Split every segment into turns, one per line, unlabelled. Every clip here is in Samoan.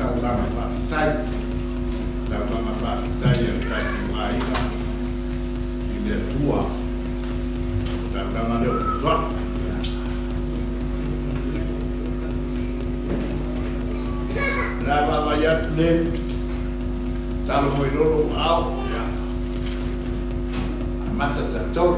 taulaga faafetai, taulaga faafetai a le tatou aiga i le Atua. O taulaga lea o Tutua'i. O le a vaavaai atu Len, talo mai loa lou aao, ia, amata tatou.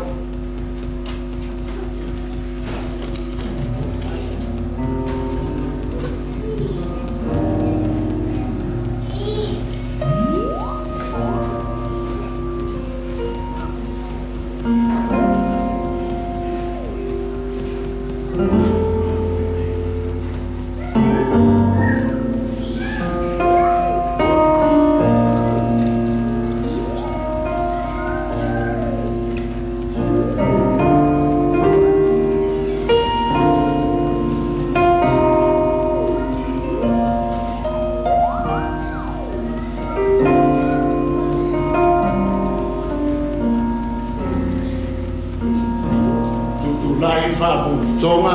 Tutulai faafogafoga.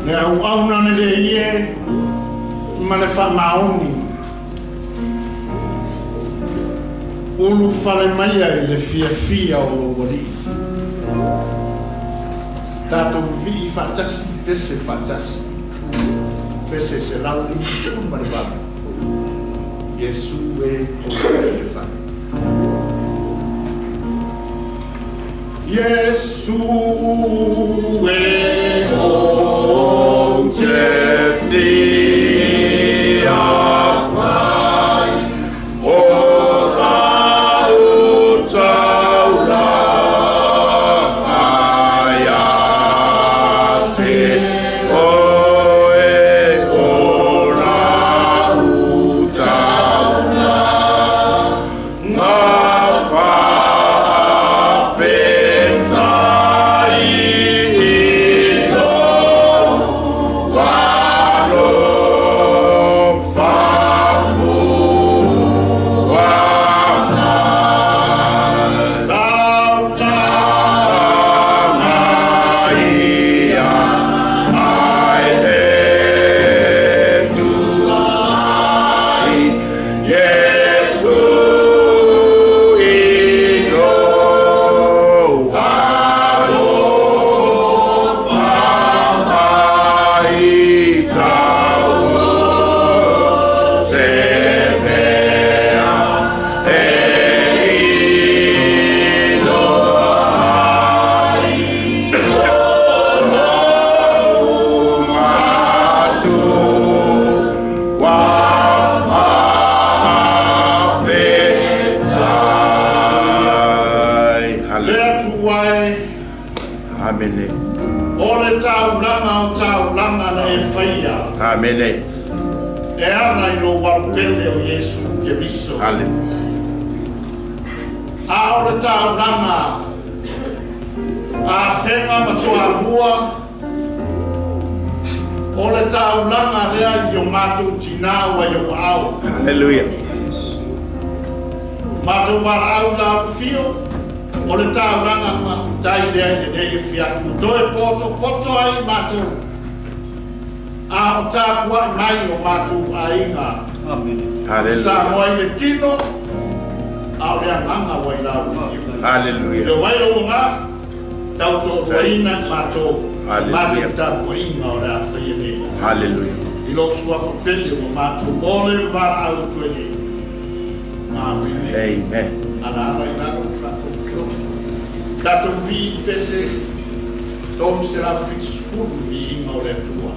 Le auauna lelei e ma le faamaoni. Ulufale maia i le fiafia o lou Alii. Tatou vivii faatasi, pese faatasi. Pese 158. Iesu e ou te fia fale. Iesu e ou te fia fai o lau taulaga ia te oe o lau taulaga faafetai i lou alofa fua mai. Taulaga ia ai e tusa ai Iesu i lou alofa mai tau se mea e iloa ai o lou matua faafetai. Le Atua e,
Amene.
o le taulaga o taulaga na e faia
Amene.
e ala i lou alupele o Iesu Keriso.
Hallelujah.
A o le taulaga Afega ma Toalua, o le taulaga lea i o matou tinā ua i ou aao.
Hallelujah.
Matou valaau i la ulufio, o le taulaga faafetai lea i lenei afiafi ua toe potopoto ai matou, a o tapuai mai o matou aiga.
Hallelujah.
Samoa i le tino, a o le agaga ua i la ulufio.
Hallelujah.
Afio mai lou agaga, tautoaluaina i matou,
Hallelujah.
matou tapuaiga o le a faia nei.
Hallelujah.
I lou suafa pele ua matou ole valaau atu ai nei. Amene.
Amen.
Ala ala i lalo o tatou fioga. Tatou vivii i pese 370 viiga o le Atua.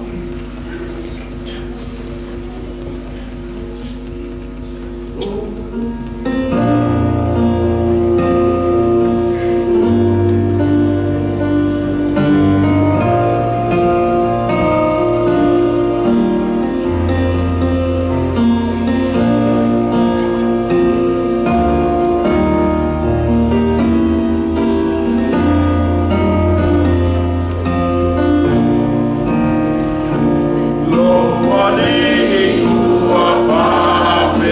Lou Alii ua faafetai.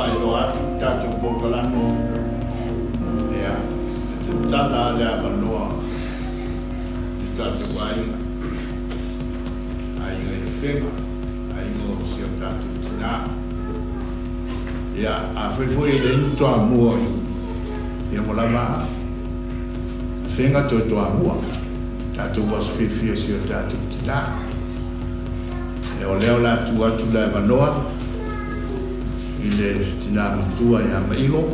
faailoa atu le tatou polokalame, ia, e tatala lava le avanoa i tatou aiga, aiga i Afega, aiga o si o tatou tina. Ia, afai foi e leai ni Toamua i, ia ua lava a Afega toe Toamua, tatou aso fiafia i si o tatou tina. Ia, o lea o le a tuu atu le avanoa i le tina matua ia Mailo,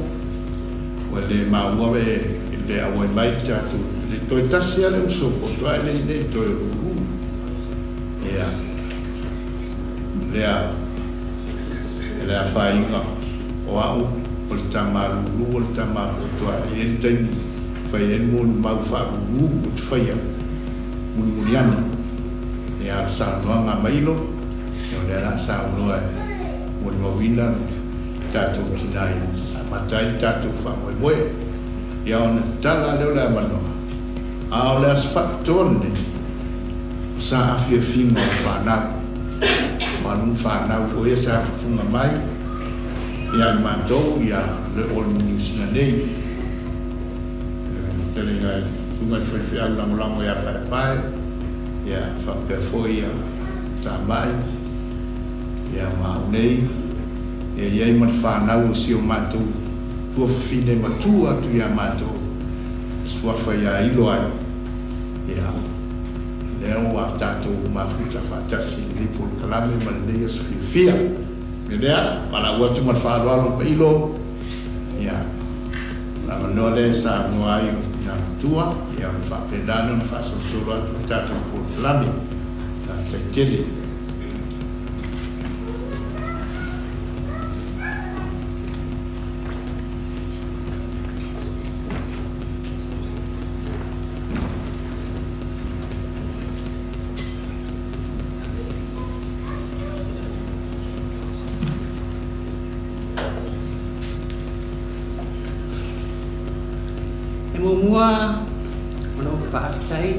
ua le maua e le auai mai le tatou, le toe tasi lava le uso po o toa le nei toe o Lulu. Ia, lea e le afaina o au o le tama Lulu o le tama po o toa e i ai le taimi fai ai le molimau faa-Lulu ou te faia mulimuli ane. Ia, a o le saunoaga a Mailo, ia o lea o le a saunoa e molimauina le tatou tina i amata ai le tatou faamoemoe. Ia ona tatala lea o le avanoa, a o le aso faapitoa lenei, o sa afiafiga o fanau, o alu fanau foi ia sa tupuga mai ia i matou ia le o le Niu Sila nei. Fetalaiga i susuga i faifeau lagolago ia Paepae, ia faapea foi ia Tamai, ia ma au nei, ia i ai ma le fanau o si o matou tuafafine matua atu ia matou, suafa ia Ilo ai, ia lea ua tatou mafuta faatasi i lenei polokalame ma lenei aso fiafia. O le mea lea, valaau atu ma le faaaloalo ma Ilo, ia, le avanoa lea e saunoa ai o tina matua, ia ona faapena lea ona faasolosolo atu le tatou polokalame. Faafetai tele.
E muamua ona ou faafetai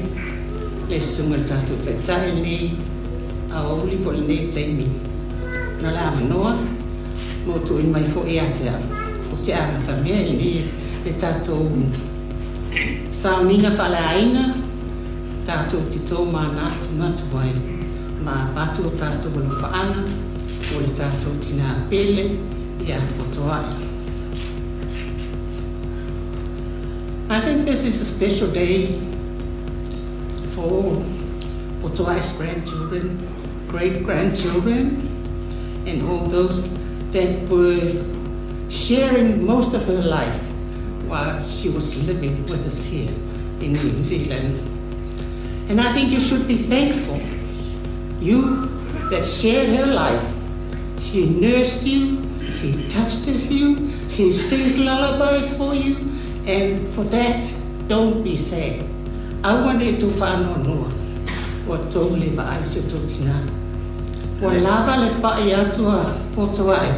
le susuga i le tatou Taitai i lenei aoauli po o lenei taimi ona o le avanoa ma ua tuuina mai foi ia te au ou te amatamea i lenei le tatou sauniga faaleaiga tatou te tomanatunatu ai ma avatu o tatou alofaaga mo le tatou tina pele ia Potoai. I think this is a special day for all Potoai's grandchildren, great-grandchildren, and all those that were sharing most of her life while she was living with us here in New Zealand. And I think you should be thankful, you that shared her life. She nursed you, she touched you, she sings lullabies for you, and for that, don't be sad. Aua ne i tou faanoanoa, ua tou le vaai i si o tou tina. Ua lava le pa'i atu a Potoa'i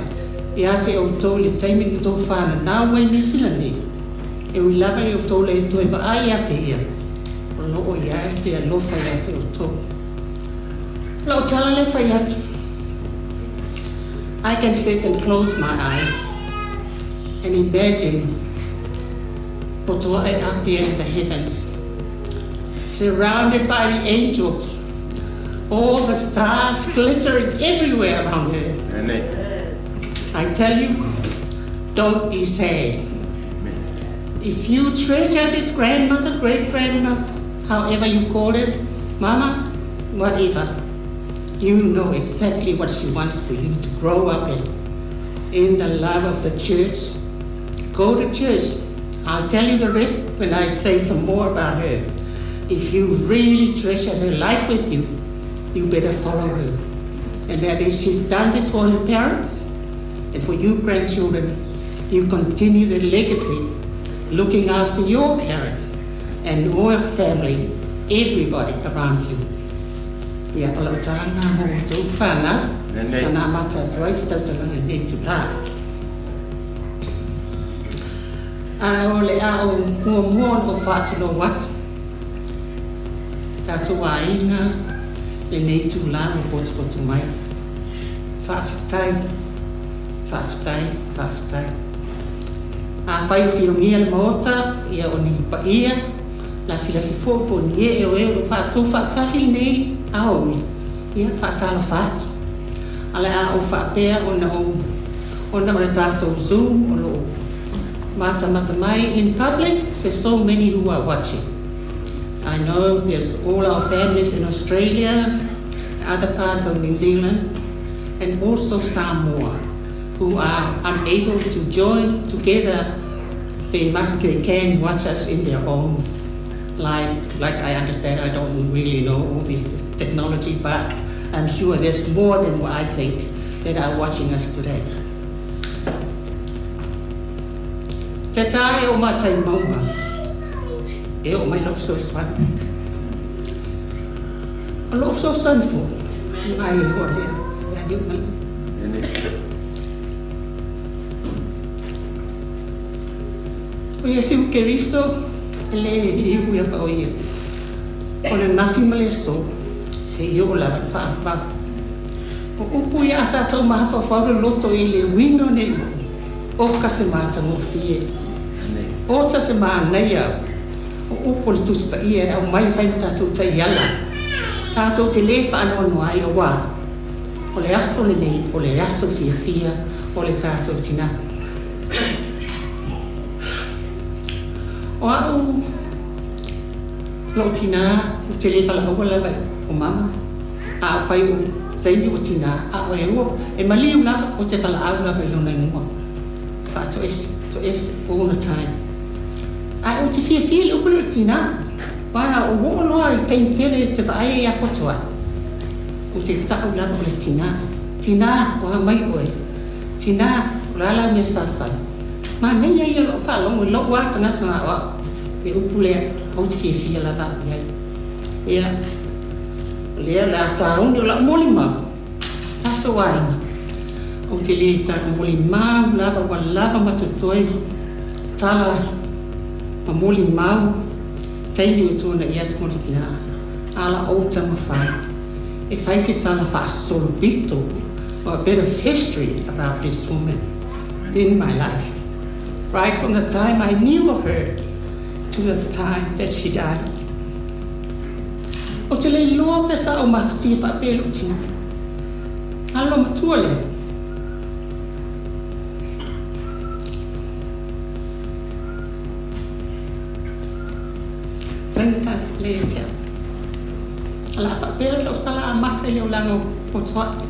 ia te outou i le taimi na tou fananau mai Niu Sila nei. E ui lava i outou le toe vaai ia te ia, o lo o i ai le alofa ia te outou. O lau tala lea fai atu, I can sit and close my eyes and imagine Potoa'i up there in the heavens, surrounded by the angels, all the stars glittering everywhere around her.
Amen.
I tell you, don't be sad. If you treasure this grandmother, great-grandmother, however you call it, mama, whatever, you know exactly what she wants for you to grow up in. In the love of the church. Go to church. I'll tell you the rest when I say some more about her. If you really treasure her life with you, you better follow her. And that is, she's done this for her parents, and for you grandchildren, you continue the legacy, looking after your parents and your family, everybody around you. Ia, o lau tala lena mo outou fanau, na amata atu ai se tautalaga i lenei itula. A o le a o muamua ona ou faatulou atu, tatou aiga, lenei itula ua potupotu mai. Faafetai. Faafetai, faafetai. Afai o filogia le Maota, ia o ni paia, lasilasi foi po o ni ee o e o lo o faatu faatasi lenei aoauli, ia, faatalofa atu. Ae o le a ou faapea ona ou ona o le tatou Zoom o lo o matamata mai in public, there's so many who are watching. I know there's all our families in Australia, other parts of New Zealand, and also Samoa, who are unable to join together. They can watch us in their own live. Like I understand, I don't really know all this technology, but I'm sure there's more than what I think that are watching us today. Te tā e o matai maunga, e o mai lau fesoasoani. O lou fesoasoani foi, ai e hoa lea, ia liu mai. O Iesu Keriso, e le ihu ia pa o ia. O le nafi ma le aso, seia oo lava i le faavavau. O upu ia a tatou mafaufau le loto i le uiga o nei upu, oka se matagofie. Ota se manaia o upu o le Tusi Paia e aumai e fai ma tatou taiala. Tatou te le faanoanoa ai auā o le aso lenei o le aso fiafia o le tatou tinā. O au lou tinā ou te le valaauina lava o mama a fai o taimi o tinā a o e ua e maliu lava ou te valaau lava i lona igoa faatoese toese all the time. Ae ou te fiafia i le upu lea o le tinā. Pa o oo loa i taimi tele te vaai ia Potoae. Ou te tau lava o le tinā. Tinā, o a mai oe. Tinā, o le a lau mea sa fai. Manaia ia o lou faalogo i lou lava tagata na o au. Le upu lea ou te fiafia lava au i ai. Ia, o lea o le a tāuni o lau molimau, tatou aiga, ou te le tau molimau lava ua lava ma totoe tala ma molimau taimi o tuana'i atu mo le tinā. A la ou taumafai e fai se tala faasolopito or a bit of history about this woman in my life. Right from the time I knew of her to the time that she died. Ou te le iloa pe sa ou mafatia faapea i lou tinā. A lo matua lea. Faigata tele ia te au. O le a faapea la sau tala amata i le olaga o Potoae.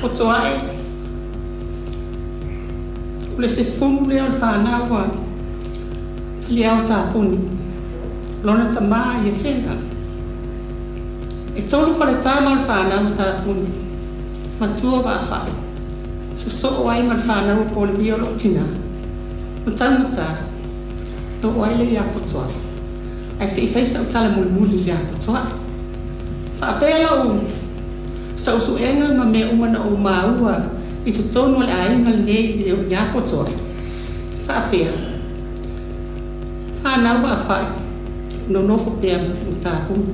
Potoae, o le sefulu lea o le fanau a Taliao Tapuni, lona tamā ia Fena. E tolu faletama o le fanau a Tapuni, matua vaafai, sosoo ai ma le fanau o Polevia o loo tinā. Ma taugata, na oo ai lea ia Potoae. Ae se i fai sau tala mulimuli i le Potoae. Faapea lau sau suega ma mea uma na ou maua i totonu o le aiga lenei ia Potoae. Faapea, fanau vaafai, nonofo pea ma Tapuni.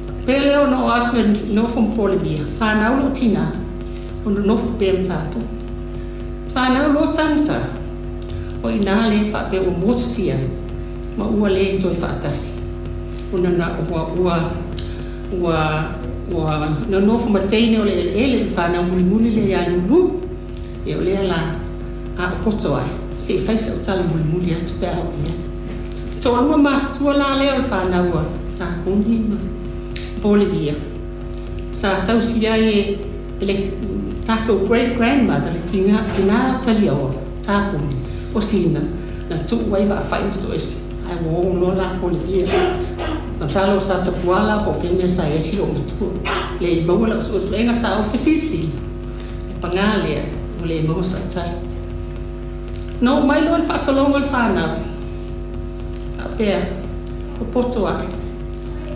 Faapea lea ona oo atu e nofo ma Polevia, fanau lou tinā, o nonofo pea ma Tapuni. Fanau loa taugata, o i ina lea faapea ua motusia ai, ma ua le toe faatasi. Ona na ua ua ua ua nonofo ma teine o le eleele i le fanau mulimuli lea ia Lulu. Ia o lea la a o Potoae, se i fai sau tala mulimuli atu pe a oo i ai. Toalua matutua la lea o le fanau a Tapuni ma Polevia. Sa tausi ai e le tatou great grandmother le tinā o Taliaoa, Tapuni, o Sina, na tuu ai vaafai ma toese. Ae ua o loa la Polevia. Masalo sa tapuala po o fea mea sa i ai si loomatua. Le i maua lau suesuega sa ou fesilisili. E pagā lea, ua le maua sau tali. Na oo mai loa le faasologa o le fanau, faapea, o Potoae.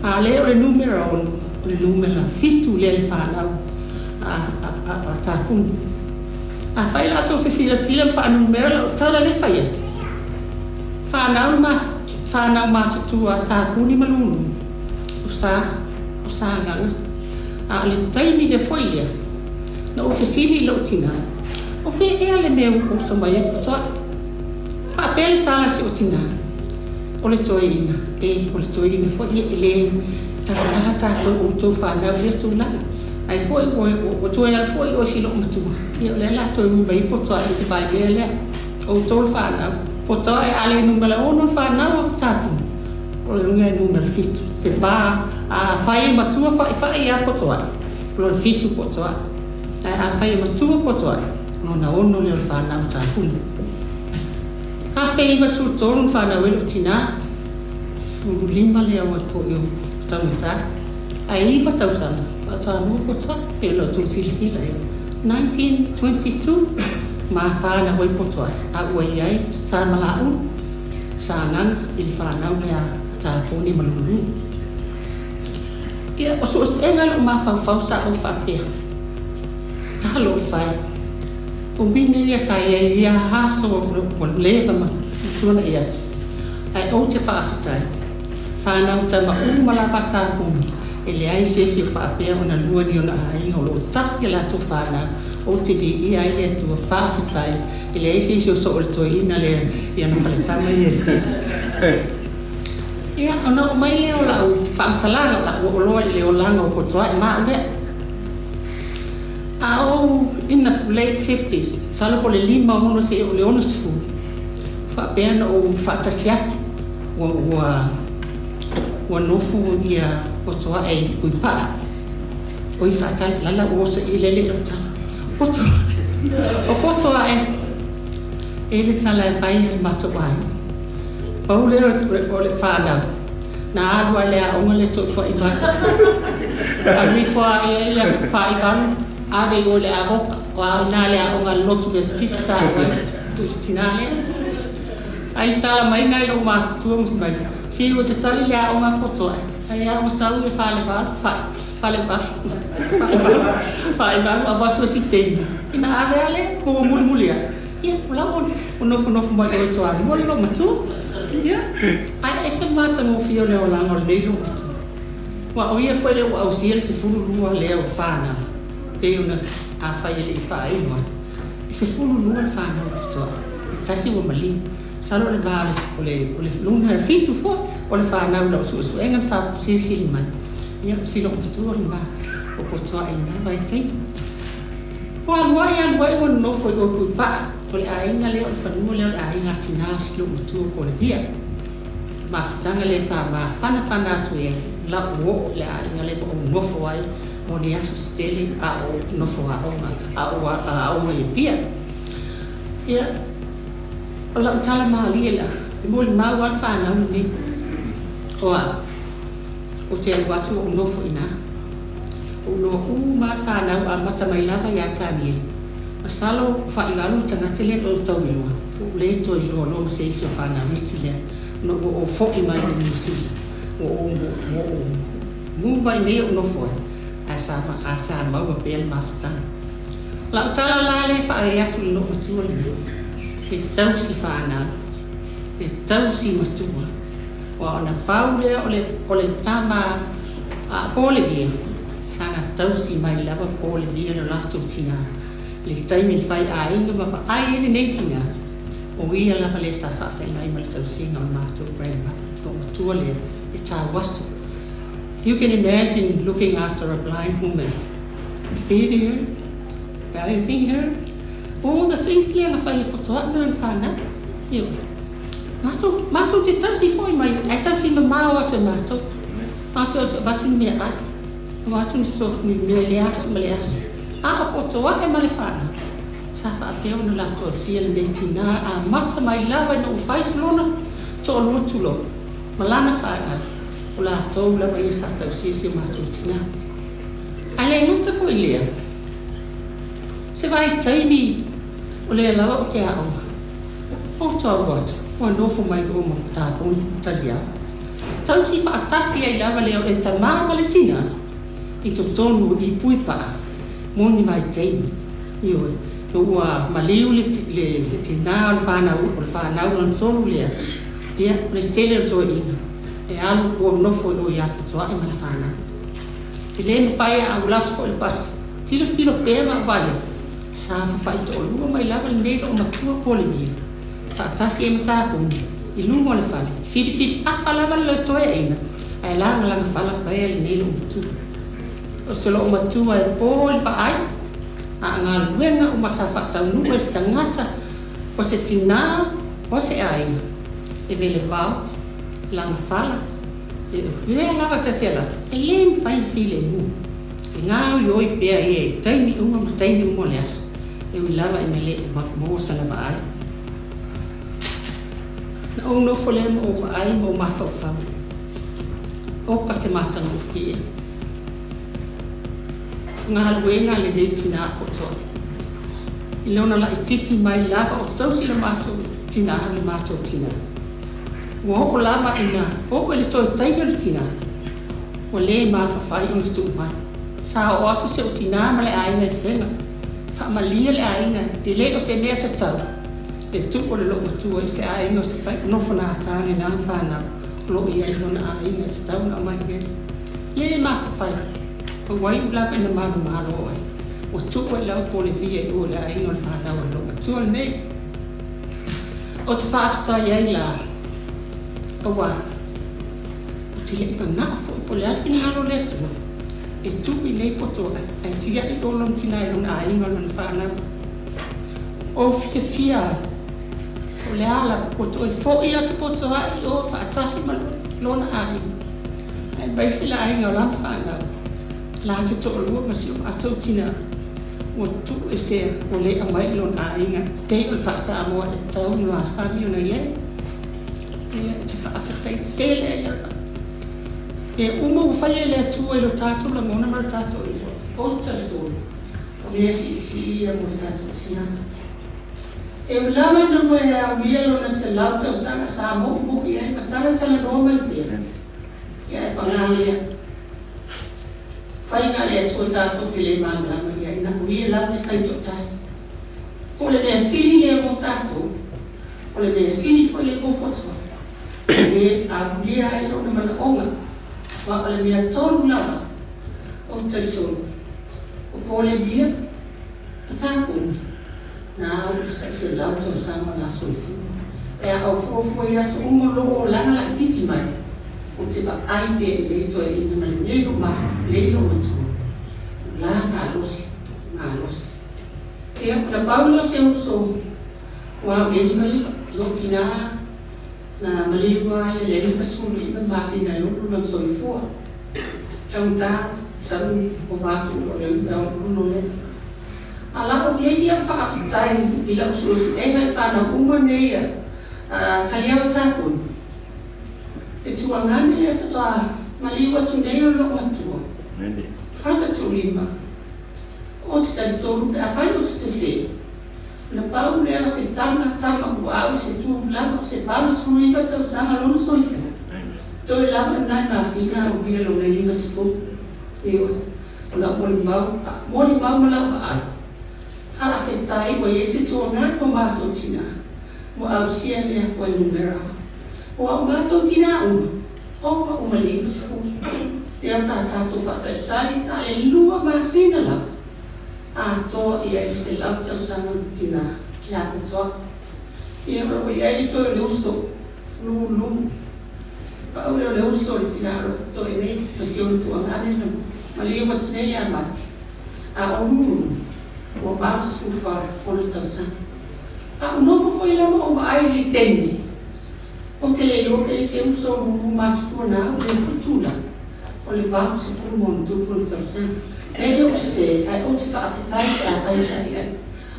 A lea o le numera 6, o le numera 7 lea le fanau a Tapuni. Afai la outou se silasila ma faanumera lau tala lea fai atu. Fanau ma fanau matutua a Tapuni ma Lulu, o Sa, o Sagaga. A o le taimi lea foi lea, na ou fesili i lou tinā. O fea ea le mea ua oso mai ai Potoa'i? Faapea le tala a si ou tinā, O le toeaina, e, o le toeaina foi, ia e le talatala tatou outou fanau i lea tulaga. Ai foi ua toe alu foi oe i si loomatua, ia o lea o le a toe ui mai ai Potoa'i i se vaimea lea. O outou le fanau, Potoa'i a le numera 6 le fanau a Tapuni, o lona uiga e numera 7. Se pa, afai e matua fa'ifa'i ia Potoa'i, o lona 7 Potoa'i. Ae afai e matua Potoa'i, o lona 6 lea o le fanau a Tapuni. 1913 na fanau ai lou tinā, 15 lea o foi o taugata, ae 9 tausaga faatoa lua Potoa'i, pei ona outou silasila i ai. 1922 ma fanau ai Potoa'i, a ua i ai Samalaeulu, Sagaga i le fanau lea a Taponi ma Lugaluga. Ia, o suesuega i lou mafaufau sa ou faapea, Talofa e, o uiga ia sa i ai i ia aso ua leva ma tuanai atu, ae ou te faafetai, fanau tama uma lava a Taponi, e leai se isi o faapea ona lua ni ona aiga o lo o tasi a latou fanau, ou te viia ai le Atua, faafetai, e leai se isi o soo i le toeaina lea i ana faletama ia e fia. Ia, ona oo mai lea o lau faamatalaga, o lau oo loa i le olaga o Potoa'i ma au lea. A ou in the late fifties, masalo po o le 50 seia oo i le 60, faapea ona ou faatasi atu, ua, ua, ua nofo ia Potoa'i i Puipaa. Oi faatali, lala ua oso i lele o le tala. Poto, o Potoa'i, e le tala e fai i le matou aiga. Pau lea o le fanau, na alu lava i le aoga le toe foi mai. Alu ifo lava i ai le aso faaivalu, ave i o i le avoka. O a i ina le aoga a le lotu Metotisi sa o ai le tina lea. Ae tala mai nai lou matutua ma fai mai, Fiu e te tali le aoga a Potoae, ai a ua sau le falevalu, falevalu, faaivalu, faaivalu avatu e si teine. Ina ave a lea, ma ua mulimuli ae, ia, o la ua nofonofo mai o i Toamua le loomatua. Ia, ae ese le matagofie o le olaga o lenei loomatua. Aua o ia foi lea ua ausia le 12 lea o fanau, pei ona afai e le i faailo atu, e 12 le fanau a Potoae, e tasi ua maliu. Masalo o le va o le, o le lona fitu foi o le fanau i lau suesuega na faasilisili mai, ia o si loomatua lena o Potoae i lena vaitaimi. Ua alu ae alu ae ua nonofo i o i Puipaa, o le aiga lea o le fanua lea o le aiga a tina o si loomatua po o le Via. Mafutaga lea sa mafanafana atu ai lau oo i le aiga lea ma ou nofo ai mo ni aso se tele a o ou nofo aoga a o ou aoga i Apia. Ia, o lau tala malie la, e molimau lava le fanau lenei, o au, ou te alu atu ou nofo i ina. Ou iloa uma lava le fanau amata mai lava ia Taniela. Masalo faaivalu le tagata lea na ou tau iloa, ua ou le toe iloa loa ma se isi o fanau iti lea ona ua ou fo'i mai i Niu Sila. Ua ou ua ou muva i nei ou nofo ai, ae sa ae sa maua pea le mafutaga. O lau tala la lea e faaee atu i le nuu matua lenei, e tausi fanau, e tausi matua, aua ona pau lea o le o le tama a Polevia, Sana tausi mai lava Polevia lo latou tina i le taimi na fai aiga ma vaai ai lenei tina, o ia lava lea sa faafeagai ma le tausiga o le matou grandmother, lou matua lea e tauaso. You can imagine looking after a blind woman, feeding her, bathing her, all the things lea na fai e Potoa'i ma lana fanau. Ioe. Matou, matou te tausi foi mai, ae tausi mamao atu e matou. Matou te avatu ni meaai, avatu ni so, ni mea i le aso ma le aso. A o Potoae ma le fanau, sa faapea ona latou ausia lenei tinā amata mai lava ina ua fai lona toalua tulou ma lana fanau, o latou lava ia sa tausia si o matou tinā. Ae le gata foi i lea, se vaitaimi o lea lava ou te aoga, ou te alu atu, ua nofo mai o ma Taponi ma Taliau. Tausi faatasi ai lava lea o le tama ma le tina i totonu i Puipaa mo ni vaitaimi. Ioe, ina ua maliu le, le tina o le fanau, o le fanau lona tolu lea, ia, o le tele o le toeaina e alu ua nofo i o ia Potoa'i ma le fanau. E le mafai a alu atu foi le pasi, tilotilo pea ma vaai atu, Sa fafaitoalua mai lava lenei loomatua Polevia faatasi ai ma Takuni i luga o le fale, filifili afa lava le toeaina ae lagalaga fala paea lenei loomatua. O se loomatua e po i le vaai, a o galuega uma sa faataunuu e se tagata o se tinā o se aiga, e velevao, lagafala, e lea lava ta te alu atu, e lē mafai ona filemu. E gaoioi pea ia i taimi uma ma taimi uma o le aso, e ui lava ina le maua sana vaai. Na ou nofo lea ma ou vaai ma ou mafaufau, oka te matagofie galuega a lenei tinā potoa. I lona laititi mai lava o tausi le matou tinā le matou tinā. Ua oo lava ina oo i le toe taimi o le tinā, ua le mafafai ona tuu mai. Sa oo atu si ou tinā ma le aiga i Fega, faamalie le aiga e le o se mea tatau le tuu o le loomatua i se aiga o se nofonatā lena fanau o loo i ai lona aiga e tatau ona aumai i ai. Le mafafai, ua iu lava ina manumalo ai. Ua tuu ai lava Polevia i o i le aiga o le fanau a le loomatua lenei. Ou te faafetai ai la, aua ou te le'i manao foi po o le a le finagalo o le Atua e tuu i nei potoa'i ae tia'i o lona tinā i lona aiga o lona fanau. Ou fiafia ai, o le a lava ua toe fo'i atu potoa'i o faatasi ma lona aiga, aemaise le aiga o lana fanau la te toalua ma si o matou tinā ua tuuesea ua le aumai i lona aiga pei o le faa-Samoa e tatau ona masani ona i ai. Ia, ou te faafetai tele ai lava. Mea uma ua faia e le Atua i lo tatou lagona ma lo tatou iloa, ou te talitonu, o mea silisili ia mo le tatou tinā. E ui lava ina ua e aulia lona 100 tausaga sa mo'imo'i ai ma talatalanoa mai pea, ia ae paga lea, faiga a le Atua tatou te le malamalama i ai, na o Ia lava e faitoatasi. O le mea sili lea mo tatou, o le mea sili foi lea mo potoa, e aulia ai lona manaoga, ma o le mea tonu lava ou te talitonu, o Polevia ma Takuni, na au i le tai 100 tausaga o la soifua. Pe a ou fuafua i aso uma o loo olaga laititi mai, ou te vaai pea i lenei toeaina ma lenei lenei loomatua, o la malosi, malosi. Ia, na pau lea o se uso ua au i le 59, lou tinā na maliu a ia i le 95 masina e 6 lona soifua. Taugata, masalo ova atu i lo le aululo lea. A la'u le isi au faafetai i la'u suesuega i fanau uma nei a Taliao Takuni, e tuagane lea faatoa maliu atu nei o le loomatua, Fata Tuulima. Ou te talitonu pe afai ou te sesē, na pau lea o se tama tama ua au i se tulaga o se 89 tausaga lona soifua. Toe lava nai masina aulia lona 90. Ioe, o la'u molimau, molimau ma la'u vaai. Faafetai ua i ai se tuagane o matou tinā ua ausia lea fuainumera. O a'u matou tinā uma, ova uma i le 90. Ia pa tatou faatalitali na o le 2 masina lava atoa i ai le 100 tausaga o le tinā ia Potoa'i. Ia o loo i ai le toe o le uso Lulu. Pau lea o le uso o le tinā o loo totoe nei ma si ona tuagane na maliu atu nei ia Mati. A o Lulu ua 84 ona tausaga. A ou nofo foi la ma ou vaai i le taimi, ou te le iloa pe i ai se uso o Lulu matutua na au i lea foi tulaga o le 80 ma ona tupu ona tausaga. E le o sesē, ae ou te faafetai pe afai sa i ai.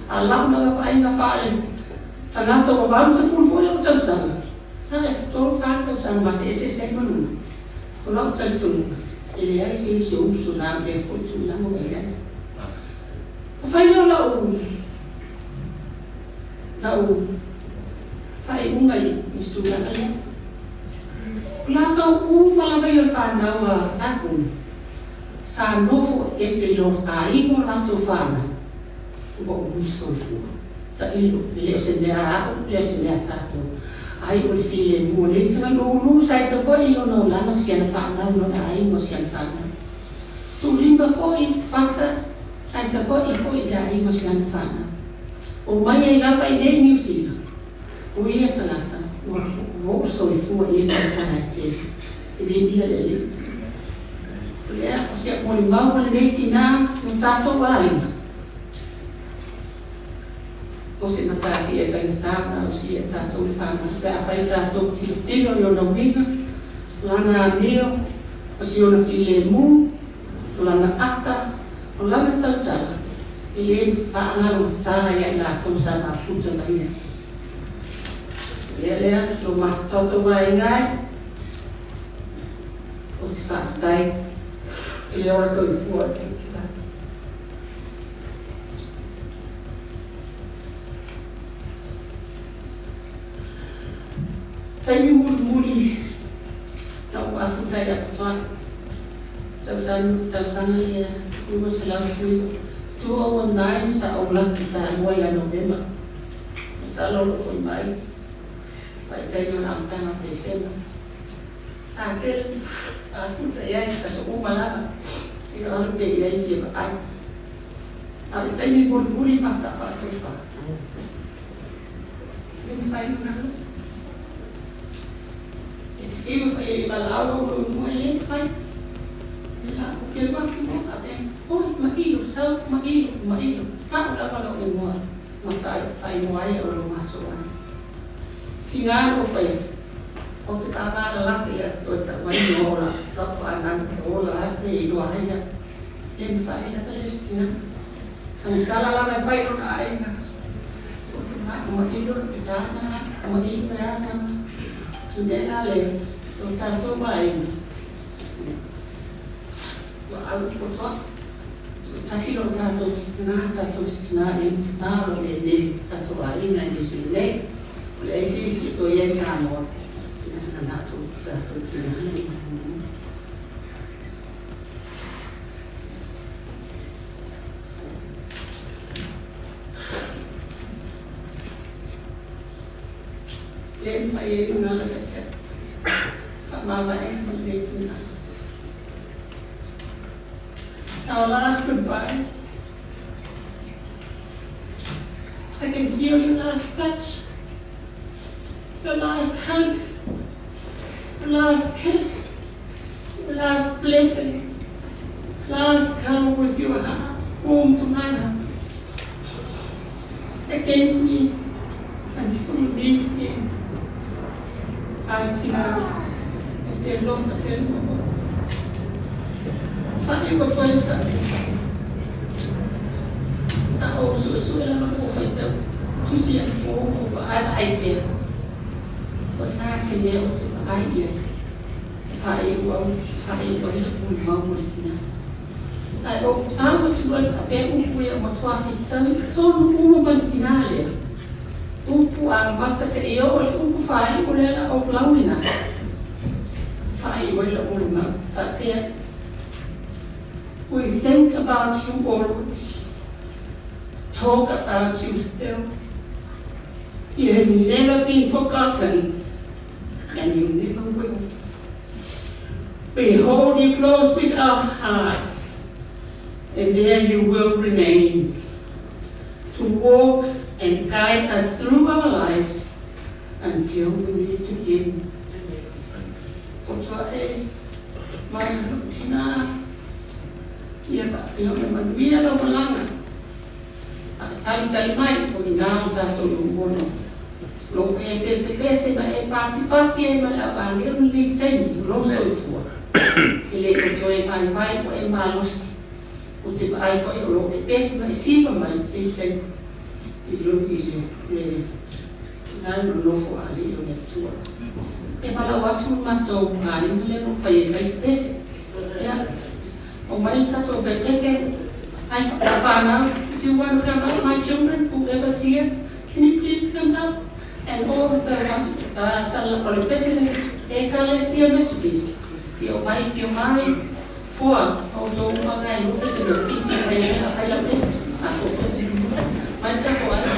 A o lau lava vaaiga faale-tagata ua 80 foi ou tausaga, na o le 3, 4 tausaga ma te eseese ai ma Lulu. O lau talitonuga, e leai se isi o uso na au i lea foi tulaga ua i ai. Ona fai lea o lau faaiuga i le tulaga lea. O latou uma lava ia o le fanau a Takuni, sa nofo ese i lo aiga o latou fanau, ua umi le soifua. Tailo, e le o se mea a a'u, e le o se mea a tatou, ai o le filemu o lenei tagata lulu sa i Savaii i lona olaga ma si ana fanau i lona aiga o si ana fanau. Tuulima foi Fata. Ae Savaii foi i le aiga o si ana fanau. Omai ai lava i nei Niu Sila, o ia tagata ua oo soifua i ia tausaga e tele. E viia le Alii. O lea, o si au molimau o lenei tinā ma tatou aiga, o se matatia e faigata ona ausia e tatou le faamai pe afai tatou tilotilo i ona uiga, lana amio, o si ona filemu, o lana ata, o lana tautala, e le faagalogata ia i latou sa mafuta ma ia. Ia lea, lo matou aiga ai, ou te faafetai i le ola soifua o lenei tina. Taimi mulimuli na ou mafuta ai ia Patoa, tausaga lea 2019, 2019, sa ou laki i Samoa ia Novema. Masalo o loo foi mai faitaimi o le amataga o Tesema. Sa tele mafuta i ai aso uma lava, ia alu pea i ai fia vaai. A o le taimi mulimuli ma faatofa. Le mafai ona alu. E te fiu e fai ai e valaau lou loimua, e le mafai. E la ou te alu atu ma faapea, Oi, mailo, sau, mailo, mailo. Tau lava lou igoa ma faaigoa ai o lo matou aiga. Tiga na ou fai atu, ou te vavalalata ia te oe tau ai igoa o lau fanau e ola ai pe iloa ai au. Le mafai lava le tina. Tautala lava e fai lona aiga. Ou te mailo e ana, mailo e ana. O le mea la lea, o tatou aiga, ua alu i Potoa. Tasi lo tatou tina, tatou tina e tina o lo nei tatou aiga i New Zealand nei. O le isi isi o toi ai Samoa. Na tatou tatou tina nei. Le mafai ai ona alo ia te au. Faamavaega ma lenei tina. Our last goodbye. I can feel your last touch, your last hug, your last kiss, your last blessing, last cuddle with your heart warm to my heart against me until we meet again. Fatina, e te alofa tele ma oe. Faaiu atu ai sa sa ou suesue lava lou faitau tusi atu o ou vaai pea. O le a se mea ou te vaai i ai e faaiu au faaiu ai lau molimau mo le tina. Ae ou tau atu loa i le faapea upu ia ua matua fetau i totonu uma ma le tina lea. Upu amata seia oo i le upu faaiu o lea la ou lauina faaiu ai lau molimau faapea. We think about you always, talk about you still. You have never been forgotten, and you never will. We hold you close with our hearts, and there you will remain to walk and guide us through our lives until we meet again. Potoa e mai lou tina ia faapea ona manuia lau malaga. Faatalitali mai o i na o tatou lumuono. Lou e pesepese ma e patipati ai ma le auagelo lenei taimi o lou soifua. E te le o toe vaivai ua e malosi. Ou te vaai foi o lou e pese ma e siva mai i te taimi i le i le i le nonofo a alii o le Atua. E valaau atu le matou aiga lea o lo o fai ai fai se pese. Ia, omai le tatou fai pese. Ai fanau, if you want to come up, my children, whoever's here, can you please come up? And all the ones, o le pese Ekalesia Methodist, ia omai, afio mai, fua, o outou uma na e lua pese Methodist, fai mai a fai lau pese, matou pese. Mai le tatou aiga.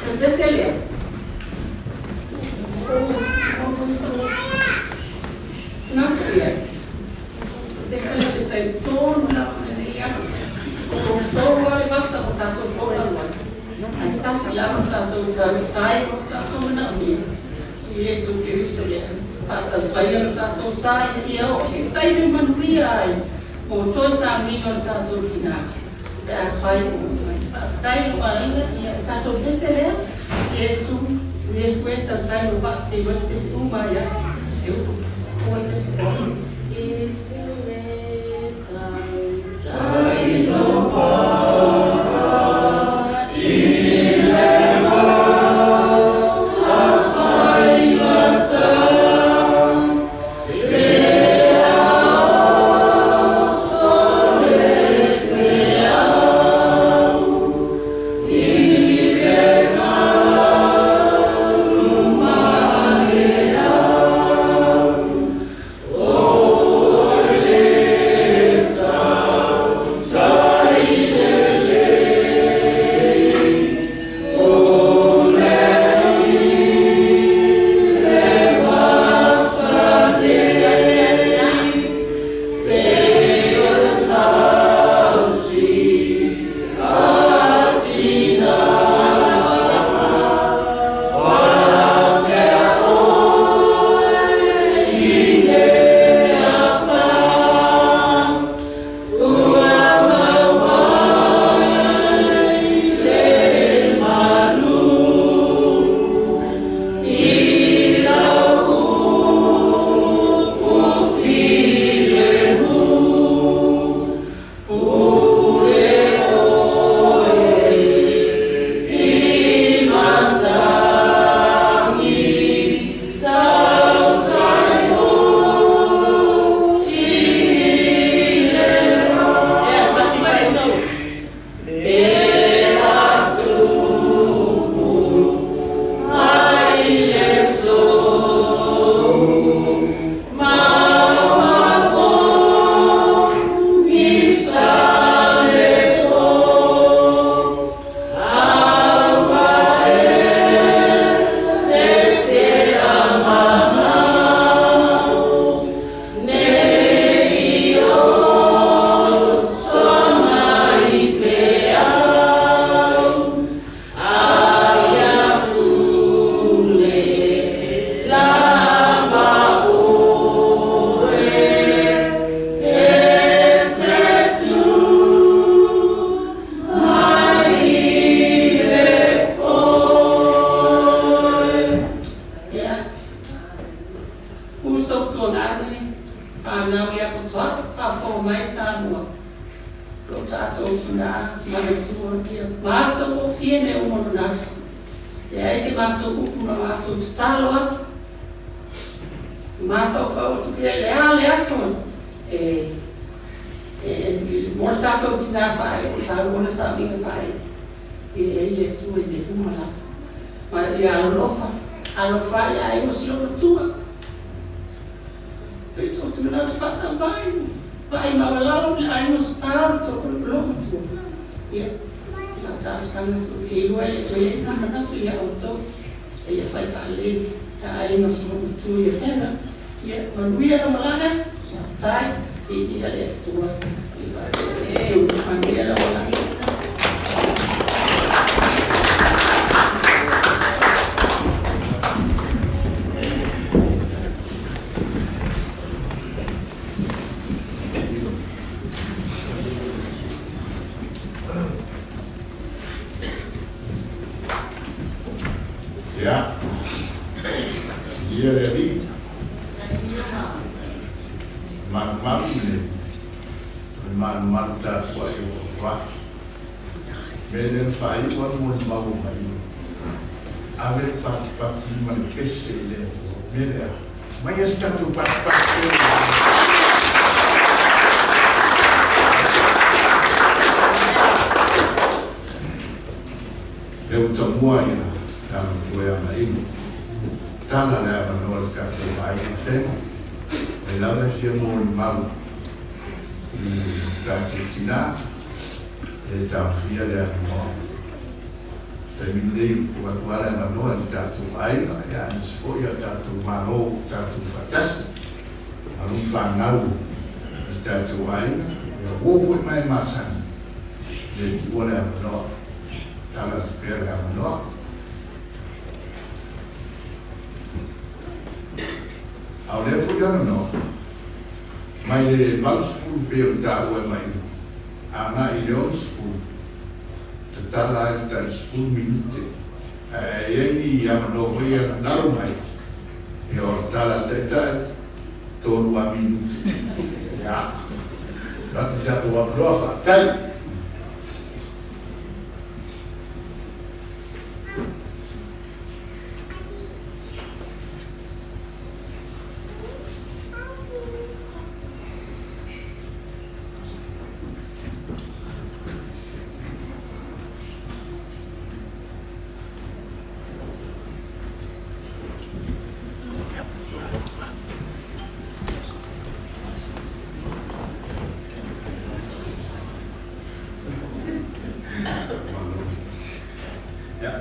O le pese lea. manatu i ai, pese le te talitonu lava i lenei aso, o outou lava le vasa o tatou folau ai, ae tasi lava lo tatou tautai o lo tatou manaomia, o Iesu Keriso lea. Faatautaia lo tatou sa ina ia oo i se taimi e manuia ai mo toe sauniga o le tatou tina pe afai o oo mai. Faafetai i lou aiga, ia o tatou pese lea, Iesu, Iesu e tautai lou vaa e te iloa e pese uma ai lava. E uso, aua le pese.
Iesu e tautai lou
Ia, uso tuagane, whānau ia kotoa, whāwhao mai Samoa. Lo tatou tina ma le matua ia matagofie mea uma o lona aso. E leai se matou upu ma matou tatalo atu, mafaufau atu pea i le a le aso e e mo le tatou tina faaiu o taua ona sauniga faaiu. Ia e i ai le Atua i mea uma lava. Ma ia alolofa, alofa i le aiga o si ou matua. Pei tou te manatu faatauvaai, vaai maualalo i le aiga o Sipao le lou matua. Ia, na o talosaga atu, ou te iloa e le toe i ai na manatu ia outou, a ia fai faalelei le aiga o si lou matua ia Fena. Ia, manuia lau malaga, faafetai, viia le Atua i faapea Iesu. Manuia lau malaga.
Ia, ia le Alii, malumalu le malumalu tapuai o Fotuai. Mea lea na faaiu ai molimau o Maio, ave le patipati ma le pese i le Atua. O le mea lea, aumaia se tatou patipati. Lea ua tamua ia le amatua ia Maino. Tala le avanoa i le tatou aiga Fena, mai lava e fia molimau i le tatou tina e taofia le avanoa. Taimi lenei ua tuu atu lava le avanoa i le tatou aiga, aemaise foi a tatou Malo ua tatou faatasi. Malo.
fanau a le tatou aiga, ia uo foi ma e masani, e le tuua le avanoa, tatala atu pea le avanoa. A o lea foi avanoa, mai le 80 pei ona taua e Mailo, agai i le 60, tatala ai le tai 10 minute. Ae a i ai ni avanoa foi ia galo mai, ia o le tala a le Taitai, 3 lava minute. Ia, avatu le tatou avanoa, faafetai.
Ia,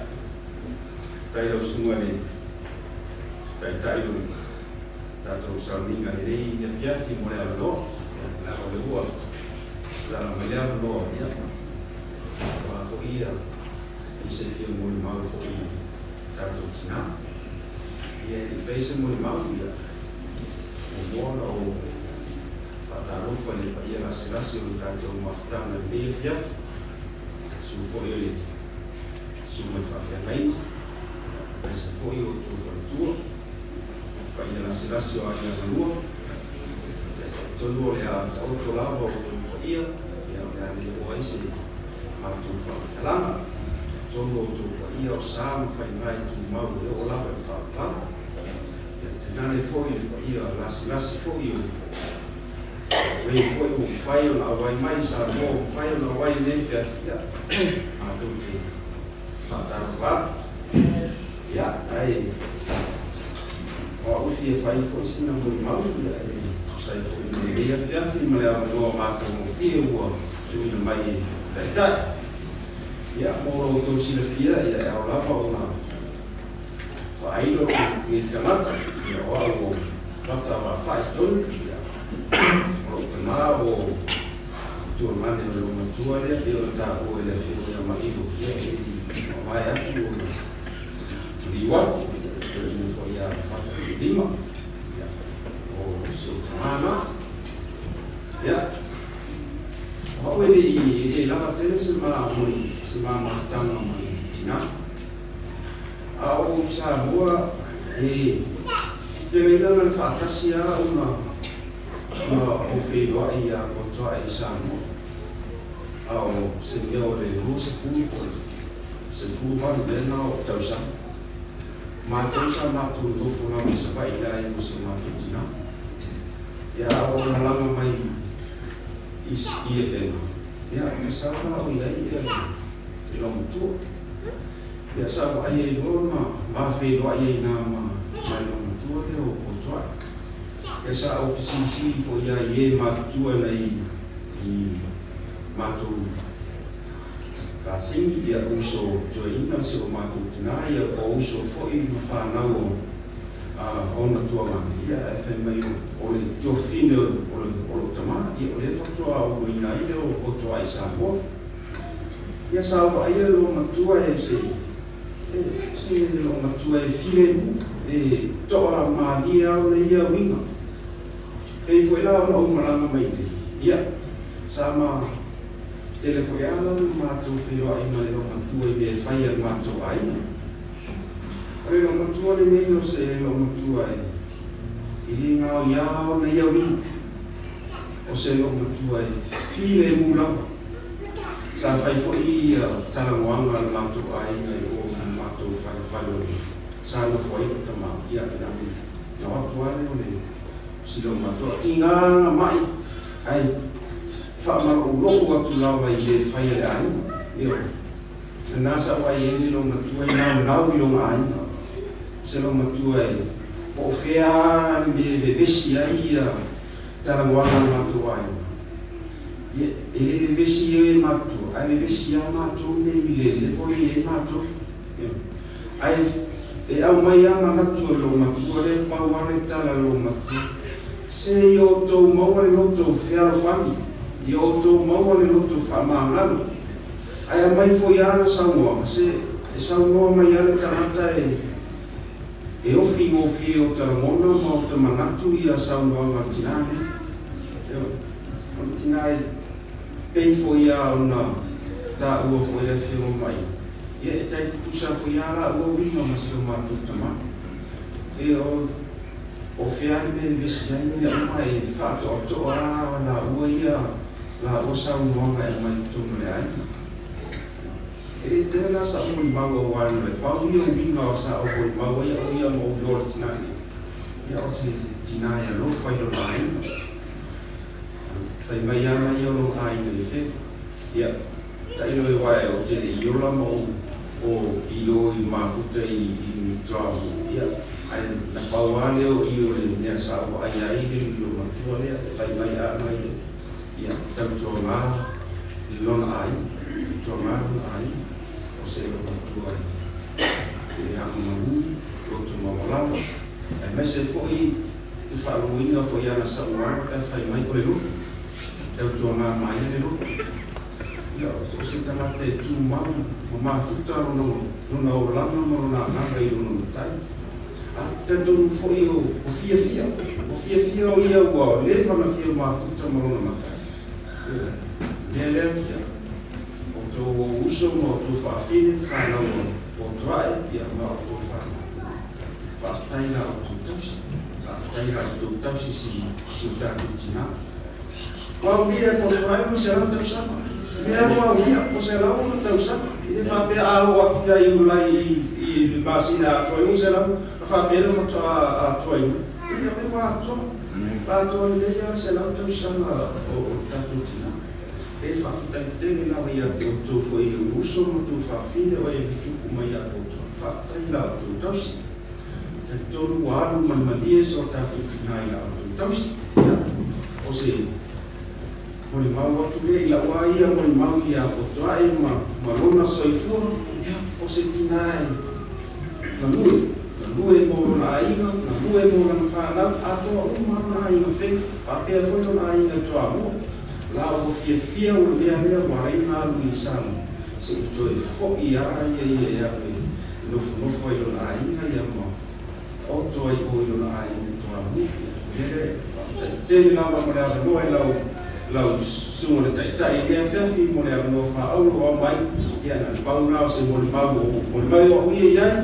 faafetai i lau Susuga i le Taitai o le tatou sauniga i lenei afiafi mo le avanoa. Ia, leaga o lea ua tatala mai le avanoa, ia, aua foi ia i se fia molimau foi i tatou tina. Ia, e le i faia se molimau, ia, muamua ona ou faatalofa i le paia laselase o le tatou mafutaga i lenei afiafi. Susu foi o le susuga i le faafeagaiga, aemaise foi o outou faletua, paia laselase o aiga galua. Ia, talitonu o le a taoto lava o outou paia, ia, o le a le oo ai se matou faamatalaga. Talitonu o outou paia o sa ma faiga e tumau e oo lava i le faavavau. Ia, tainane foi le paia laselase foi o e foi ua mafai ona auai mai i Samoa, ua mafai ona auai i lenei afiafi, ia, matou te faatalofa atu. Ia, ae o au e fia fai foi sina molimau, ia, e tusa ai foi ma lenei afiafi ma le avanoa matagofie ua tuuina mai e Taitai. Ia, mo lo outou silafia, ia, e ao lava ona faailo lou nei tagata, ia, o au o Fata Vaafai Tonu, ia, o lou tamā o Tuamane o le matua lea, pei ona taua e le afioga ia Mailo, ia, e le i mavae atu ona maliu atu, ia, e toeaina foi ia Fata Lima, ia, o si ou tamā na. Ia, o au e le i e lava tele se ma se ma mafutaga ma le tinā. A o ou i Samoa, e feagaiga na le faatasi lava ona ona ou feiloai ia Kotoae i Samoa. A o se mea o le 20 po o le 18 lea na o tausaga. Matou sa matou nofo lava i Savaii i le aiga o si o matou tinā. Ia, a o malaga mai i Afega, ia, na sau la o i ai ia le loomatua. Ia, sa vaai ai loa ma ma feiloai ai i na ma le loomatua lea o Kotoae. Ia, sa ou fesilisili foi lava i e matutua nai i matou kasini, ia, uso toeaina si o matou tinā, ia, o uso foi ma fanau o ona tuagana, ia, ae fai mai o le tuafafine o lou tamā, ia, o lea faatoa auina ai lea o Kotoae i Samoa. Ia, sa ou vaaia le loomatua e se se loomatua e filemu, e toamalie lava ona ia uiga. Pei foi la ona ou malaga mai nei, ia, sa ma tele foi lava la ona matou feiloai ma le loomatua i mea e fai a le matou aiga. O le loomatua lenei o se loomatua e e le gaoia ona ia uiga. O se loomatua e filemu lava. Sa fai foi talanoaga a le matou aiga i o i le matou falefale o le sa nofo ai lou tamā, ia, na o atu lava lea o le si loomatua, tiga ma'i, ae faamaloulou atu lava i mea e fai a le aiga. Ioe. Lena sa vaai ai le loomatua e naunau i lona aiga. O se loomatua e po o fea lava le mea e vevesi ai ia talanoaga a le matou aiga. Ia, e le vevesi e matutua, ae vevesi lava matou nei i le level e i ai matou. Ioe. Ae e aumai lava manatu o le loomatua lea, pau lava le tala a le loomatua. Se ia outou maua le loto fealofani, ia outou maua le loto faamagalo. Ae aumai foi lava ana saunoaga, se e saunoa mai lava le tagata e e ofi gofie i ota lagona ma ota manatu ia saunoaga a le tinā nei. Ioe. O le tinā e pei foi lava ona taua foi e le Afioga mai, ia e tai tutusa foi lava laua uiga ma si o matou tama. E o O fea le mea e vevesi ai mea uma e faatoatoa a laua ia laua saunoaga e aumai i totonu o le aiga. E le tele la sa'u molimau auā le pau ia uiga o sa'u molimau ai a'u ia ma ou iloa le tinā nei, ia o se tinā e alofa i lona aiga. Fai mai ana ia o lona aiga i fea. Ia, tailo e wae ou te le i ola ma ou o i o i mafuta i i Toamua, ia, ae na pau lava lea o i o le mea sa ou vaai ai le loomatua lea e fai mai a ia, ia, tautuaga lona aiga, tautuaga lona aiga, o se loomatua e agamalū, loto maualalo, aemaise foi te faalogoina foi i ana saunoaga pe a fai mai o le loto, tautuaga maia le loto. Ia, o se tagata e tumau ma mafuta lona olaga ma lona agaga i lona matai. A talitonu foi o fiafia, o fiafia o ia ua leva ona fia mafuta ma lona matai. Ioe, o le mea lea, ia, o outou uso ma outou faafine, fanau a Potoae, ia, ma outou fanau. Faafetai la outou tausi. Faafetai la outou tausi si o tatou tinā. Ua aulia e Potoae 100 tausaga. Lea ua aulia, 106 tausaga. E le faapea a oo atu ia Iulai i le masina atoa ai 100, ona faapea lea faatoa atoa i luga. Ia lea ua atoa. Atoa lelei lava le 100 tausaga o le tatou tinā. E faafetai tele lava ia te outou foi i ou uso ma tou faafine o e tutupu mai ia outou. Faafetai i la outou tausi. Talitonu ua alu ma le malie so tatou tina i la outou tausi. Ia, o se molimau atu lea i lau lava ia molimau ia Potoae ma, ma lona soifua, ia, o se tina e galue, galue mo lona aiga, galue mo lana fanau, atoa uma lona aiga fei, faapea foi lona aiga i Toamua. La ua fiafia o le mea lea ua ala ai ona alu i Samoa se i toe fo'i a ia ia e alu e nofonofo ai lona aiga ia ma taoto ai o i lona aiga i Toamua. Ia, o le mea lea, faafetai tele lava mo le avanoa i lau lau susuga i le Taitai i lenei afiafi mo le avanoa faaauro o aumai, ia na pau na o se molimau o molimau o a'u ia i ai,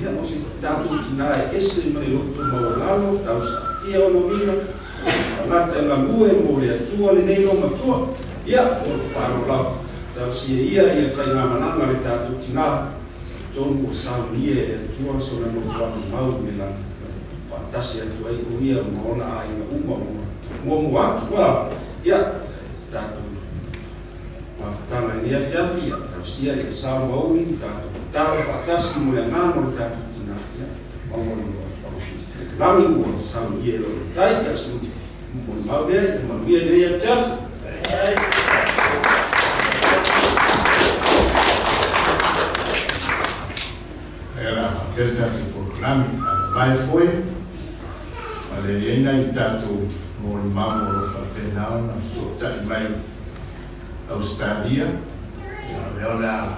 ia o se tatou tinā e ese ma le loto maualalo, tausaafia ona uiga, Tagata e galue mo le Atua lenei loomatua. Ia, o le faaaloalo lava. Talosia ia i le faigamalaga a le tatou tinā, totonu ua saunia e le Atua sona nofoaga mau i le lagi, faatasi atu ai o ia ma ona aiga uma ua muamua atu. A, ia, tatou mafutaga i lenei afiafi, ia, talosia ia sao ma uli, tatou tatalo faatasi mo le agaga o le tatou tinā. Ia, Lagi ua saunia e lou tai ia se molimau lea ia manuia lenei afiafi.
Ae o le a faapea le tatou polokalame a mavae foi ma le i ai nai tatou molimau o lo o faapena ona fesootai mai Ausetalia, ia o lea o le a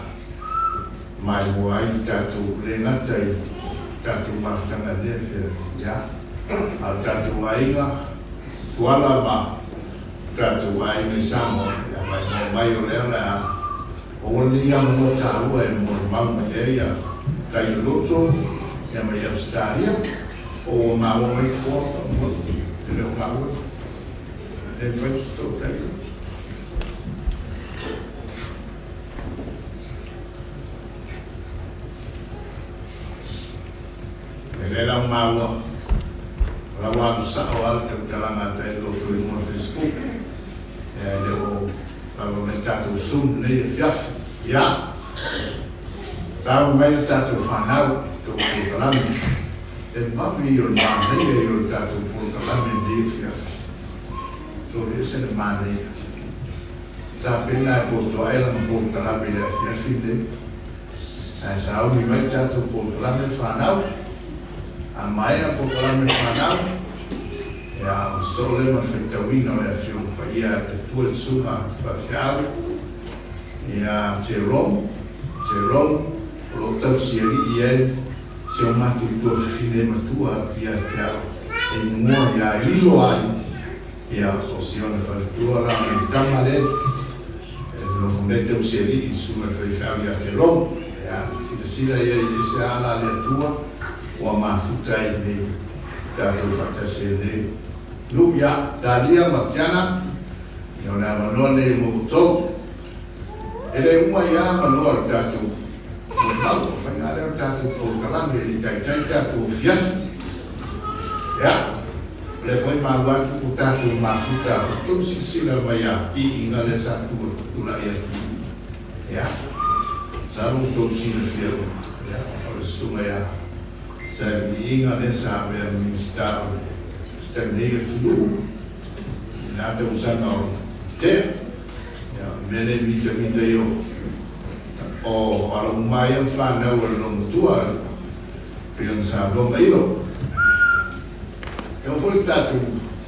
maimoa ai le tatou, le gata i tatou mafutaga i lea feafi, ia, a o tatou aiga Tuala ma tatou aiga i Samoa, ia maimoa mai o lea o le a maua lenei avanoa taua e molimau mai ai ia Tai Loloto ia mai Ausetalia, po ua maua mai foa faamolemole, e le o maua. E mafai se toataiga. E lea la ua maua, o la ua alu sa'o lava le tautalaga a Tailoloto i luga o le Facebook, e le o lava mai le tatou Zoom i lenei afiafi. Ia, tau mai a tatou fanau i tou polokalame, e vave ia o le manaia ia o le tatou polokalame i lenei afiafi. Soli ese le manaia. Tapena e Potoae lana polokalame i le afiafi lenei. Ae sauni mai le tatou polokalame le fanau. A maea polokalame le fanau, ia Ia, o le sosoo lea ma le faitauina o le Afioga Paia a te Atua i le Susuga Faifeau ia Jerome, Jerome o lo o tausialii ai si o matou tuafafine matua atu ia te au e igoa ia Ilo Ai, ia o si ona faletua la ma le tama lea e nofo nei tausialii i le Susuga i le Faifeau ia Jerome. Ia, silasila i ai i ese ala a le Atua ua mafuta ai nei tatou faatasi ai nei. Nuu ia Talia ma Tiana, ia o le avanoa nei mo outou. E le uma ai lava avanoa o le tatou molimau, o le faiga lea o le tatou polokalame e le i taitai tatou afiafi. Ia, o lea foi e maua atu ua tatou mafuta outou silasila mai ia piiga lea sa tulai atu i i. Ia, masalo ua outou silafia uma, ia, o le susuga ia Sam Iiga lea sa avea ma Minisita o le taimi nei atunuu i na tausaga o tea. Ia, o le mea lea e mitamita ai o alo uma lava ia ma fanau a le loomatua pei ona saunoa Mailo. E oo foi le tatou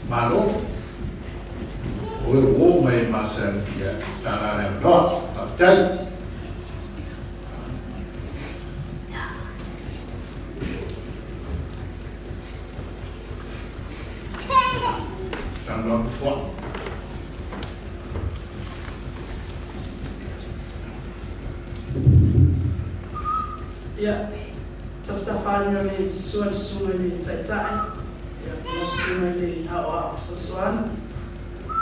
Malo, o e uo mai e masani, ia, tala le avanoa. Faafetai. Saunoa atu Foa.
Ia, tafatafa ane o le sua le susuga i le Taitai, ia, ma le susuga i le Aoao Fesoasoani,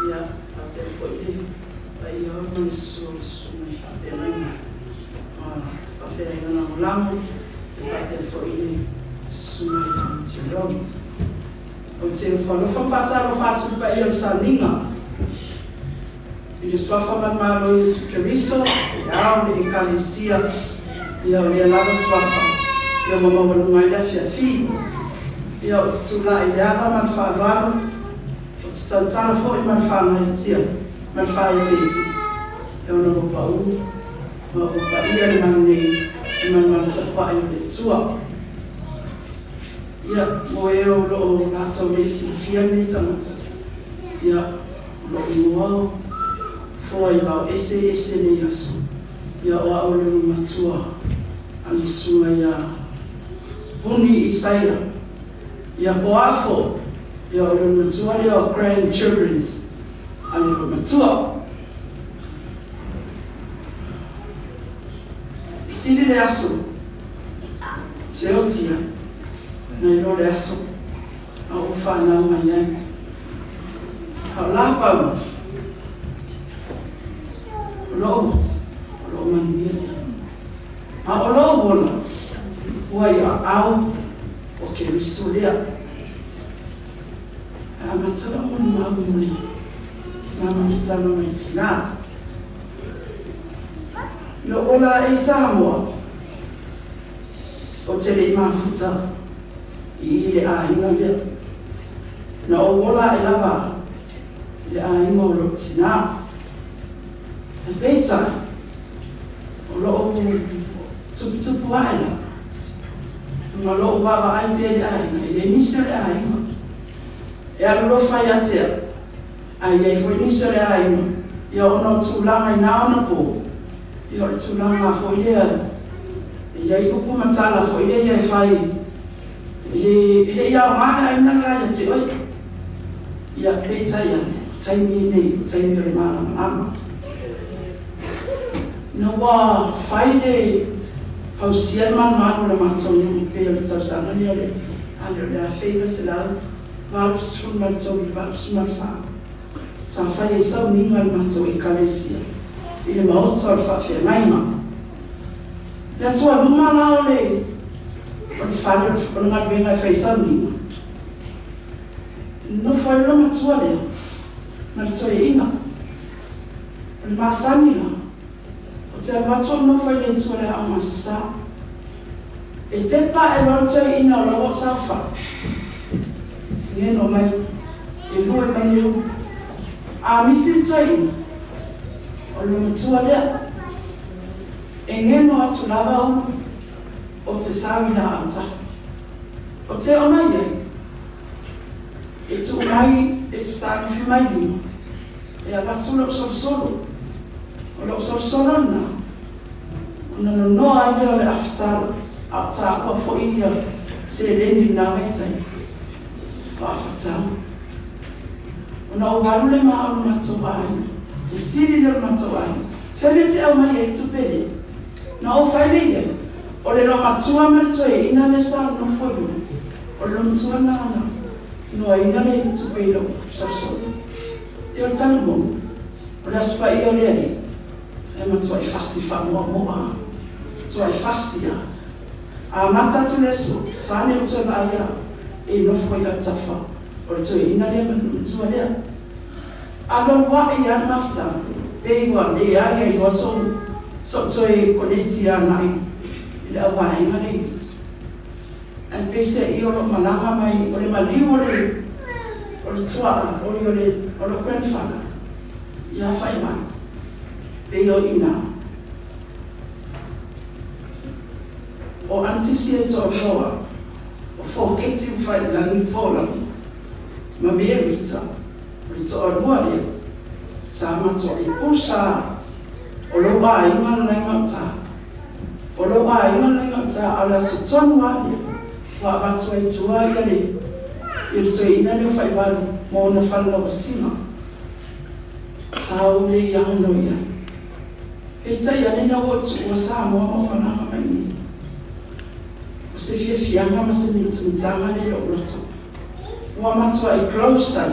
ia, faapea foi le paia o ma le susu o le susuga i faafeagaiga ma faafeagaiga lagolago, ia faapea foi le susuga ia Jerome. Ou te ofo alofa ma faatalofa atu i le paia o le sauniga i le Suafa manumalo o Iesu Keriso, le Ao, le Ekalesia, ia o lea lava Suafa, ia ua maualuga ai le afiafi. Ia ou te tulai i le ava ma le faaaloalo, ou te tautala foi ma le faagaeetia ma le faaeteete, ia ona ua pau ma ua paia le malu nei i malumalu tapuai o le Atua. Ia, mo e o lo o latou le silafia lenei tagata, ia, o lou igoa o Foa i Vao Ese ese nei aso, ia o au o le olomatua a le susuga ia Vuni Isaia, ia po a fo, ia o le olomatua lea o grandchildrens a le olomatua. Sili le aso, se oti ai, nai lo le aso na ou fanau mai ai. A o lapau, o lou oti, o loo manuia lea. A o lou ola, ua i aao o Keriso lea. E amata lau molimau mo le nā mafutaga mai tinā. Lou ola ae i Samoa, ou te le i mafuta i i le aiga lea. Na ou ola ae lava i le aiga o lou tinā. Ae peitai, o lou tuputupu ae la, ma lou vaavaai pea i le aiga, e leai nisi o le aiga e alolofa ia te au, ae i ai foi nisi o le aiga, ia ona o tulaga i na ona po, ia o le tulaga foi lea e i ai upu ma tala foi lea ia e fai, e le, e le i aoga le aiga le la ia te oe. Ia, peitai ane, o taimi nei, o taimi o le malamalama. Ina ua fai le fausia le malumalu o le matou nuu pei o le tausaga lea o le ale o le 1983 i le 84, sa fai ai sauniga a le matou Ekalesia i le maota o le faafeagaiga. Le atua luma la o le o le fale o le galuega e fai ai sauniga, nofo ai le matua lea ma le toeaina. O le masani la, ou te alu atu ou nofo i le itu o le aoga sa. E tepa ae loa le toeaina o la ua ou saofai. Geno mai, e lue mai le ulu. A misi le toeaina, o le matua lea. E geno atu lava ulu, ou te sau i la autafa. O te ona i ai. E tuu mai e fetagofi mai luma e avatu lo'u solosolo. O lo'u solosolo lenā ona nonoa ai lea o le afetala a o taua fo'i ia seleni i lenā vaitaimi o afatau. Ona ou alu lea ma au i le matou aiga, fesili lea o le matou aiga, Fea mea e te aumai ai le tupe lea? Na ou fai lea i ai, O le loomatua ma le toeaina lea sa nonofo i luga, o le loomatua lena na noaina le tupe i lou solosolo. Ia o le tali moni, o le Aso Paia o le Alii, e matuai fasi faamoamoa lava, matuai fasi lava. A amata atu le aso, sa le ou toe vaai lava e nofo i autafa o le toeaina lea ma le matua lea. Alualuai lava le mafutaga, pei ua leai ai loa so'u toe koneti agai i le auvaega lea i uta. Ae peiseai o lo o malaga mai, o le maliu o le o le tuaa, oi o le o lou grandfather ia Faimanu, pei o i ina. O aunties ia e toalua o Foketi Ufailagi Folau ma Merita, o le toalua lea sa matuai pusa o lou aiga le la i gauta. O lou aiga le la i gauta, a o le aso tonu lava lea ua avatu ai i tua ia le ia le toeaina lea o Faivalu ma ona falelauasiga. Sa ou le iagono i ai. Peitai ane ina ua ou tuua Samoa ma ou malaga mai i inei, o se fiafiaga ma se mitamitaga lea i lou loto. Ua matuai close ai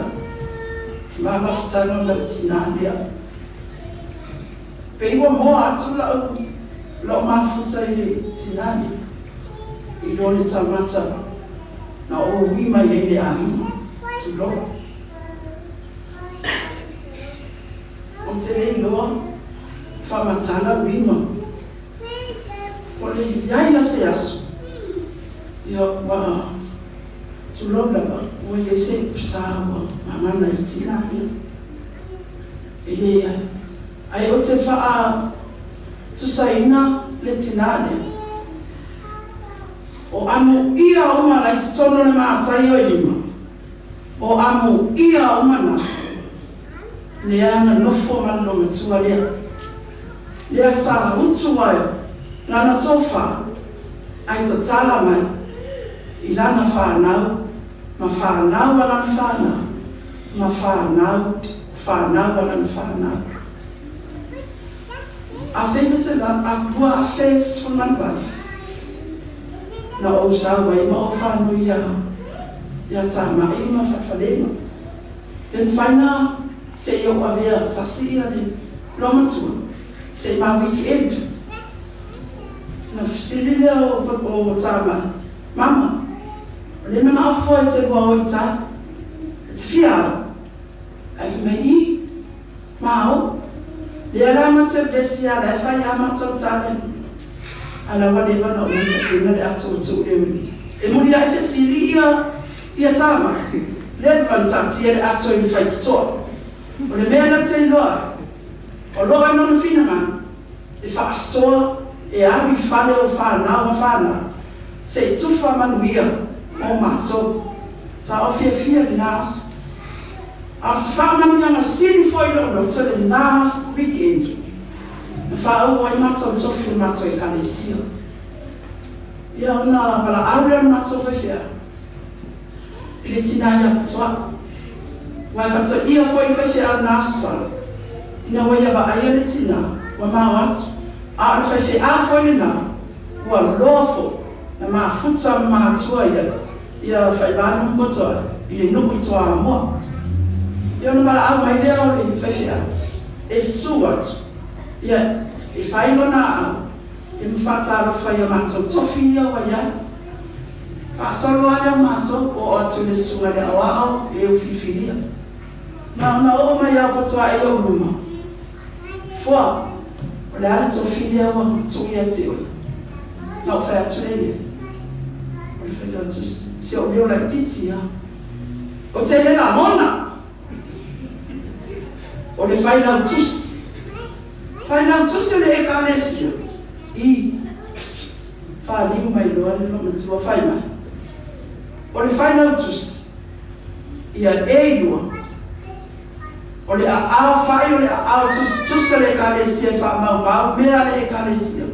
ma mafutaga ma le tina lea. Pei ua moa atu lau lou mafuta i le tina lea i lo le taumata na ou ui mai ai i le aiga, tulou. Ou te le iloa faamatala uiga o le i ai la se aso ia ua tulou lava ua i ai se upu sa ua gagana i le tina lea. E leai. Ae ou te faa tusaina le tina lea. O amuia uma la i totonu o le matai o Elima. O amuia uma na, lea na nofo ma le loomatua lea. Lea sa utu ai lana tofa ae tatala mai i lana fanau ma fanau a lana fanau ma fanau o fanau a lana fanau. 1918 na ou sau ai ma ou fanui iā iā Tama'i ma Falefalega. Pe mafai na se i ou avea tasi ia le loomatua se i ma weekend. Na fesili lea o o Tama'i, Mama, o lea e mana'o foe e te lua o i tai, e te fia alu? Ae fai mai, I, ma o. Lea la ma te vevesi a la e fai a matou tala i a la ua leva ona uma ona tapena le ato ua tuu leo i E muli ae fesili ia ia Tama, leva ona taatia le ato i le faitotoa. O le mea na te iloa ai, o loo i lona finagalo e faasoa e alu i fale o fanau ma fanau se i tufa manuia mo matou. Sa ou fiafia i lena aso. A o se faamanuiaga sili foi i lou loto lena weekend na faauu ai matou tofi o le matou Ekalesia. Ia ona valaau lea o le matou faifeau i le tina ia Patoa. Aua e faatoia foi le faifeau na aso Sa ina ua ia vaaia le tina ua mao atu, a o le faifeau foi lena ua loa foi na mafuta ma matua ia ia Faivalu ma Patoa i le nuu i Toamua. Ia ona valaau mai lea o le faifeau e susu atu ia e fai lona aau e ma faatalofa i a matou tofi ia ua i ai. Faasolo lava lea o matou, oo atu i le susuga i le aoao e u filifilia. Na ona oo mai lava o Patoae i ou luma, Foa, o le a le tofi lea ua tuu ia te oe? Na ou fai atu lea i ai, O le Failautusi, si ou leo laitiiti lava. Ou te le lagona! O le Failautusi. Failautusi o le Ekalesia i faliu mai loa le loomatua fai mai, O le Failautusi. Ia e iloa, o le aao fai o le aao tusitusa le Ekalesia e faamaumau mea a le Ekalesia,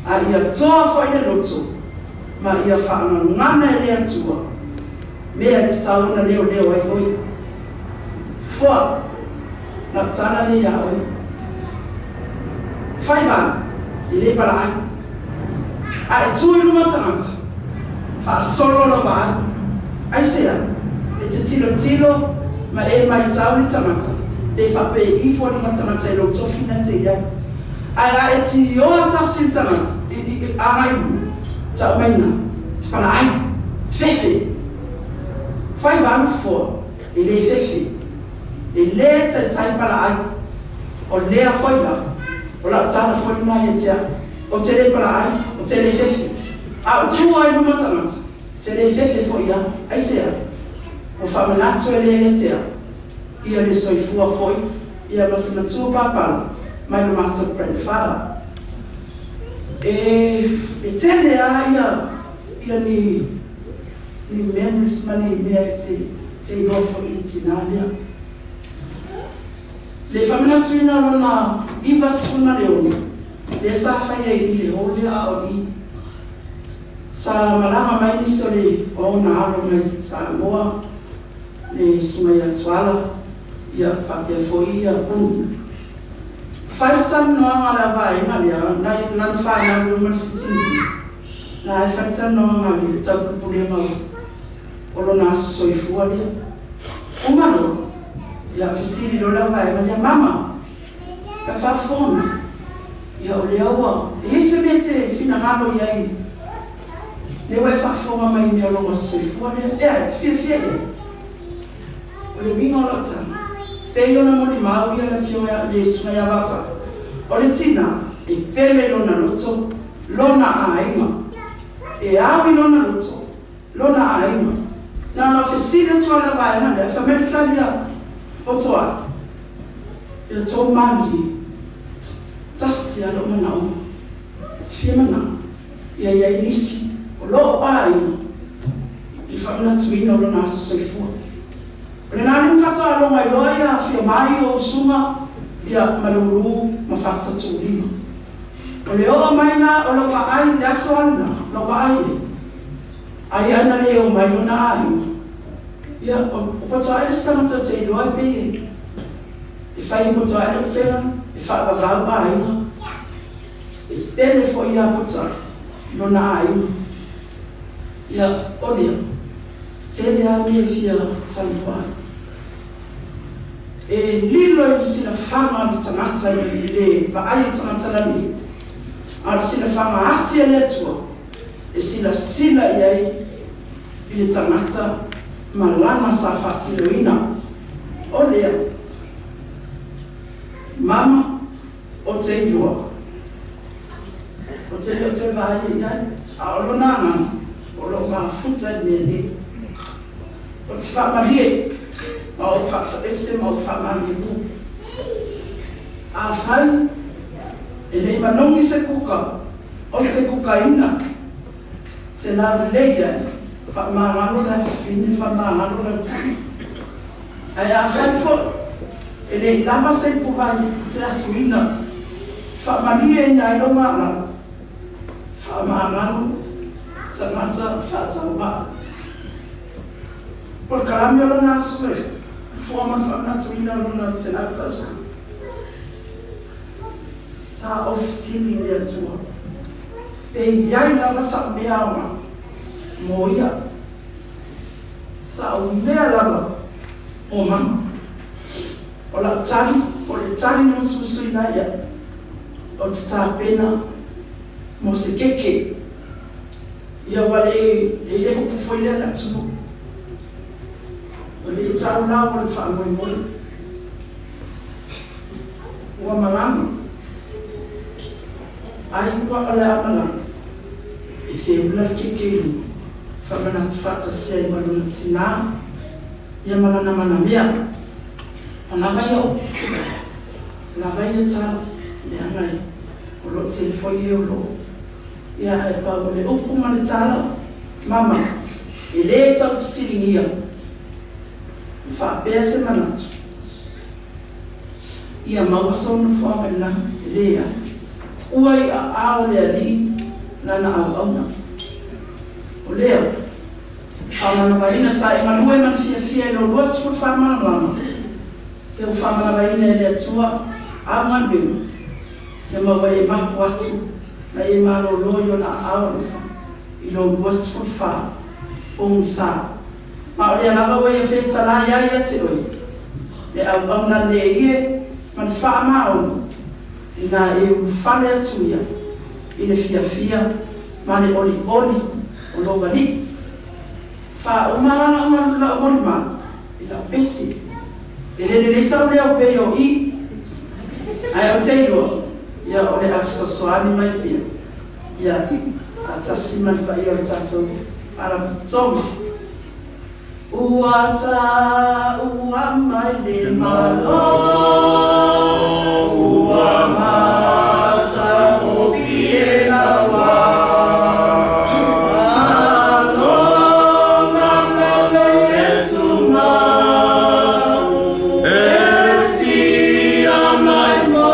a ia toa foi le loto ma ia faagagana e le Atua mea e tatau ona leoleo ai oe. Foa, lau tala lea ia oe. Fai vale, e le palaai. A e tu i luma o tagata, faasolo lau vaai. Aisea? E te tilotilo ma e maitau le tagata, pe faapei ifo le tagata i lou tofi na te i ai. Ae a e tioa tasi le tagata, i, i, agai i luma, tau mai ina, te palaai, fefe. Fai valu foa, e le fefe. E le taitai palaai. O lea foi la, o lau tala foi lena ia te au. Ou te le palaai, ou te le fefe. A ou tu ai i luma o tagata, ou te le fefe foi ia. Aisea? Ua faamanatu e lea ia te au, ia le soifua foi ia ma se matua papala mai lo matou grandfather. E, e tele lava ia, ia ni, ni memories ma ni mea e te, te iloa foi i le tinā lea. Le faamanatuina o lona 96 lea sa faia i le hall lea a o i. Sa malaga mai nisi o le o ona alo mai Samoa, le Susuga ia Tuala, ia faapea foi ia Puni. Fai le talanoaga a le vaega lea nai lana fanau i luma o le sitting room, la e fai le talanoaga a le taupulepulega o lona aso soifua lea. Uma loa, ia fesili loa le au vaega lea, Mama, e faafofoga mai, ia o lea ua e i ai se mea e te finagalo i ai, lea ua e faafofoga mai i mea o lou aso soifua lea, ea, e te fiafia i ai? O le uiga o lau tala, pei ona molimau ia le Afioga ia le Susuga ia Vafa, o le tina e pele i lona loto lona aiga, e ao i lona loto lona aiga. Na ona fesili atu lava le vaega lea, fai mai le tali a Potoai, Ia outou malie, tasi lava lou manaoga, ou te fia manao ia i ai nisi o lou aiga i le faamanatuina o lona aso soifua. O lena le na faatoa logo ai loa ia afio mai o usuga ia Malulu ma Fata Tuulima. O le oo mai la o lou vaai i le aso lava lena, lou vaai ai, ai ana le o mai lona aiga, ia, o Potoae le isi tagata ou te iloa e pei e fai e Potoae le upega, e faavavau aiga, e pele foi ia Potoae lona aiga. Ia, o lea, tele lava mea e fia talanoa ai. E lilo i le silafaga a le tagata i le vaai o le tagata lalelei, a o le silafaga ati a le Atua e silasila i ai i le tagata ma lana sa faatinoina. O lea, Mama, ou te iloa, ou te le o toe vaai i ai, a o lona agaga o lo o mafuta i le mea nei. Ou te faamalie ma ou faataese ma ou faamaliemu. Afai e le i manogi se kuka, ou te kukaina se laulelei ai, faamagalo le afafine, faamagalo le autili. Ae afai foi e le i lava se ipuvai ou te asuina, faamalieina ai lou maalalo, faamagalo tagata faatauvaa. Polokalame o lona aso soifua ma le faamanatuina o lona 100 tausaga. Sa ou fesili i le Atua, pe i ai lava sa'u mea aoga mo ia. Sa'u mea lava mo mama. O lau tali, o le tali na musumusuina ai iaʻu, ou te tapena mo se keke. Ia ua le e i ai upu foi lea a le atunuu, Ua le tau lau o le faamoemoe. Ua malaga, ai ua o le a malaga, e feula le keke i luga, faamanatu faatasi ai ma lona tinā ia ma lana manamea. Ua lava ia upu, ua lava ia tala, leaga e o lo o tele foi e o lo o. Ia, ae pau o le upu ma le tala, Mama, e le tau fesiligia. Ma faapea se manatu, Ia maua sou nofoaga i le lagi. E leai. Ua i aao o le Alii Lana auauna. O lea, faamanavaina sa e galue ma le fiafia i lou 24 malamalama, pe ua faamanavaina e le Atua au galuega, ia ma ua e mapu atu ma e malolo i Ona aao alofa i lou 24 pogisa. Ma o lea lava ua Ia fetalai ai ia te oe le auauna lelei e ma le faamaoni, ina e ulufale atu ia i le fiafia ma le olioli o lou Alii. Faauma la lau molimau i lau pese. E le lelei sau leo pei o i, ae ou te iloa, ia o le a fesoasoani mai pea, ia faatasi ma le paia o le tatou Faalapotopotoga. Ua taua mai le Malo, ua matagofie lau alo, na Iesu e fia mai mo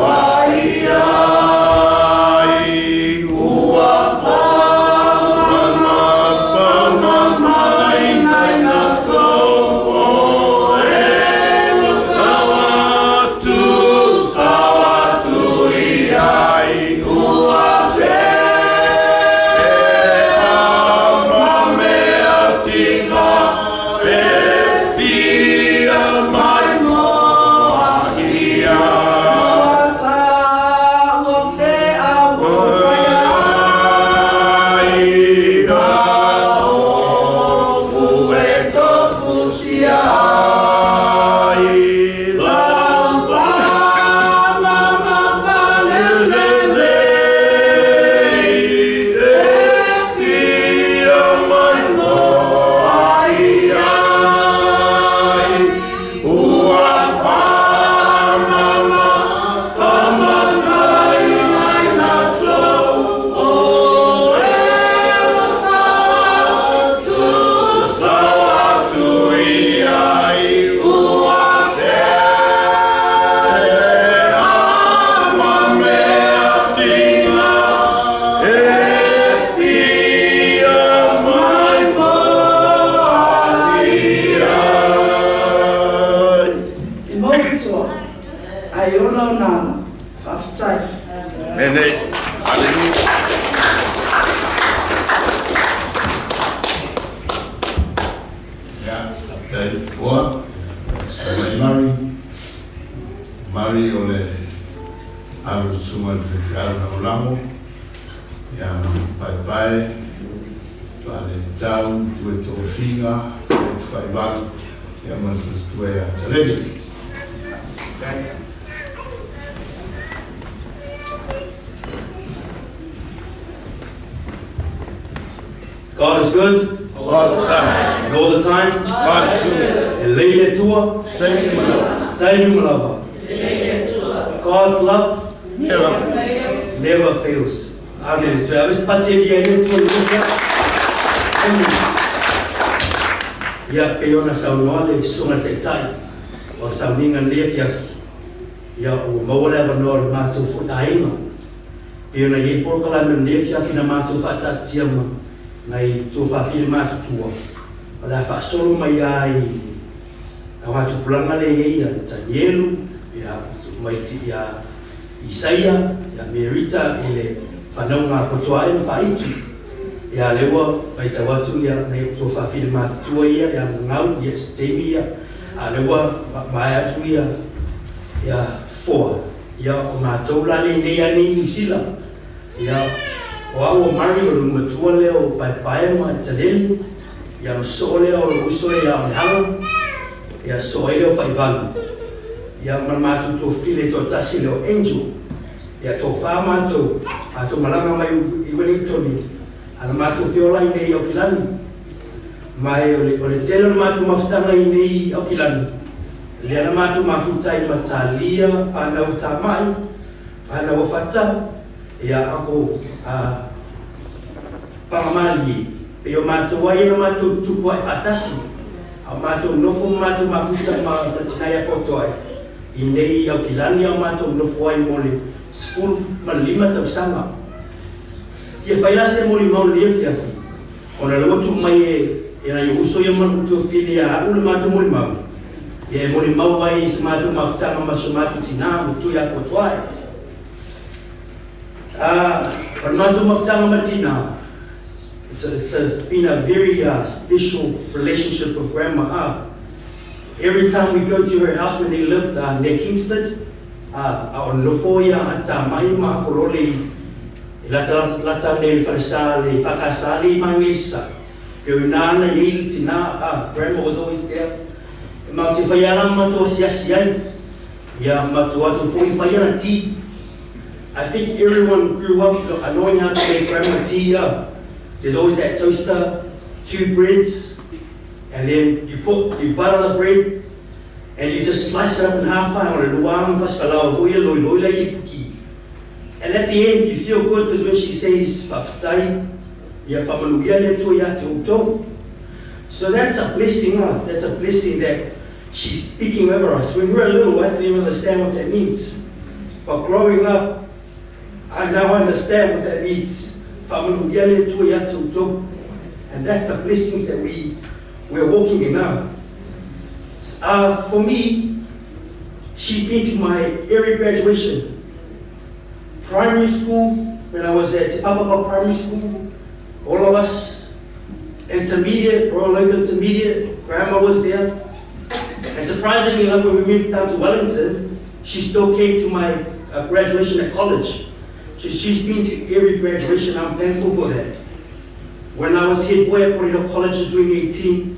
ai ai, ua fama mai nai natou o e sawa tu sawa tu iai, ua te ma mea tina e fia mai mo ia. Ua taua feau o faia ai, ofu e tofusia ai, lau ma palelele e fia mai mo ai ai, ua fama fama mai nai natou o e sawa tu sawa tu iai, ua te ama mea tina e fia mai mo ai ai. E mau toa, ae ola ona ala. Faafetai.
Mene. Hallelujah.
Ia, faafetai ua susuga i Mari. Mari o le alu susuga i le faifeau lagolago, ia Paepae, Faaletau, Tue Tofiga, Faivalu, ia ma le faletua ia Taleni.
God is good
All the time.
and all the time.
God is good.
E lelei le Atua, taimi uma lava. God's love
Never.
never fails. Amen. Toe ave se pati e lia i le Atua i le Amen. Ia pe ona saunoa le susuga taitai o sauniga nei afiafi. Ia ua maua le avanoa o le matou foi aiga. Pei ona i ai polokalame o lenei afiafi na matou faataatia ma nai tuafafine matutua. O le a faasolo mai lava i augatupulaga lea e i ai ia Tanielu, ia Maiti, ia Isaia, ia Merita i le fanauga a Potoae ma Faaitu. Ia lea ua matau atu ia nai ou tuafafine matutua ia ia Gagau, ia se taimi ia, a o lea ua maea atu ia ia Foa. Ia o matou la lenei ane i Niu Sila. Ia o au o Murray o le matua lea o Paepae ma Taleni. Ia ona sosoo lea o lou uso ia Onehala. Ia sosoo ai lea o Faivalu. Ia ma le matou tuafafine toatasi lea o Angel. Ia toafa matou, matou malaga mai i Wellington a na matou feola iinei i Aukilani. Ma e o le tele o le matou mafutaga iinei i Aukilani, lea na matou mafuta ai ma Talia, fanau a Tamai, fanau a Fata, ia ako a Pagamalie, pei o matou ai ia na matou tutupu ae faatasi.
A o matou nofo ma matou mafuta ma le tina ia Potoai i nei Aukilani a o matou nofo ai mo le 15 tausaga. Fia fai la se molimau i lenei afiafi, ona o lea ua tuu mai e e nai ou uso ia ma lou tuafafine ia au le matou molimau, ia e molimau ai i se matou mafutaga ma si o matou tina matua ia Potoai. Ah, o le matou mafutaga ma le tina, it's been a very special relationship with grandma. Ah, every time we go to her house when they lived near Kingsford, a o nofo ia ata mai ma akolole i lata lata nei le falesa le whakasa le i mangeisa. Pe o ina ana i le tina, ah, grandma was always there. E mau te whai ala matua asiasi ai. Ia matua atu foi whai ana ti. I think everyone grew up knowing how to make grandma tea. There's always that toaster, two breads, and then you put, you butter the bread, and you just slice it up in half. O le lua ma fasikalao foi le loi loi la i puki. And at the end, you feel good because when she says, "Faafetai, ia faamanuia le Atua ia te outou." So that's a blessing, huh? That's a blessing that she's speaking over us. When we were little, I didn't even understand what that means. But growing up, I now understand what that means. Faamanuia le Atua ia te outou. And that's the blessings that we're walking in now. For me, she's been to my every graduation. Primary school, when I was at Te Papapa Primary School, all of us. Intermediate, Royal Oak Intermediate, Grandma was there. And surprisingly enough, when we moved down to Wellington, she still came to my graduation at college. She's been to every graduation. I'm thankful for that. When I was head boy at Porirua College in 2018,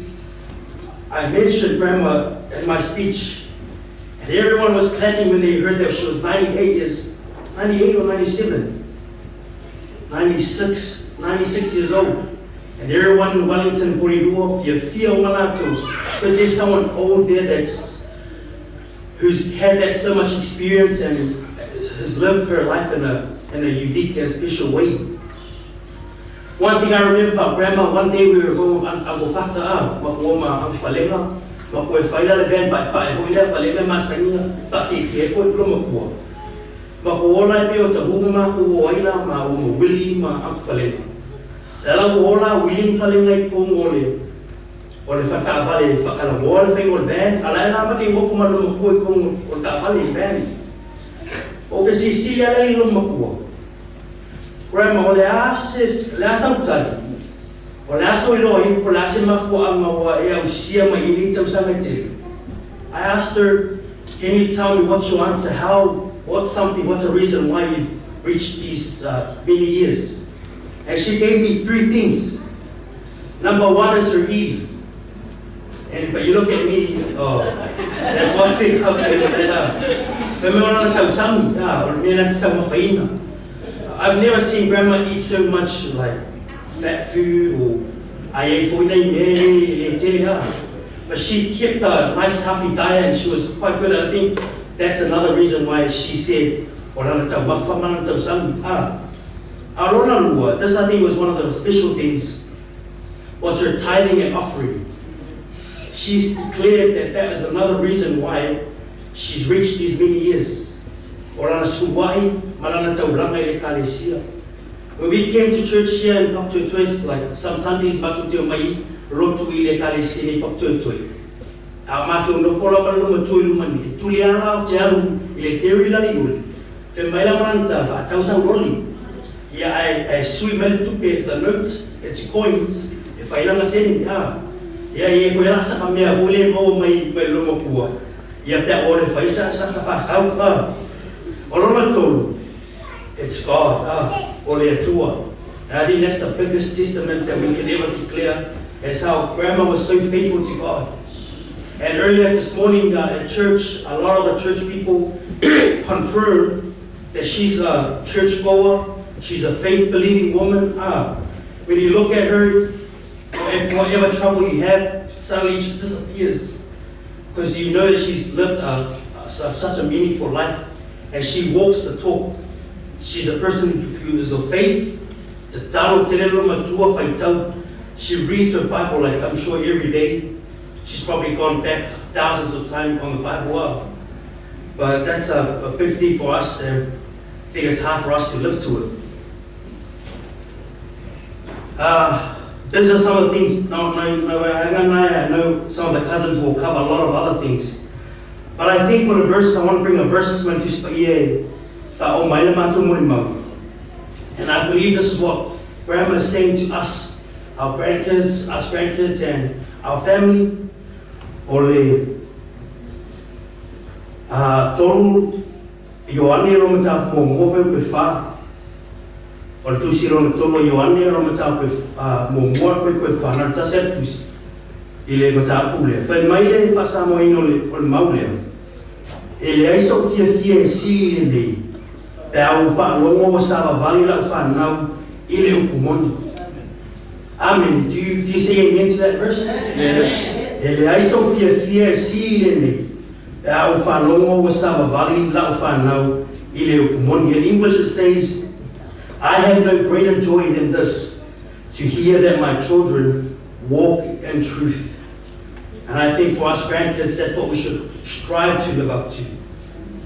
I mentioned Grandma in my speech, and everyone was clapping when they heard that she was 98 years, 98 or 97? 96, 96 years old. And everyone in Wellington, Porirua, fiafia o latou, because there's someone old there who's had that so much experience and has lived her life in a unique and special way. One thing I remember about Grandma, one day we were going with Uncle Fata, ma ko ma Uncle Falenga, ma ko e whaila le van pa pa e hoi lea falenga ma sangia, pa ke ke e koe pula makua. Ma ko ola e pe o ta hunga ma ko o aila ma o ma Willie ma Uncle Falenga. Le ala o ola Willie Falenga i kongo o le whakaavale whakala moa le whaingo o le van, ala e la ma ke ngofo ma lo makua i kongo o le kaavale i le van. O fe sisili ala i lo makua. Grandma, o le a se, le a sautali. O le aso i loa i po le ase mafuaanga ua e ausia mai i nei tausaga e tele. I asked her, "Can you tell me what's your answer? What's something, what's a reason why you've reached these many years?" And she gave me three things. Number one is her eating. And but you look at me, oh, that's one thing I've that I've never seen Grandma eat so much like fat food or ai foi nei me le tele ha. But she kept a nice healthy diet and she was quite good. I think that's another reason why she said, "O lana taumafa ma lana tausami." Ah. A lona lua, this I think was one of the special things, was her tithing and offering. She's declared that that is another reason why she's reached these many years. O lana suai, ma lana taulaga i le ekalesia. When we came to church here in Papatoetoe, like some Sundays, matou te omai lotu i le ekalesia nei Papatoetoe. A matou nofo lava le matua i luma nei, e tuli ala o te alu i le dairy lali uli. Fe mai la maranta, whaatau sau loli. Ia ae sui mai le tupe, the notes, it's coins, e whailanga seni, a. Ia e koe la saka mea hoi le mau mai mai lo makua. Ia te ore whaisa sa ka whakau, a. O lona tolu, it's God, ah, o le Atua. And I think that's the biggest testament that we can ever declare, is how Grandma was so faithful to God. And earlier this morning at church, a lot of the church people confirmed that she's a church goer, she's a faith-believing woman. When you look at her, if whatever trouble you have, suddenly it just disappears. Because you know that she's lived such a meaningful life, and she walks the talk. She's a person who is of faith. Te talo te lelo matua whaitau. She reads her Bible, like I'm sure every day. She's probably gone back thousands of times on the Bible. But that's a big thing for us, and I think it's hard for us to live to it. These are some of the things, no, no, no, I know some of the cousins will cover a lot of other things. But I think for the verse, I want to bring a verse. And I believe this is what Grandma is saying to us, our grandkids, us grandkids, and our family. O le tolu Ioane ro mataupu muamua fuaiupu e 4. O le tusi lona tolu a Ioane ro mataupu muamua fuaiupu e 4, na le tasi a le tusi i le mataupu lea. Fai mai le faasamoaina o le mau lea. E leai so'u fiafia e sili i lenei, pe a ou faalogo ua savavali la'u fanau i le upu moni. Amen. Do you say amen to that verse?
Yes.
E leai so'u fiafia e sili i lenei, pe a ou faalogo ua savavali la'u fanau i le upu moni. In English it says, "I have no greater joy than this, to hear that my children walk in truth." And I think for us grandkids, that's what we should strive to live up to.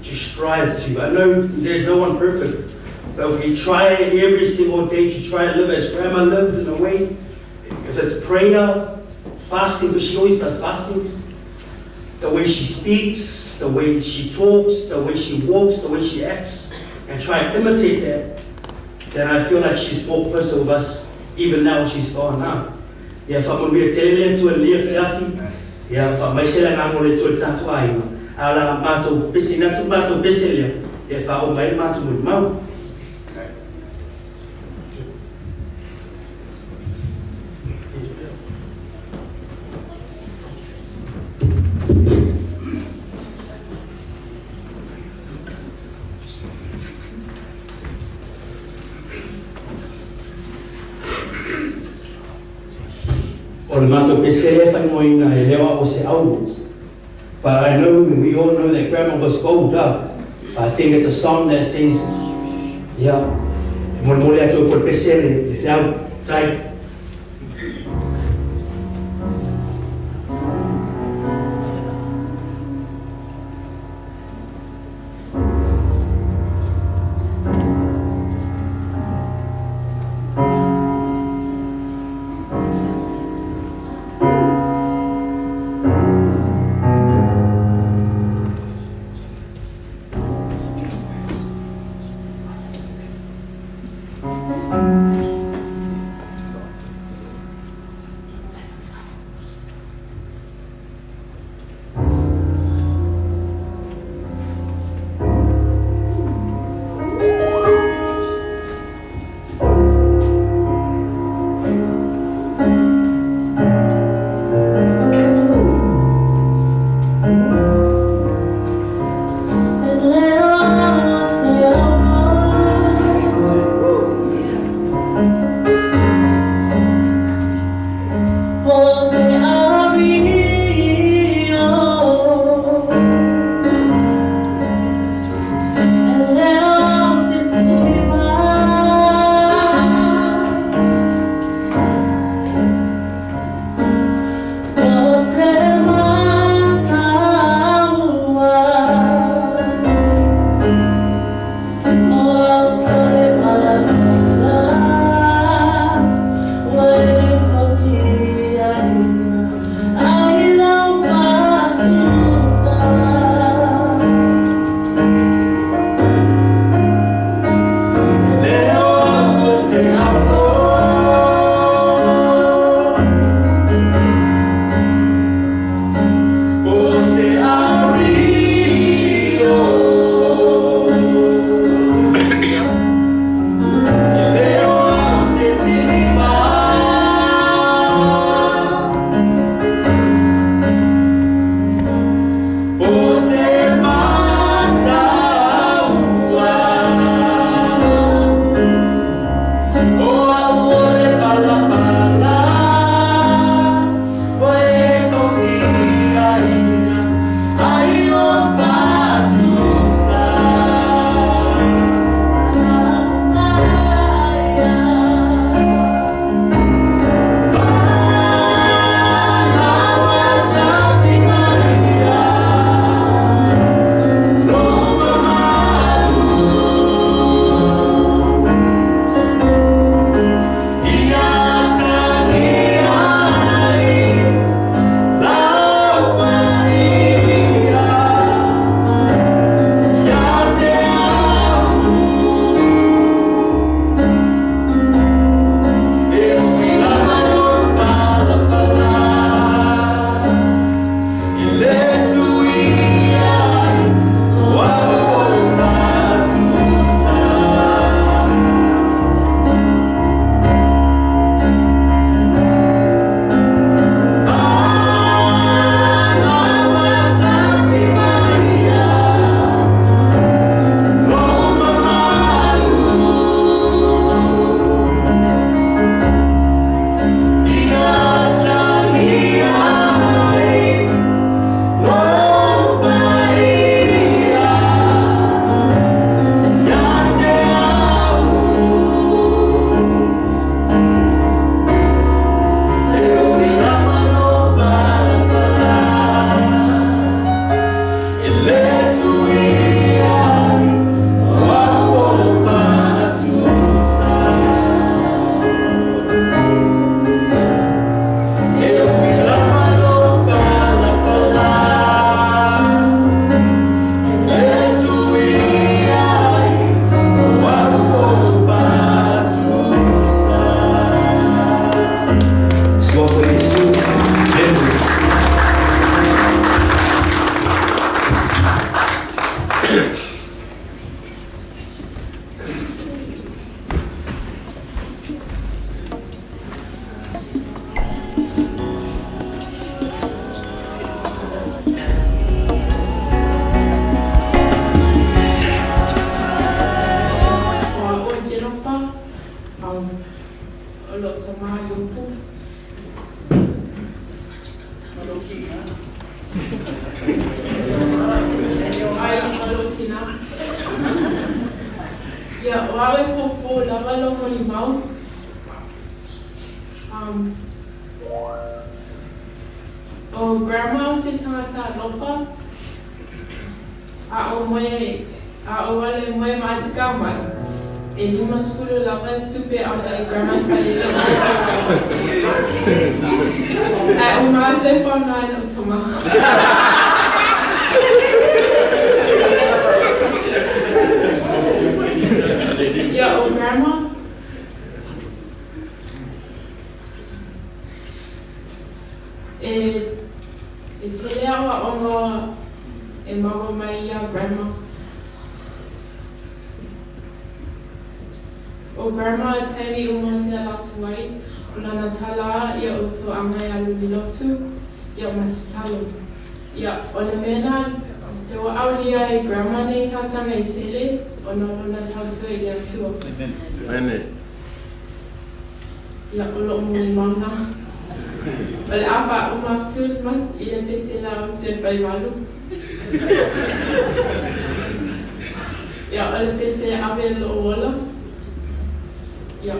To strive to. I know there's no one perfect, but if we try every single day to try and live as Grandma lived in a way, if it's prayer, fasting, because she always does fastings, the way she speaks, the way she talks, the way she walks, the way she acts, and try and imitate that, then I feel like she's more closer with us even now she's gone now. Ia faamanuia tele le Atua i lenei afiafi, ia faamaise le agaga o le Atua i le tatou aiga, a o la matou pese, ina atu matou pese lea, e faaoo mai le matou molimau. O le matou pese lea e faaigoaina e leo ao se au. But I know, we all know that Grandma was gold, ah. I think it's a song that says, yeah, e molemole atu ai po le pese le feau, tai.
o au e pōpō lava lou molimau. O grandma o se tagata alofa, a o moe, a o ale moe maatika mai, e 50 lava le tupe ona i grandma i fale le o Ae o matou e pauna ai lou tama. Ia o grandma. E e tele aoaoga e maua mai iā Grandma. O Grandma e taimi uma te ala atu ai, o lana tala ia o to aga e alu i lotu, ia ma se talo. Ia, o le mea na le ua aulia e Grandma nei tausaga e tele, ona o lona tautua i le Atua.
Amen.
Ia, o lou molimau na. O le a faauma atu i le pese la o se faivalu. Ia, o le pese ave lou ola. Ia.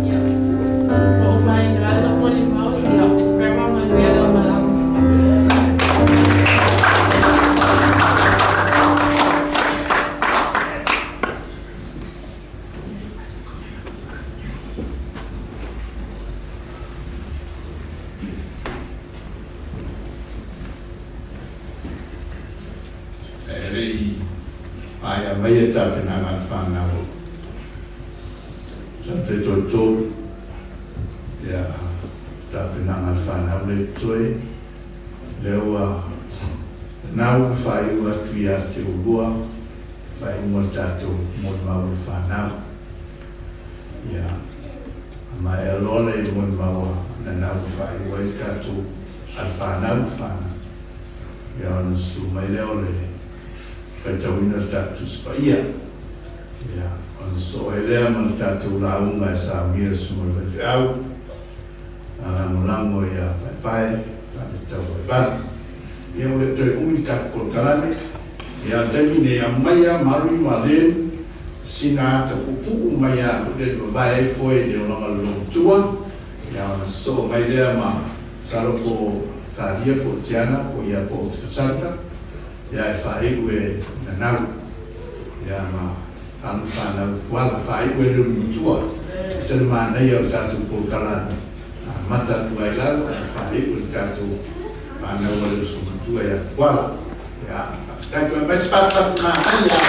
Ia, ua uma ai la lou molimau, ia, Grandma manuia lau malaga.
E le i maea mai e tapenaga a le fanau o Satetoetolu, ia, tapenaga a le fanau lea i Totoe, lea ua nau faaiu atu ia te oulua, faaiuga o le tatou molimau i le fanau. Ia, a maea loa le molimau a nanau e faaiu ai le tatou alefanau ma fanau. Ia ona susu mai lea o le faitauina o le tatou Tusi Paia. Ia ona sosoo ai lea ma le tatou lauga e saunia e le Susuga i le Faifeau, lagolago ia Paepae Faaletau Vaivalo. Ia ua le toe umi le tatou polokalame, ia o le taimi lenei, aumai lava Mary ma Lynn sina ata puupuu mai lava foi lele vavae ai foe i le olaga o le loomatua, ia ona sosoo mai lea ma masalo po o Talia po o Tiana po o ia po o Cassandra, ia e faaiu e nanau, ia ma alo ma fanau Tuala, faaiu e le loomatua. E ese le manaia o le tatou polokalame. Amata atu lava i lalo ae faaiu i le tatou fanau a le uso matua ia Tuala. Ia, faafetai toe aumai se fatufatu manaia.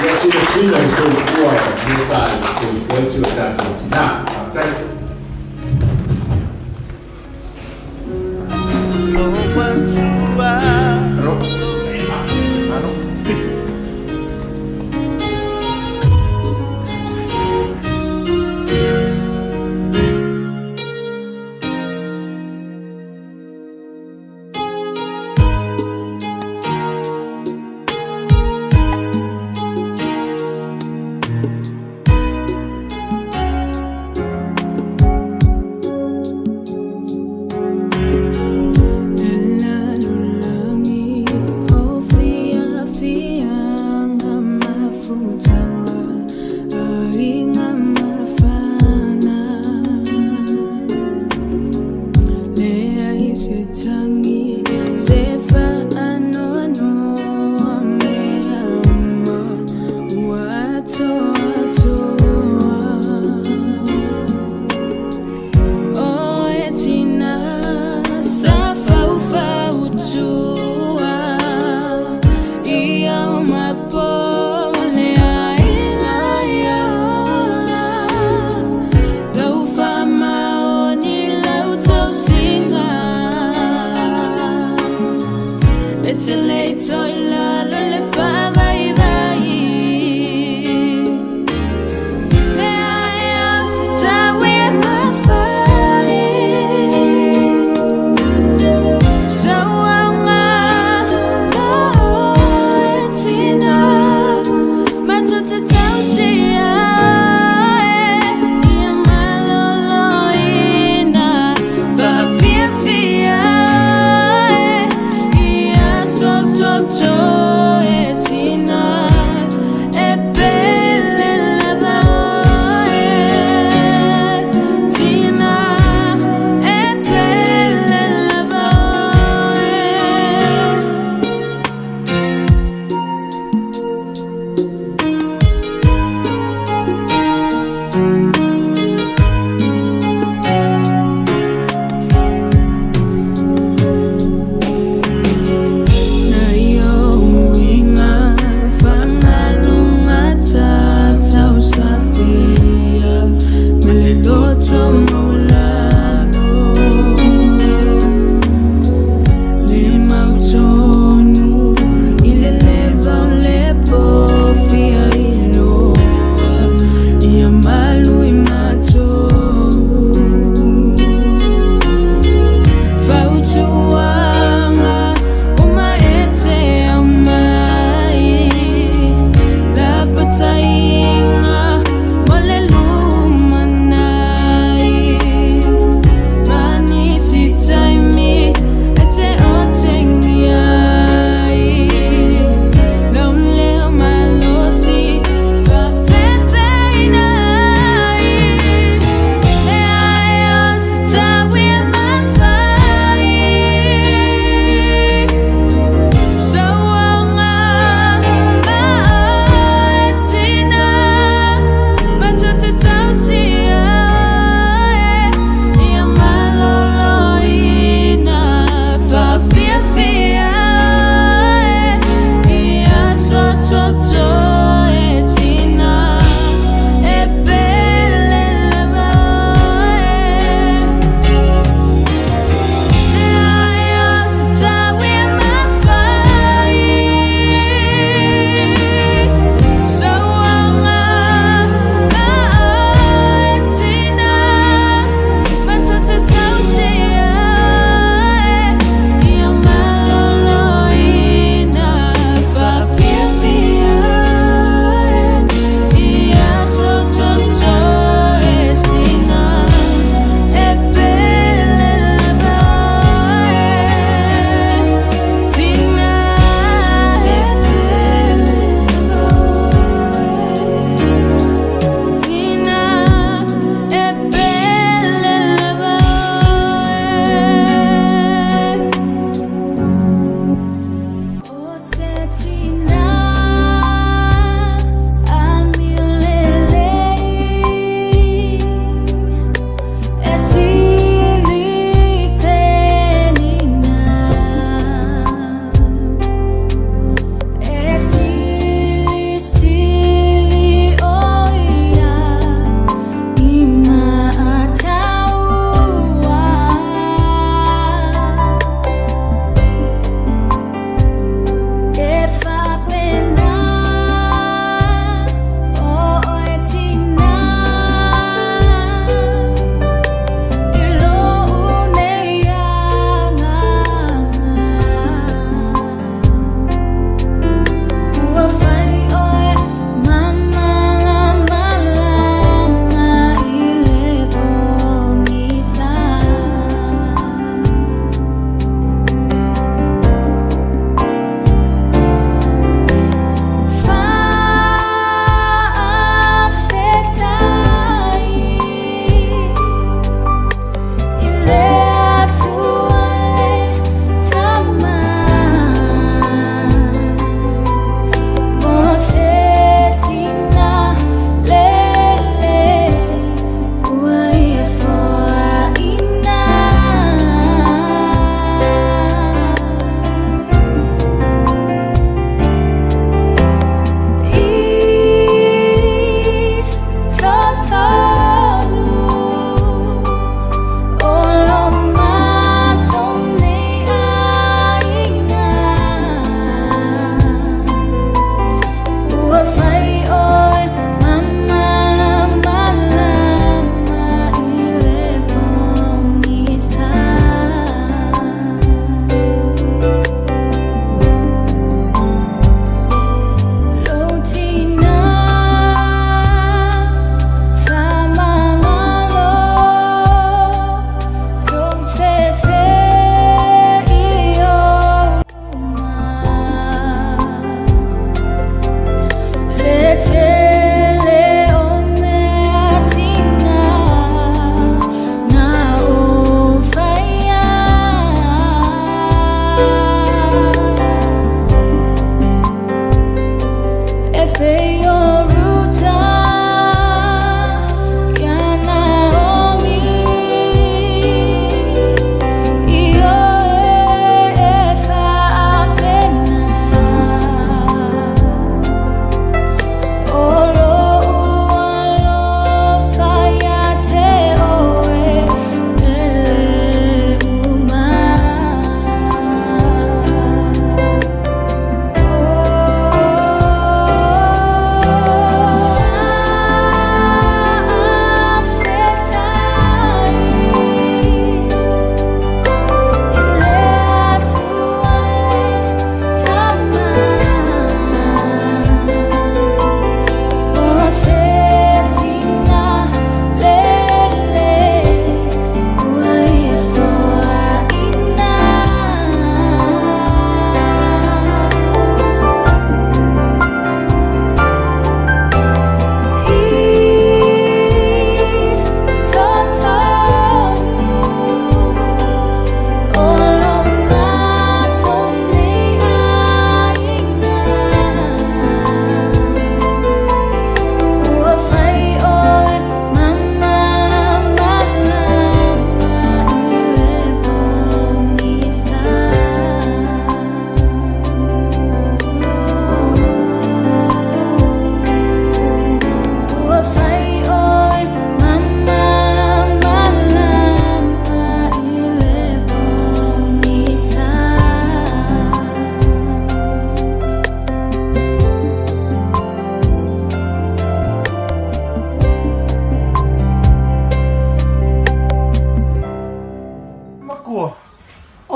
Ia silasila i soifua o mea sa soifua ai si o tatou tina. Faafetai.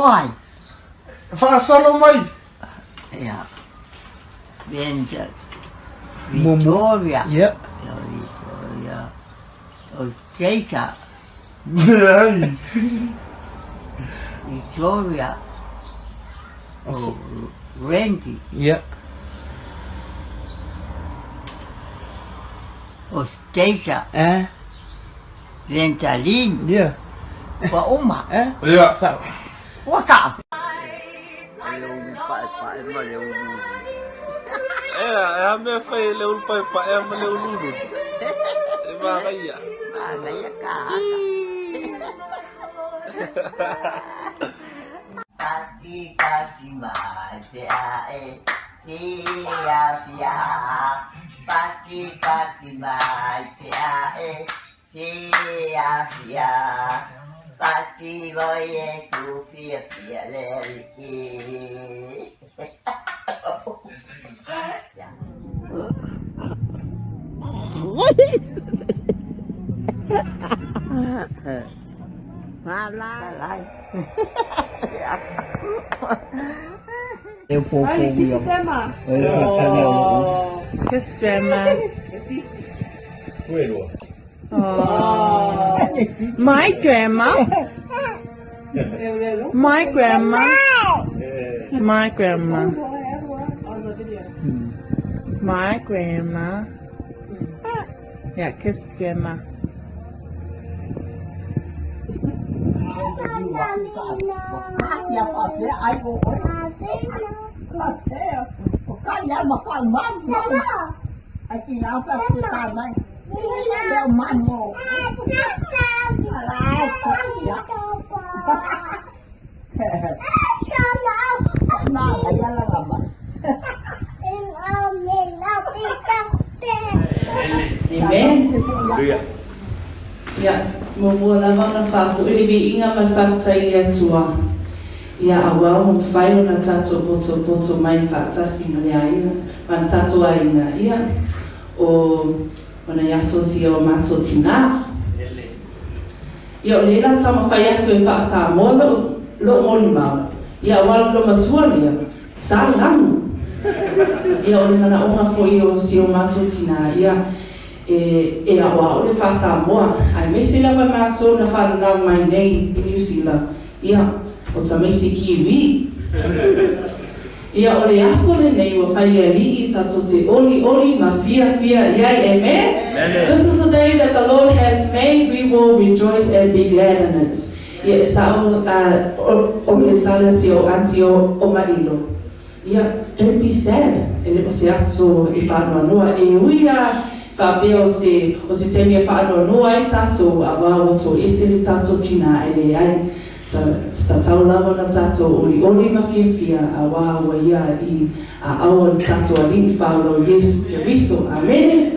O ai?
Faasalo mai.
Ia. Venture. Victoria.
Ia.
Victoria. O Keita.
Leai.
Victoria. O Randy.
Ia.
O Keita.
Eh.
Ventalin.
Ia.
Ua uma.
Eh.
Ia.
Sao.
Ua sao. Le ulu paepae ma le ulu.
Ea, e a mea fai le ulu paepae ma le ulu ulu. E manaia.
Manaia ka haka. Kati kati mai te ae fia fia. Pati kati mai te ae fia fia. Pati voi e tu fia fia le i.
Ai, kiss grandma.
Kiss grandma. Oh. My grandma. My grandma. My grandma. My grandma. Yeah, kiss grandma. Amen.
Hallelujah.
Ia, muamua lava ona faafo'i le viiga ma le faafetai i le Atua, ia auā ua mafai ona tatou potopoto mai faatasi ma le aiga, ma le tatou aiga, ia, o o nai aso sia o matou tinā. Ia, o lea la taumafai atu e faa-Samoa lo'u, lo'u molimau, ia auā le lomatua lea, sa lagu. Ia, o le manaʻoga foi o si o matou tinā, ia, e, e aʻoaʻo le faa-Samoa, aemaise lava matou na fananau mai nei i Niu Sila, ia, o tamaiti Kiwi. Ia, o le aso lenei ua fai e Alii tatou te olioli ma fiafia i ai. Amen? This is the day that the Lord has made, we will rejoice and be glad in it. Ia, e sa'o a, o, o le tala si o aunty o, o Mailo. Ia, don't be sad, e le o se aso e faanoanoa, e ui a faapea o se, o se taimi e faanoanoa ai tatou, auā ua toese le tatou tinā e leai, ta, tatau lava ona tatou olioli ma fiafia, auā ua ia i aao o le tatou Alii faola o Iesu Keriso. Amene.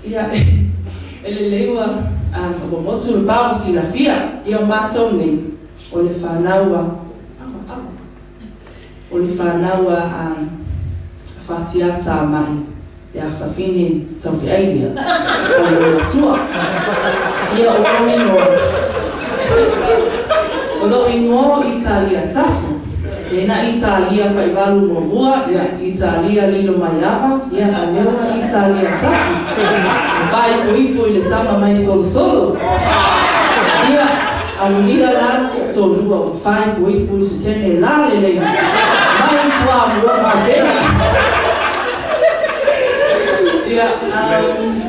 Ia, e lelei ua, ua motu le bao silafia ia o matou nei, o le fanau a, aua, aua. O le fanau a Fatiata Mahi, le afafine taufeai lea, o lou atua. Ia, o lou inoa, o lou inoa o Italia Tahu. Lena Italia Faivalu muamua, ia, Italia Lilo Maiava, ia, a lea ua Italia Tahu. Faaipoipo i le tama mai solosolo. Ia, Amuia la toalua ua faaipoipo i se tene la lelei mai Toamua ma Vena. Ia, um,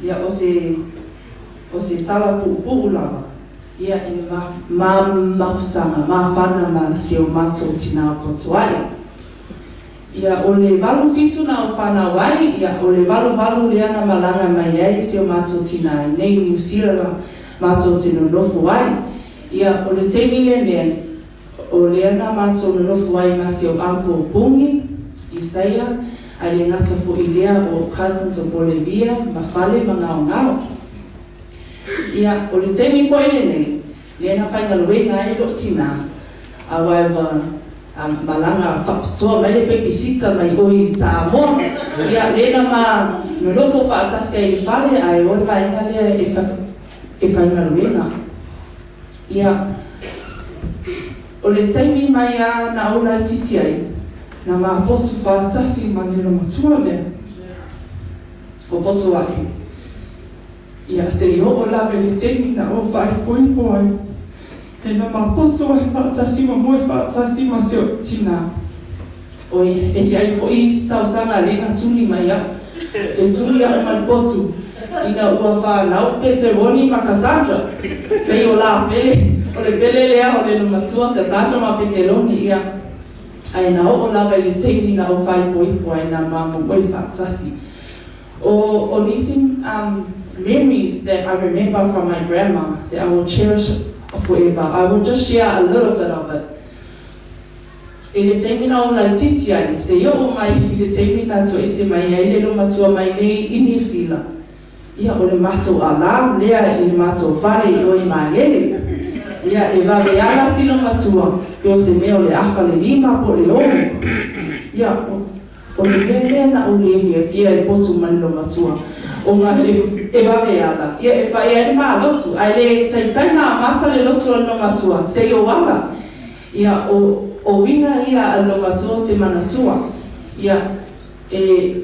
ia, o se, o se tala puupuu lava, ia, i le ma, ma mafutaga, mafana ma si o matou tinā o Potuai. Ia, o le 87 na o fanau ai, ia, o le 88 lea na malaga mai ai si o matou tinā i nei Niu Sila matou te nonofo ai. Ia, o le taimi lenei, o lea na matou nonofo ai ma si o uncle Bungi, Isaia, ae le gata foi lea o cousins o Bolivia ma fale ma gaogao. Ia, o le taimi foi lenei, lea na faigaluega ai lou tinā, auā ua malaga faapitoa mai le babysitter mai o i Samoa. Ia, lea na ma nonofo faatasi ai i le fale, ae o le vaega lea e, e faigaluega. Ia, o le taimi mai a na ou laitiiti ai, na mapotu faatasi ma le olomatua lea o Potuaʻe. Ia, se i oo lava i le taimi na ou faaipoipo ai, e na mapotu ai faatasi ma moe faatasi ma si ou tinā. Oi, e i ai foi isi tausaga lea na tuli mai au, e tuli au ma le potu, ina ua fanau Peteroni ma Cassandra. Pei o la pele, o le pele lea o le matua Cassandra ma Peteroni, ia. Ae na oo lava i le taimi na ou faaipoipo ai na mamoe faatasi. O, o nisi memories that I remember from my grandma that I will cherish forever. I will just share a little bit of it. I le taimi na ou laitiiti ai, se i oo mai i le taimi na toese mai ai le olomatua mai nei i Niu Sila, ia o le matou alarm lea i le matou fale i o i Magele. Ia e vave ala si olomatua pe o se mea o le afa le lima po o le ono. Ia o, o le mea lea na ou le fiafia e potu mai le olomatua, ona e, e vave ala, ia e fai ai le ma lotu, ae le taitai na amata le lotu a le olomatua se i ou ala. Ia, o, o uiga ia a le matua o te manatua, ia, e,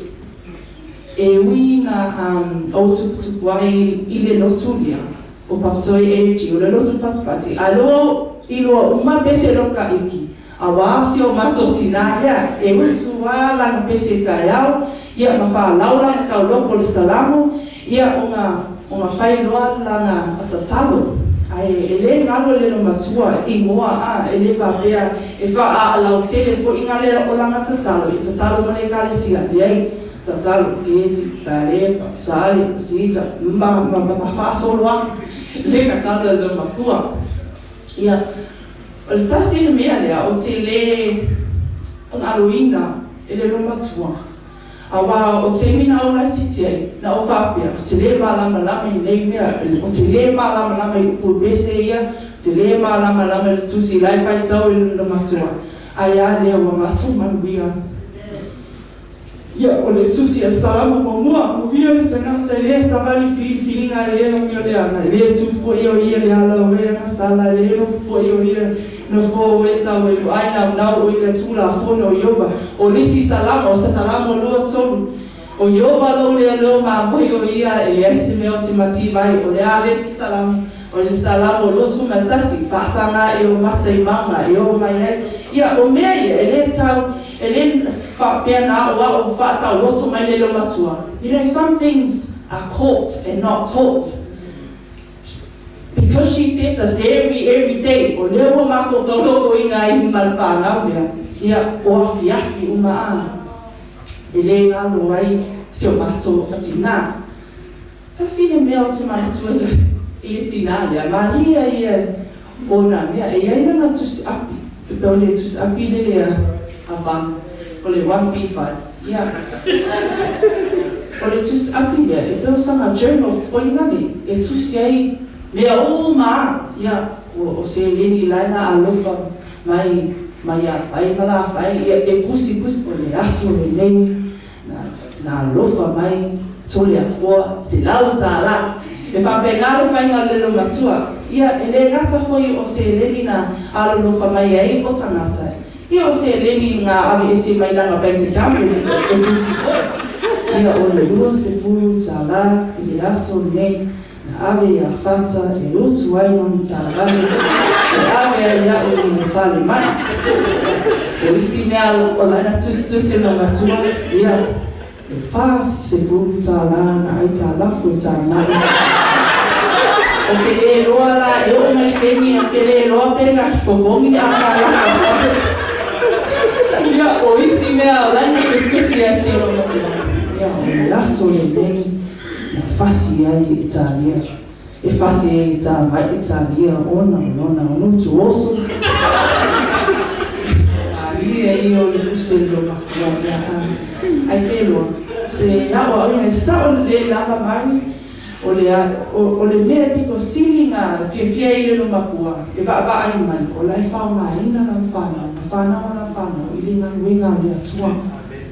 e ui na um, ou tuputupu ai i le lotu lea, o Papatoe AG, o le lotu patipati, a loa i loa uma pese loka iki, a wā si o matou tinā lea, e usu a lana pese taeao, ia ma whālau lana kauloko le salamo, ia o nga, o nga whai loa lana tatalo, ae e le galo le olomatua i ngoa a e le faapea e faaalautele foi nga le o lana tatalo i tatalo ma le ekalesia leai tatalo keti talepa sale sita ma ma ma faasolo a le tatalo e le olomatua. Ia o le tasi le mea lea o te le galoina e le olomatua. Aua o taimi na ou laitiiti ai, na ou faapea, ou te lē malamalama i nei mea, ou te lē malamalama i upu pese ia, ou te lē malamalama i le tusi la e faitau e lona matua, ae a lea ua matou manuia. Ia, o le tusi a le Salamo muamua, Manuia le tagata e lē savali filifiliga e lē lagi o le aga, e lē tu foi o ia le ala o e agasala, e lē nofo foi o ia Nofo o e tau e luai naunau o i le Tulafono o Ioba, o le isi Salamo, o Satalamo 23. O Ioba lou lea leo mamoe o ia e leai se mea o te mativa ai, o le a le isi Salamo, o le Salamo 21, faasaga e o mata i mauga e oo mai ai. Ia, o mea ia, e le tau, e le faapea na aʻoaʻo faatauloto mai le leo matua. You know, some things are caught and not taught. Because she said this every, every day, o lea ua matou tauloloina ai ma le fanau lea, ia, o afiafi uma a, e le galo ai si o matou tinā. Tasi le mea o te manatua ia i le tinā lea, malia ia o nā mea, e iai lana tusi api, te pea o le tusi api le lea a Van, o le 1B5, ia, o le tusi api lea, e pea o sanga journal foinale, e tusi ai mea uma a, ia, o, o seleni la na alofa mai, mai ia fai ma la fai, ia, e kusi kusi, o le aso lenei, na, na alofa mai Toleafoa, $100. E faapena le faiga o le olomatua, ia, e le gata foi o seleni na alolofa mai ai o tagata, ia o seleni na aveese mai lana bank account e tusi foi. Ia o le $20 i le aso lenei na ave iā Fata e utu ai lona taavale e ave ai iaʻu i le fale mai. O isi mea o lana tusitusi o na matua, ia, E $40 na aitalafu e tāmai. O ke lē loa la e oo mai le taimi o ke lē loa pe na totogi a tālaka. Ia, o isi mea o laina tusitusi ai si ona matua. Ia, o le aso lenei na fasi ai e Italia. E fasi ai e tāmai Italia ona o lona o nutu oso. Malie ia o le puse lo matua mea a. Ai pe loa, se aʻoaʻoina e sao lelei lava mai, o le, o, o le mea e pito sili na fiafia ai le lomakua e vaavaai mai, o la e faogaina lana fanau, na fanau a lana fanau i le galuega a le Atua.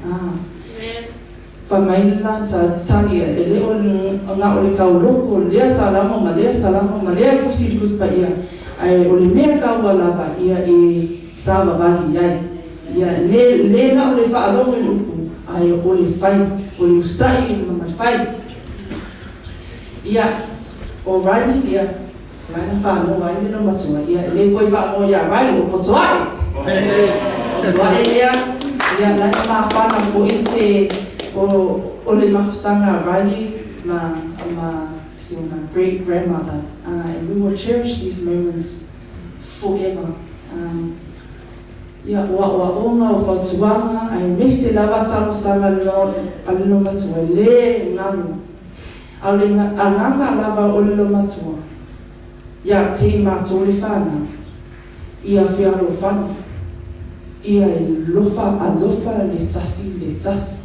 A. Fai mai le lata tali e le o na o le tauloko lea salamo ma lea salamo ma lea tusi i le Tusi Paia. Ae o le mea taua lava ia e savavali ai. Ia le le na o le faalogo i le upu, ae o le fai, o le usitai ma le fai. Ia, o Riley, ia, o la e na faalogo ai le loomatua, ia, e le toe faalogo ia Riley, o Potoa'e. Potoa'e lea, ia, la e na mafana foi se, o, o le mafutaga a Riley ma, ma si ona great grandmother. And we will cherish these moments forever. Ia, o aoaoga, o fautuaga, aemaise lava talosaga a le loomatua, le galo. A o le agaga lava o le loomatua, ia te i matou le fanau, ia fealofani, ia e lofa alofa le tasi i le tasi.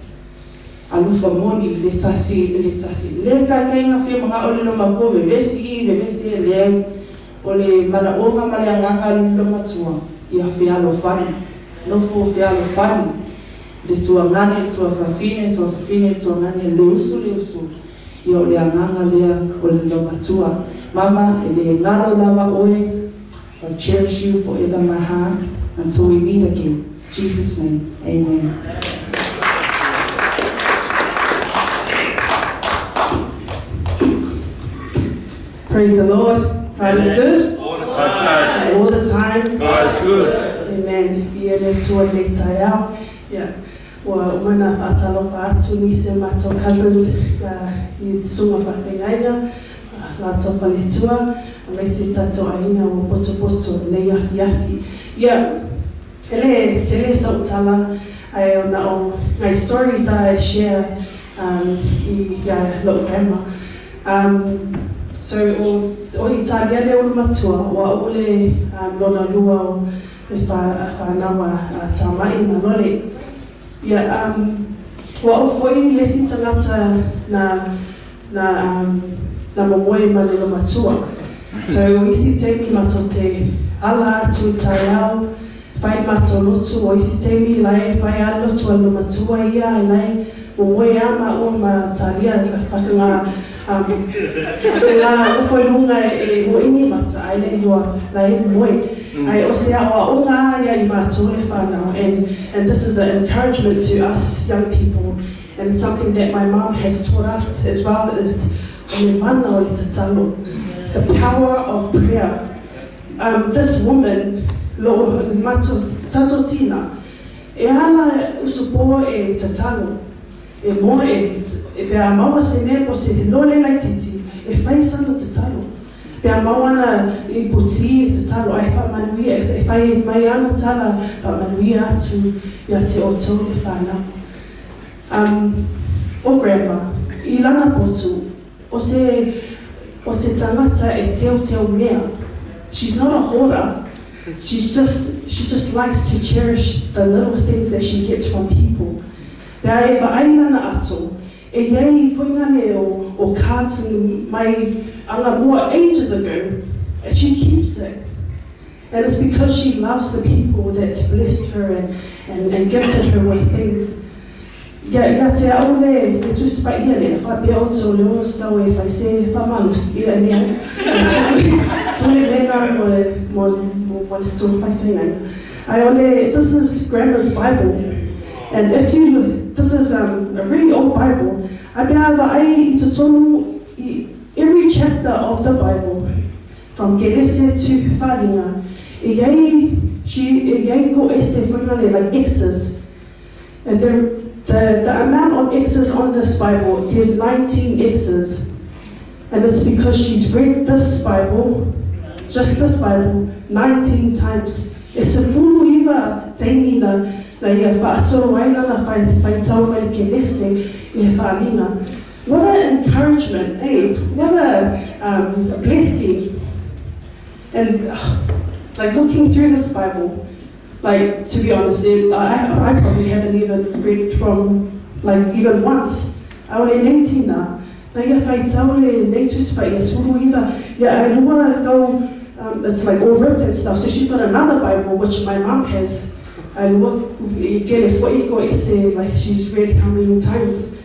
Alofa moni le tasi i le tasi. Le taitaiga fia manao le loomatua vevesi i vevesi e leai. O le manaoga ma le agaga le loomatua, ia fealofani, nofo fealofani, le tuagane le tuafafine, tuafafine le tuagane, le uso le uso, ia o le agaga lea o le loomatua. Mama, e le galo lava oe, I cherish you forever my heart, until we meet again. Jesus name, amen.
Praise the Lord. God is good.
All the time.
All the time.
God is good.
Amen. Ia le Atua i lenei taeao. Ia, ua uma ona faatalofa atu nisi o matou cousins i susuga faafeagaiga, latou faletua, aemaise tatou aiga ua potopoto i lenei afiafi. Ia, e le tele sou tala, ae ona o nai stories a e share i ia lou grandma. So o o Italia le ulumatua, o a'u le lona lua o le whanau a Tama'i ma Lole. Ia, o a'u foi le isi tagata na na na momoe ma le lomatua. So o isi taimi matou te ala atu i taeao, whai matou lotu, o isi taimi lae whai a lotu a lomatua ia ai lae momoe a maua ma talia whakangā whakangā nofo i lunga e moini mata ai le iloa lae moe. Ai o se aoaoga a ia i matou le whanau and and this is an encouragement to us young people and it's something that my mom has taught us as well is o le mana o le tatalo, the power of prayer. This woman, lo matou tatou tina, e ala usupo e tatalo, e moe e, e pe a maua se mea po se lole laititi, e whai sana tatalo. Pe a mau ana i poti e tatalo, ai whamanuia, e whai mai ana tala whamanuia atu ia te outou le whanau. O grandma, i lana potu, o se, o se tangata e teoteo mea. She's not a hoarder, she's just, she just likes to cherish the little things that she gets from people. Pea e vaai lana ato, e iai i foingale o, o cards mai anga mua ages ago, and she keeps it. And it's because she loves the people that's blessed her and, and, and gifted her with things. Ia, ia te au le, le tusi paia lea, faapea outou le o sau e fai se faamalosi, ia e leai. Tule mena mo, mo, mo, mo le setulu faifaigaina. Ae o le, this is Grandma's Bible. And if you, this is a really old Bible. Ae pea vaai i totonu i every chapter of the Bible, from Genese to Wharinga, e iai, she, e iai ko ese whaingale, like X's. And the, the, the amount of X's on this Bible, there's 19 X's. And it's because she's read this Bible, just this Bible, 19 times. E sefulu iwa taimi na, na ia whaasoro ai lana whai, whaitau mai le Genese i le wharinga. What an encouragement, eh? What a blessing. And like looking through this Bible, like to be honest, it, I, I probably haven't even read from like even once. Aole nei tina, na ia whaitau le nei tusipa ia suru iwa, ia ai lua kau, it's like all ripped and stuff. So she's got another Bible which my mum has. Ai lua i kele foi ko ese, like she's read how many times.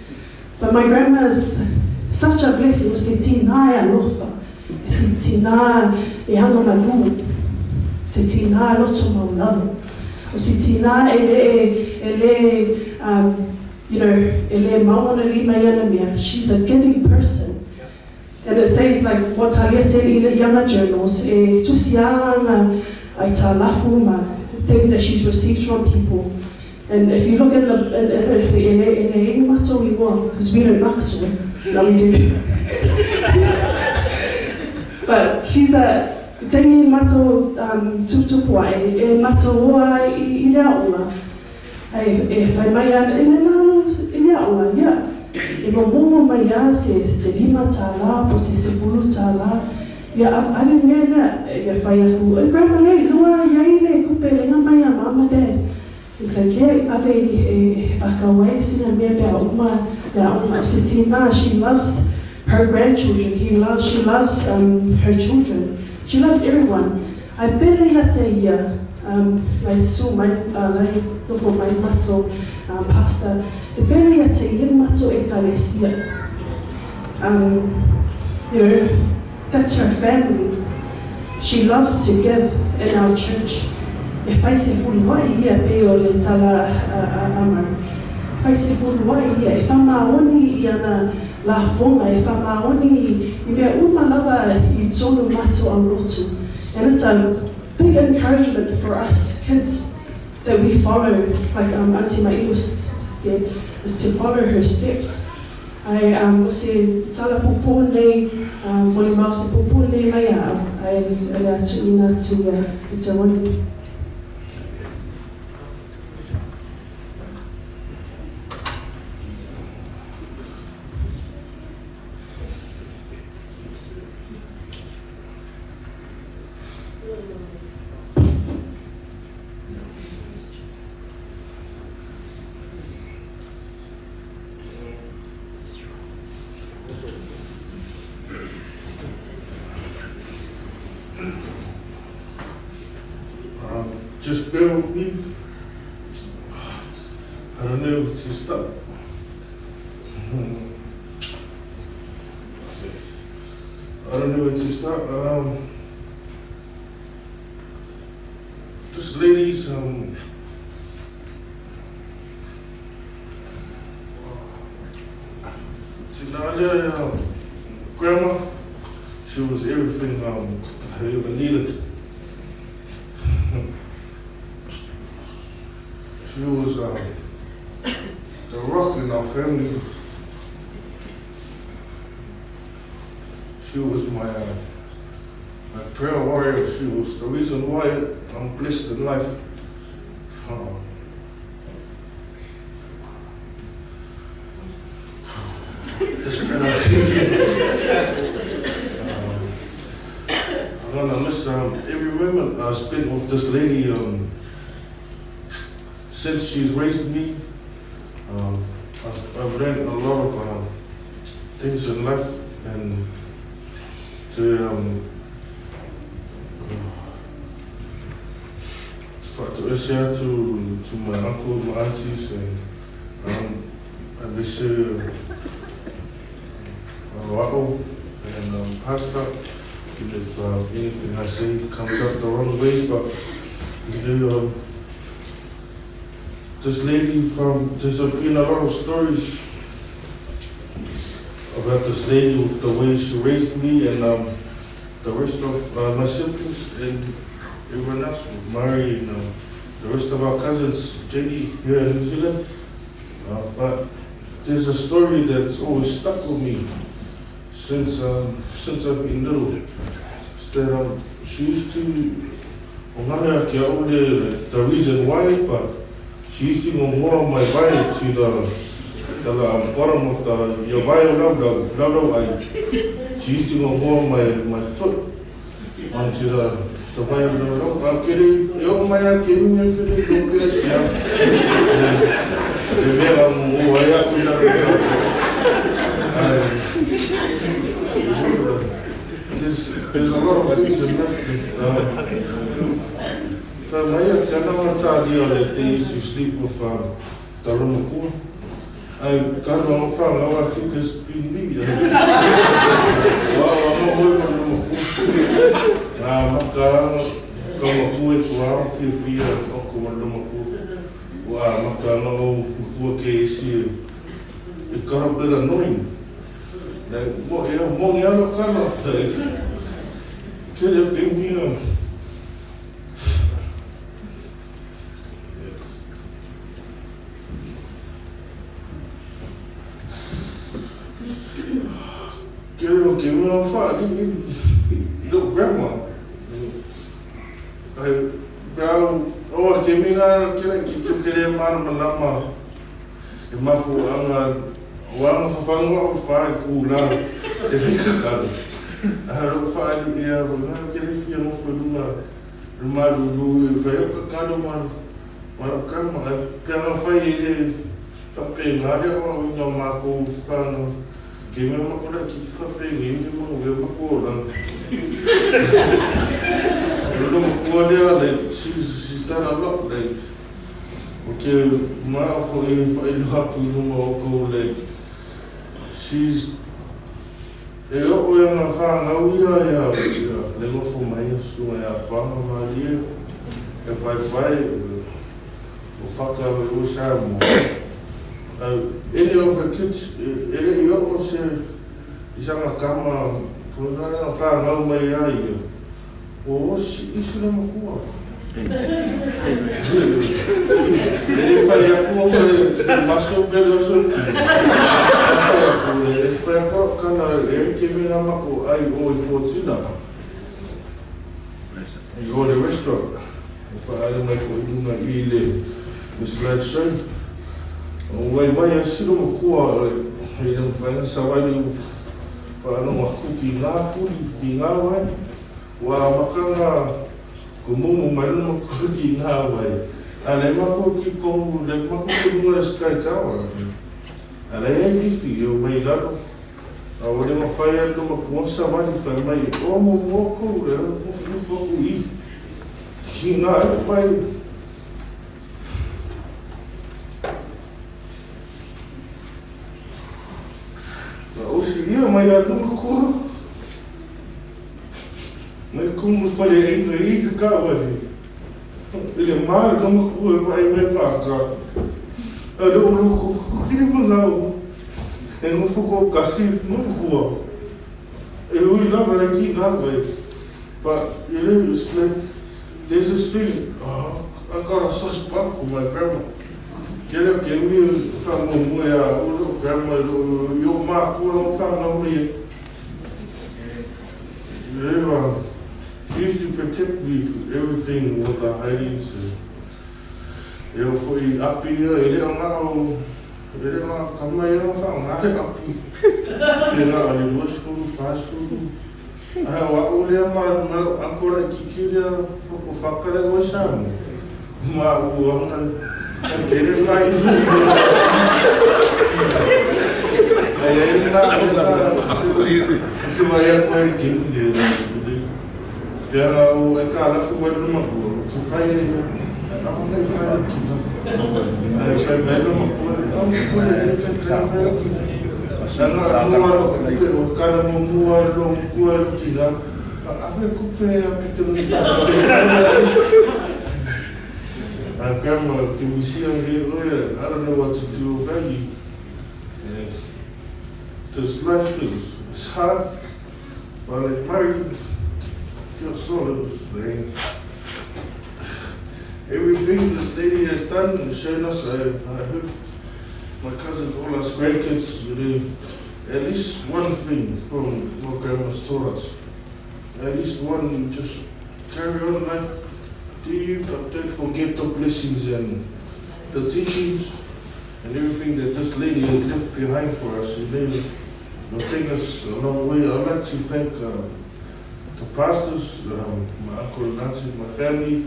But my grandma is such a blessing, o se tina e alofa.
Se tinā e aga malū, se tinā loto maualalo, o se tinā e lē e lē um you know e lē mau ona lima i ana mea, she's a giving person. And it says like what Talia said i le i ana journals, e tusi a ana ai tā lafu ma things that she's received from people. And if you look in the in, in, in, e le e le e matou i oa, because we don't luxury, no we do. But she's a taimi matou um, tuputupu ai, e matou oa ai i, i le aoga. Ai, e whai mai ana, e le nalo i le aoga, ia. E momomo mai a se, se $5 po se $10. Ia, ave mea lea, ia whai aku, e grandma lei, lua ia i le kupe lenga mai a mama dad. It's like, yeah, ave e whakawai sina mea pea uma le aoga. O se tinā, she loves her grandchildren, he loves, she loves um, her children. She loves everyone. Ai pele ia te ia, um, lai su mai, lai nofo mai mato, um, pastor, e pele ia te ia mato ekalesia. Um, you know, that's her family. She loves to give in our church. E whai se fuluai ia pei o le tala a, a, a Mau. Whai se fuluai ia, e whamaoni i ana lafoga, e whamaoni i, i mea uma lava i tonu mato au lotu. And it's a big encouragement for us kids that we follow, like um, Auntie Mailu said, is to follow her steps. Ai um, o se tala pupū nei, um, mo le mau se pupū nei mai a au, ai le atu ina atu ia i te wani.
Just bear with me. I don't know where to start. I don't know where to start. This lady's Tinalia, grandma, she was everything I ever needed. She was the rock in our family. She was my my prayer warrior. She was the reason why I'm blessed in life. This um, I'm gonna miss every moment I spent with this lady since she's raised me. I've learned a lot of things in life, and to to share to my uncle, my aunties, and and this and pastor. If anything I say comes out the wrong way, but you know, this lady from, there's been a lot of stories about this lady with the way she raised me and the rest of my siblings and everyone else, with Mary and the rest of our cousins, Jenny, here in New Zealand. But there's a story that's always stuck with me since I've been little. It's that she used to, the reason why, but she used to go more on my body to the bottom of the your bio love. She used to go more on my foot onto the bio love. There's a lot of things in life. So my they used to sleep with the Romakua. I got on phone, I think it's been me. Well, I'm not working on Romakua. anga fiafia uncle ma le matua. Ua amata ona ou matua ke isi e got a bit annoying. Like, mo ia mo ngi alo kala. Like, kele o ke mia. Kele o ke mea whaali i lou grandma. Ai, pe au, o ke mea ke ke ke ke le mana manama e mafu anga o anga whawhangu au whae ku la e whika A ro whaali e a ngā ke le fia mo whalunga malu e whai o ka kalo ma ma o kama ai pe anga whai e le whape ngā rea o i ngā mākou whānau ke mea makora ki ki whape ngi ngi mo we mako rang. Lolo makua lea, like, she's done a lot, like, o ke maa fo e whailu atu i luma o kou, like, she's, e o e anga whāngau ia ia, ia, le ngofo mai sunga ia panga malie, e pai pai, o whaka o sa mo. Any of her kids, e le i o se, i sanga kama, whanga whāngau mai ia ia. O isi le makua. E le whai aku o le maso pe le oso ki. E whai aku kana e ke me ngā mako ai o i Fortuna. I o le restaurant. O whaare mai fo i lunga i le slideshow. O wai wai a silo makua i le mwhainga sawali o whaanonga kuki ngā kuri ki ngā wai. Wa makanga ko mumu mai luma kuki ngā wai. A le mako ki kohu, le mako ki lunga Sky Tower. A le e lifi o mai lalo. A o le mawhai a luma kua sawali whai mai. O mo moko le o i. Ki ngā e mai. O si ia mai a luma kua. Mai kumu whare e inga i ka kawari. I le maa luma kua e whai me pāka. A le o loko, kiri mangau. E ngofo kasi luma kua. E ui lava le ki ngā wai. But you know, it's like, there's this thing, oh, I got a soft spot for my grandma. Kere ke ui wha mo mua ia o grandma, yo mā kua o wha ngau. She used to protect me from everything with the hidings. E o foi api ia, e leo ngā o, e leo ngā kamai o wha ngā he api. E ngā o le 20, 40. Ai o au lea ma ankora ki ki lea o whakare o sa mo. Ma u anga, e re mai. Ai e ngā o ngā, te mai a koe ki lea. Pea ngā o e kā lafu mai luma kua, ki whai e ia, a ngai whai ki ngā. Ai whai mai luma kua, au kua e ke te whai ki ngā. Nanga mua o kana mo mua lo kua ki ngā. A whai kupe a pike no ki grandma, can we see on here? I don't know what to do about you. Yeah. This life is it's hard, but like married, you're solid, man. Everything this lady has done and shown us, I hope my cousins, all us grandkids, you know, at least one thing from what grandma's taught us. At least one, just carry on life. Do you, but don't forget the blessings and the teachings and everything that this lady has left behind for us. You know, it'll take us a long way. I'd like to thank the pastors, my uncle and auntie, my family,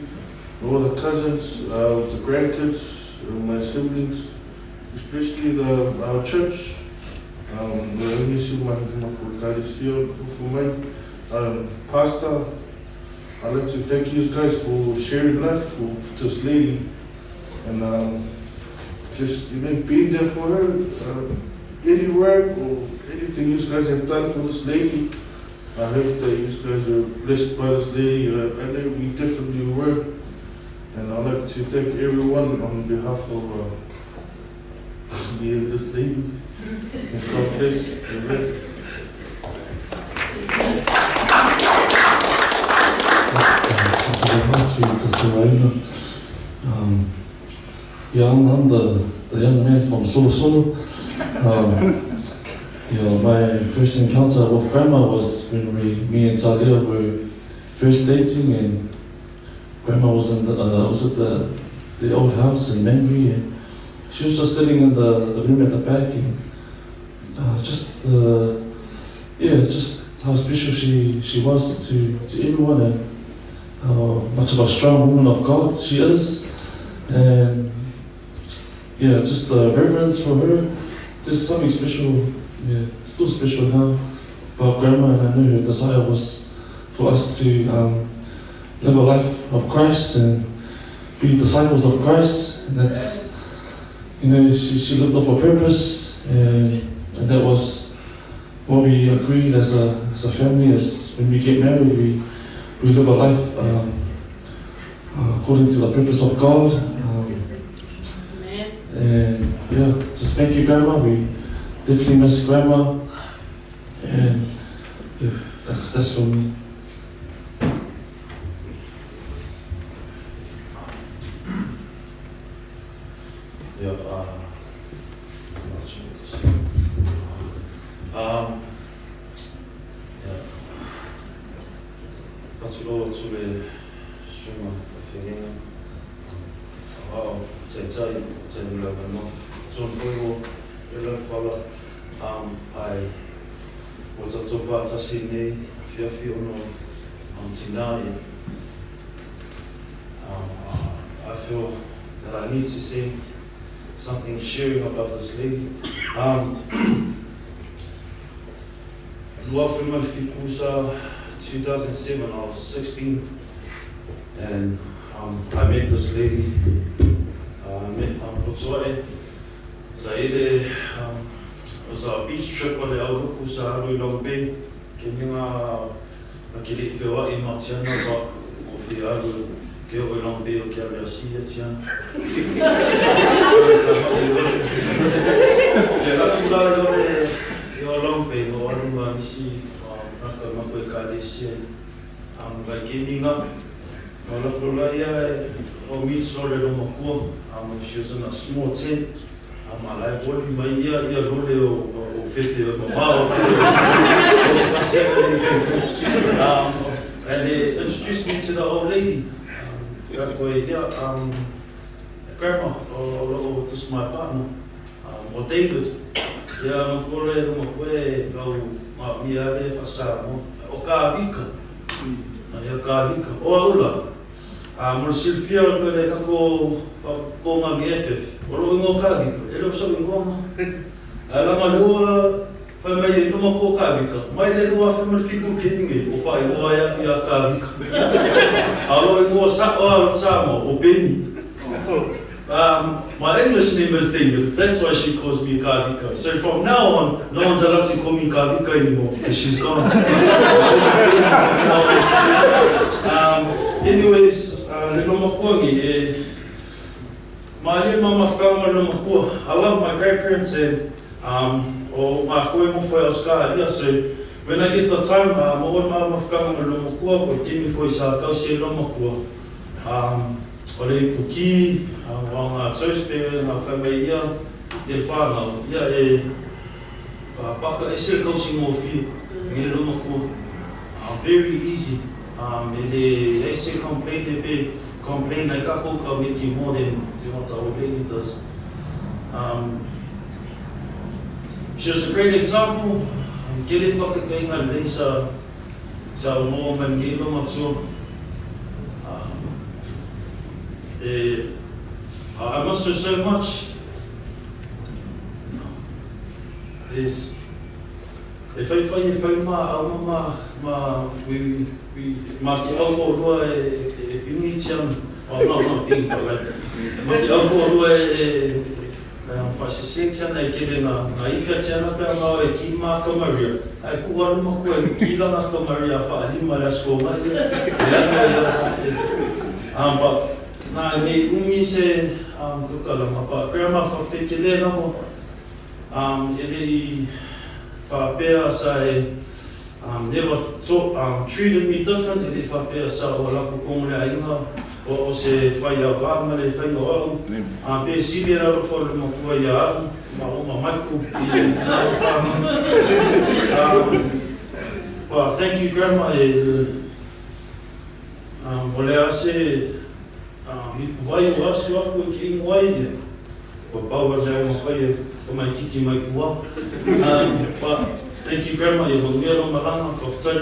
all the cousins, the grandkids, my siblings, especially our church. Pastor, I'd like to thank you guys for sharing life with this lady and just, you know, being there for her. Any work or anything you guys have done for this lady, I hope that you guys are blessed by this lady. I know we definitely were. And I'd like to thank everyone on behalf of me and this lady. And God bless. Amen.
Yeah, I'm, I'm the, the young man from Solosolo. You know, my first encounter with Grandma was when we, me and Talia were first dating, and Grandma was in the, was at the, the old house in Mangere, and she was just sitting in the, the room at the back, and just the, yeah, just how special she, she was to, to everyone, and how much of a strong woman of God she is, and yeah, just the reverence for her, just something special, yeah, still special now. But Grandma, and I know her desire was for us to live a life of Christ and be disciples of Christ, and that's, you know, she, she lived off a purpose, and, and that was what we agreed as a, as a family, is when we get married, we, we live a life according to the purpose of God. And yeah, just thank you, Grandma. We definitely miss Grandma. And yeah, that's, that's for me.
Yeah, not sure what to say. Yeah. Faatulou atu i le susuga faafeagaiga. Ao, taitai, tai le avanoa. John foi ua e le fala, ai, ua tatou faatasi i lenei afiafi ona tinā ia. I feel that I need to say something sharing about this lady. 2007, 2007, I was 16, and I met this lady. I met Potoa'e. Sa ele, it was a beach trip o le auruku sa alu i Long Bay. Ke minga na ke le whioa'i ma tiana, pa o whia alu ke o i Long Bay o ke alu a sia tiana. Ke laku la i ore i o Long Bay o alu ma nisi naka mako e ka lesia. Kai ke minga, o laku la ia e o mitso le lo makua. She was in a small tent. A lai voli mai ia ia role o o fefe o mamao. And they introduced me to the old lady. Koe, yeah, grandma, o, this is my partner, o David. Ia, ma kore no ma koe kau ma mia le whasa mo. O ka vika. Ia ka vika. O aula. Mo le silafia o le kako ko ngā me FF. O lo ingoa ka vika. E le o sau ingoa ma. A langa lua whai mai e numa ko ka vika. Mai le lua whai mai fiku ke ninge o whai ingoa ia ia ka vika. A lo ingoa sa o sa mo o Benny. My English name is David. That's why she calls me Kavika. So from now on, no one's allowed to call me Kavika anymore because she's gone. Anyways, le loma kuangi, e ma le mama whakauma le loma kua. I love my grandparents and o ngā koe mo whai o ska ia. So when I get the time, mo o mama whakauma le loma kua, ko kimi foi sa kausi e loma kua. O le ipuki, o ngā toast pe ngā whai mai ia, i le whānau, ia e whapaka e se kausi ngō whiu, nge loma kua. Very easy. E le e se complain e pe complain ai kako ka making more than what the old lady does. She was a great example. Ke le whakakainga lei sa sa o noa mai nge loma tua. I miss her so much. There's e whai whai e whai ma au ma ma we we ma ke au ko rua e e pingi tiana. Oh no, not pingi, but like ma ke au ko rua e e whasese tiana e kere ngā ngā ika tiana pea ngā e ki mā ka Maria. Ai ku aru ma kua e ki langa ka Maria whaalima le asko ngai e ana ia. But
Na e nei umi se um, tautalaga, but grandma faafetai tele lava um, e le'i faapea sa e um, never taught, treated me different, e le'i faapea sa o lakou kogo le aiga o o se fai avā ma le faiga o a'u. Um, pe sili le alofa o le matua iā a'u ma o ma Michael i na o whanau. But thank you grandma e um, o le a se um, ipu vai o asu aku e ke ingoa ai ia. Ua pau a mea o mawhai e tamaititi mai kua. But thank you grandma ia manuia lo malanga, whawhetai.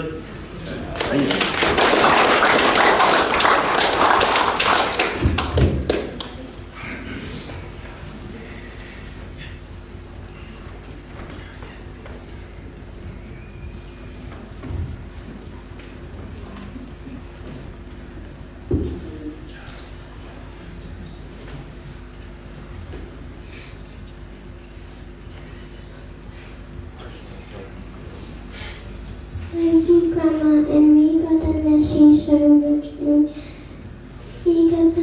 Thank you, Grandma, and may God bless you so much. And may God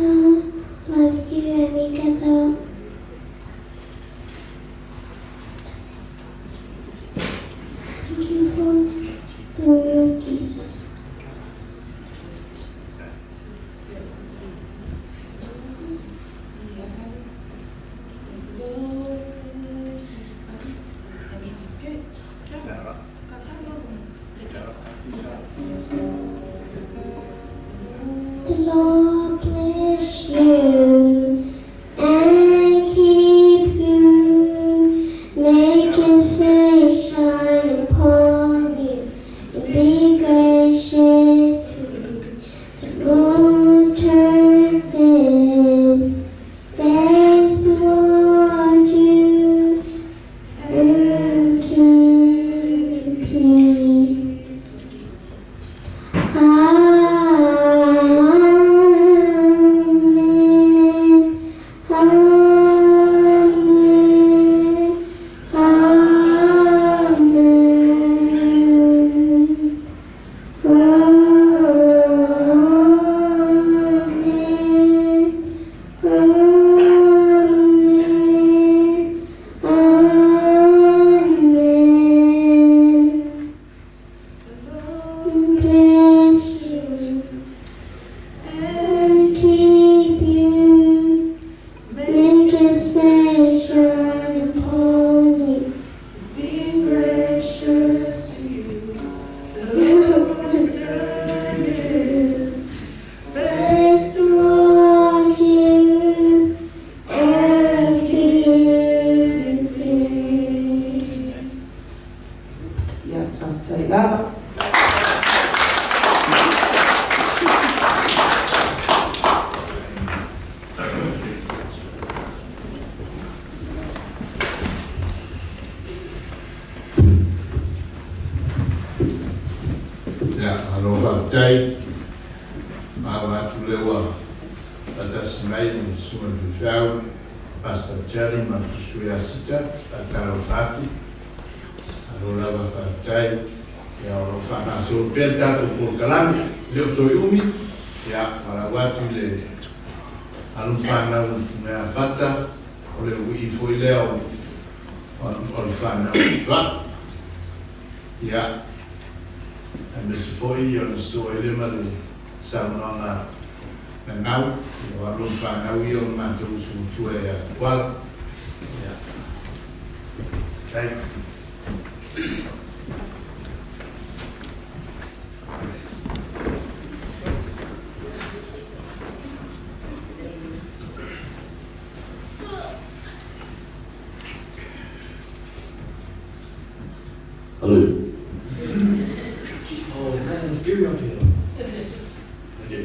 love you, and may God thank you for the word of Jesus. The Lord bless you and keep you. Make his face shine upon you and be gracious to you. The Lord turn his face toward you and give you peace. Amen. Amen. Amen. Amen. Amen. Amen. Bless you and keep you. Make his face shine upon you.
Be gracious to you. The Lord turn his
Face toward you and give you peace.
Ia, faafetai lava.
Ia, malo faafetai. Maua atu lea ua faatasi mai le Susuga i le Faifeau, Pastor Jerry ma le Susu ia Sita, faatalofa atu. Malo lava faafetai. Ia, o lo o faagasolo pea le tatou polokalame, e le o toe umi. Ia, valaau atu i le alo ma fanau i Fata, o le uii foi lea o o le fanau i Ia, aemaise foi o le soa i le ma le saunoaga gagau, ia o alo ma fanau ia o le matou uso matua ia Tuala. Ia. Faafetai.
Hello. Oh man, it's scary up here. Okay.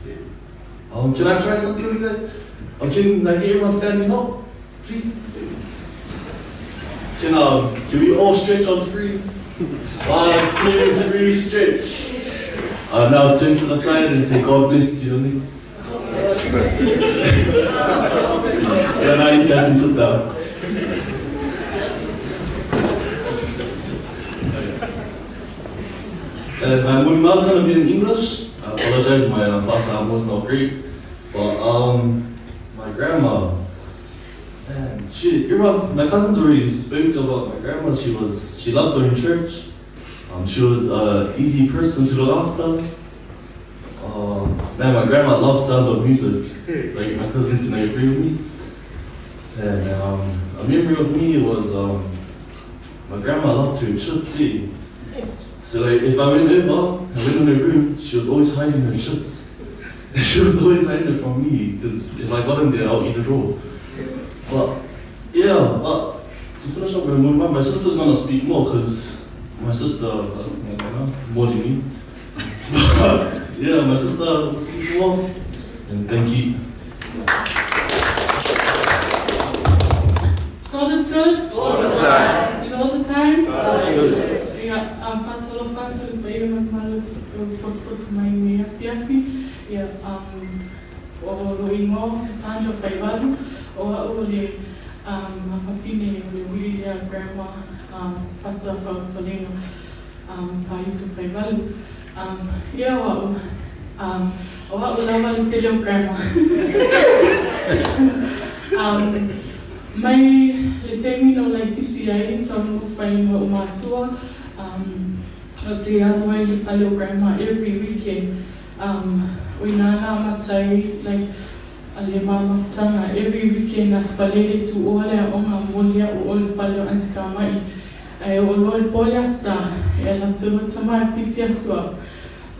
Okay. Can I try something with you guys? Can I get everyone standing up, please? Can can we all stretch on three? 1, 2, 3, stretch. Now turn to the side and say God bless to your next. Yeah, now you guys can sit down. My mulimao's gonna be in English. I apologize, my Fa'asamoa is not great. But my grandma, man, she everyone's my cousins already spoke about my grandma. She was she loved going to church. She was an easy person to look after. Man, my grandma loved sound of music. Like my cousins can agree with me. And a memory of me was my grandma loved her chips. Eh? So like, if I went over, I went in her room, she was always hiding her chips. She was always hiding it from me because if I got in there, I'll eat it all. But yeah, but to finish up with my mum, my sister's gonna speak more because my sister, my grandma, more than me. But yeah, my sister will speak more. And thank you.
God is good.
All the time.
And all the time.
God is good.
Ia, faatalofa atu i le paia ma le mamalu o potopoto mai i lenei afiafi. Ia, o lou igoa o Cassandra Faivalu, o au o le afafine o le uili lea Grandma Fata Faufalega Faaitu Faivalu. Ia, o au, o au lava le pele o Grandma. Mai le taimi na ou laitiiti ai sa ou nofo ai ma ou matua, ou te alu ai i le fale o Grandma every weekend. O i ina na amata ai like le ma mafutaga every weekend Aso Faraile tuua le aoga momoli a'u o le fale o Aunty Kama'i ae oo loa i le po le Aso Sa e ala atu ai ma tama e piti atu a'u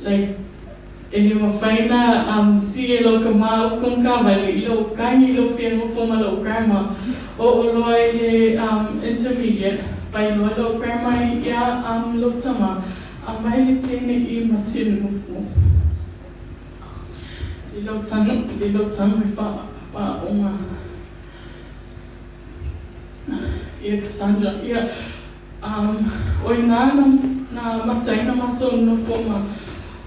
like E le mafai na si e lou kama o kong kavale i lou kagi i lou fia nofo ma lou grandma. Oo loa i le intermediate, pai loa lou grandma ia lou tama, a mai le teine i ma te nofo i lou tanu i lou tanu e whaaonga ia Cassandra. Ia, o ina na mataina matou nofo ma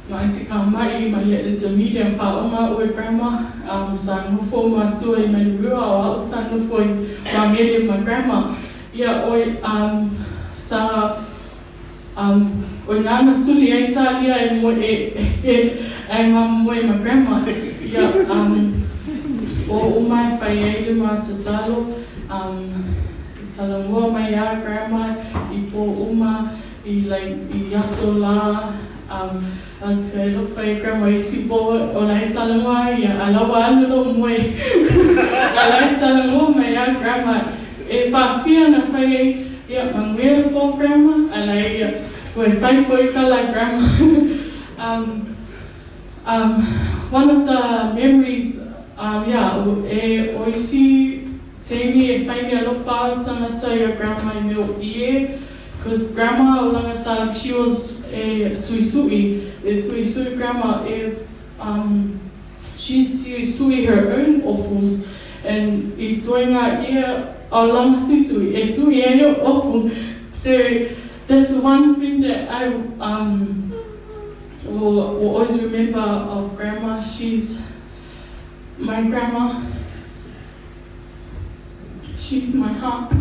ma Aunty Kama'i ma ia intermediate whaonga oe grandma sa nofo matua i Manurewa o a'u sa nofo i Wangere ma grandma ia oe sa o ina na tuli ai talia e moe e e ma moe ma grandma ia o uma e whai ai le ma tatalo i talanoa mai a grandma i po uma i like i aso la atu ai alofa e grandma isi po o la e talanoa ai ia a la ua alu lou moe a la e talanoa mai a grandma e faafia na fai ai ia manuia le po grandma a la ia ua e fai foi kala grandma one of the memories ia e o isi taimi e fai ni alofa au tangata ia grandma i mea o ie cause grandma o langa tala she was e suisui e suisui grandma e she used to sui her own offals and i toe nga ia o langa suisui e sui ai o offal so that's one thing that I will, will always remember of grandma. She's my grandma. She's my heart.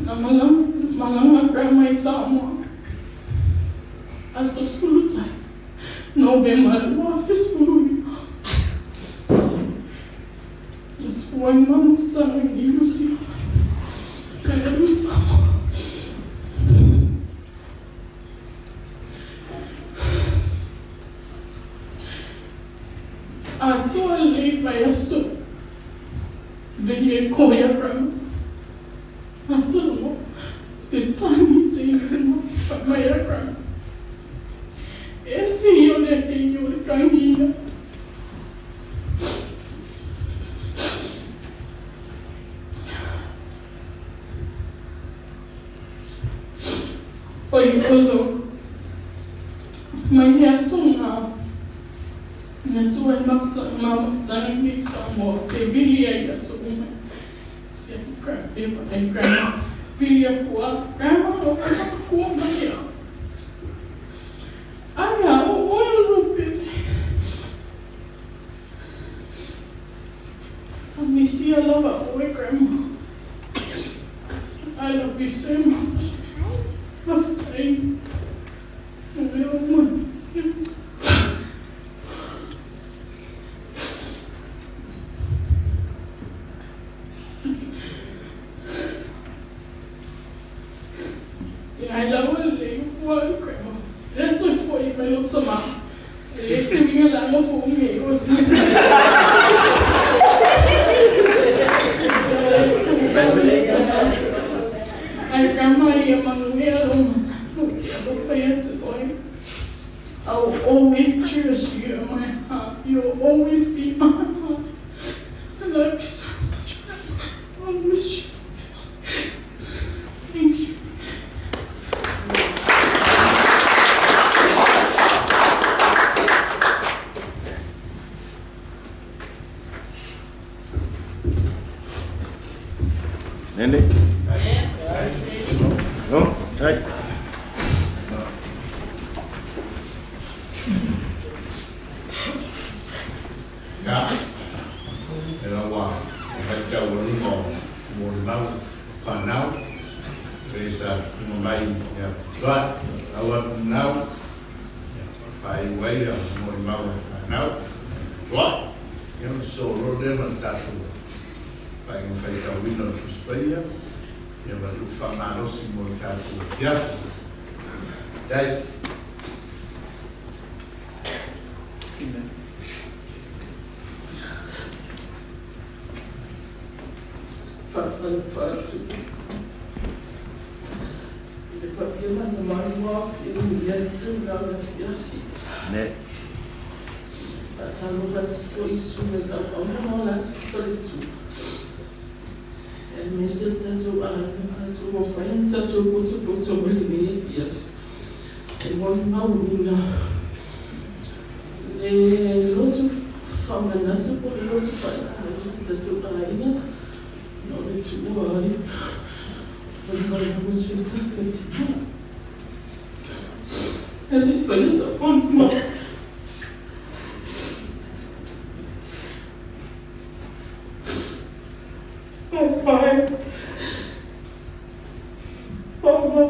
Na malaga grandma i Samoa. Aso 11 Novema 2015. Na tuai mafutaga i Rusia. Kai alu i Samoa. Atoa lelei vaiaso. Vili e ko ia grandma. Atoa mo te tangi te ihu mai a grandma. E ese ia o le ake o le kangi ia. Oi o loko. Mai he aso nga na tu ai ma mafutaga nei Samoa te vili ai aso uma. Se ai grandma vili aku a grandma o ka makua mai a. Ai a o oe o lou pele. A misia lava oe grandma. I love you so much. Fa'afetai.
mea uma. Ia, ai lava lelei upu a le grandma. Lea toe foi mai lou tamā. E leai se uiga le a nofo umi ai oe. Ai grandma ia manuia lou mana, ou te alofa ia te oe. I will always cherish you in my heart. You will always be in my heart. I love you so much, grandma. I'll miss you forever. Thank you.
Nene? No? Tai.
Ia, e laua o faitau o luga o molimau fanau, e sa tuma mai ia Putuai, lau atu nau, ia faaiu ai ia molimau a fanau, Putuai, ia ma sosolo lea ma le tatou faaiuga faitauina o le Tusi Paia, ia ma le upu faamalosi mo le tatou afiafi. Faafetai.
Faatalofa atu i le paia ma le mamalu o i lenei itula o le afiafi. Faatalofa atu foi i susuga i auauna ma o latou faletua, aemaise le tatou aiga ma latou ua fai ona tatou potopoto mai lenei afiafi e molimauina le loto faamanatu po o le loto faalaau o le tatou aiga ona o le tuua ai o le valaau a si o tatou tina. E le i faia sau molimau. Papai. Papa.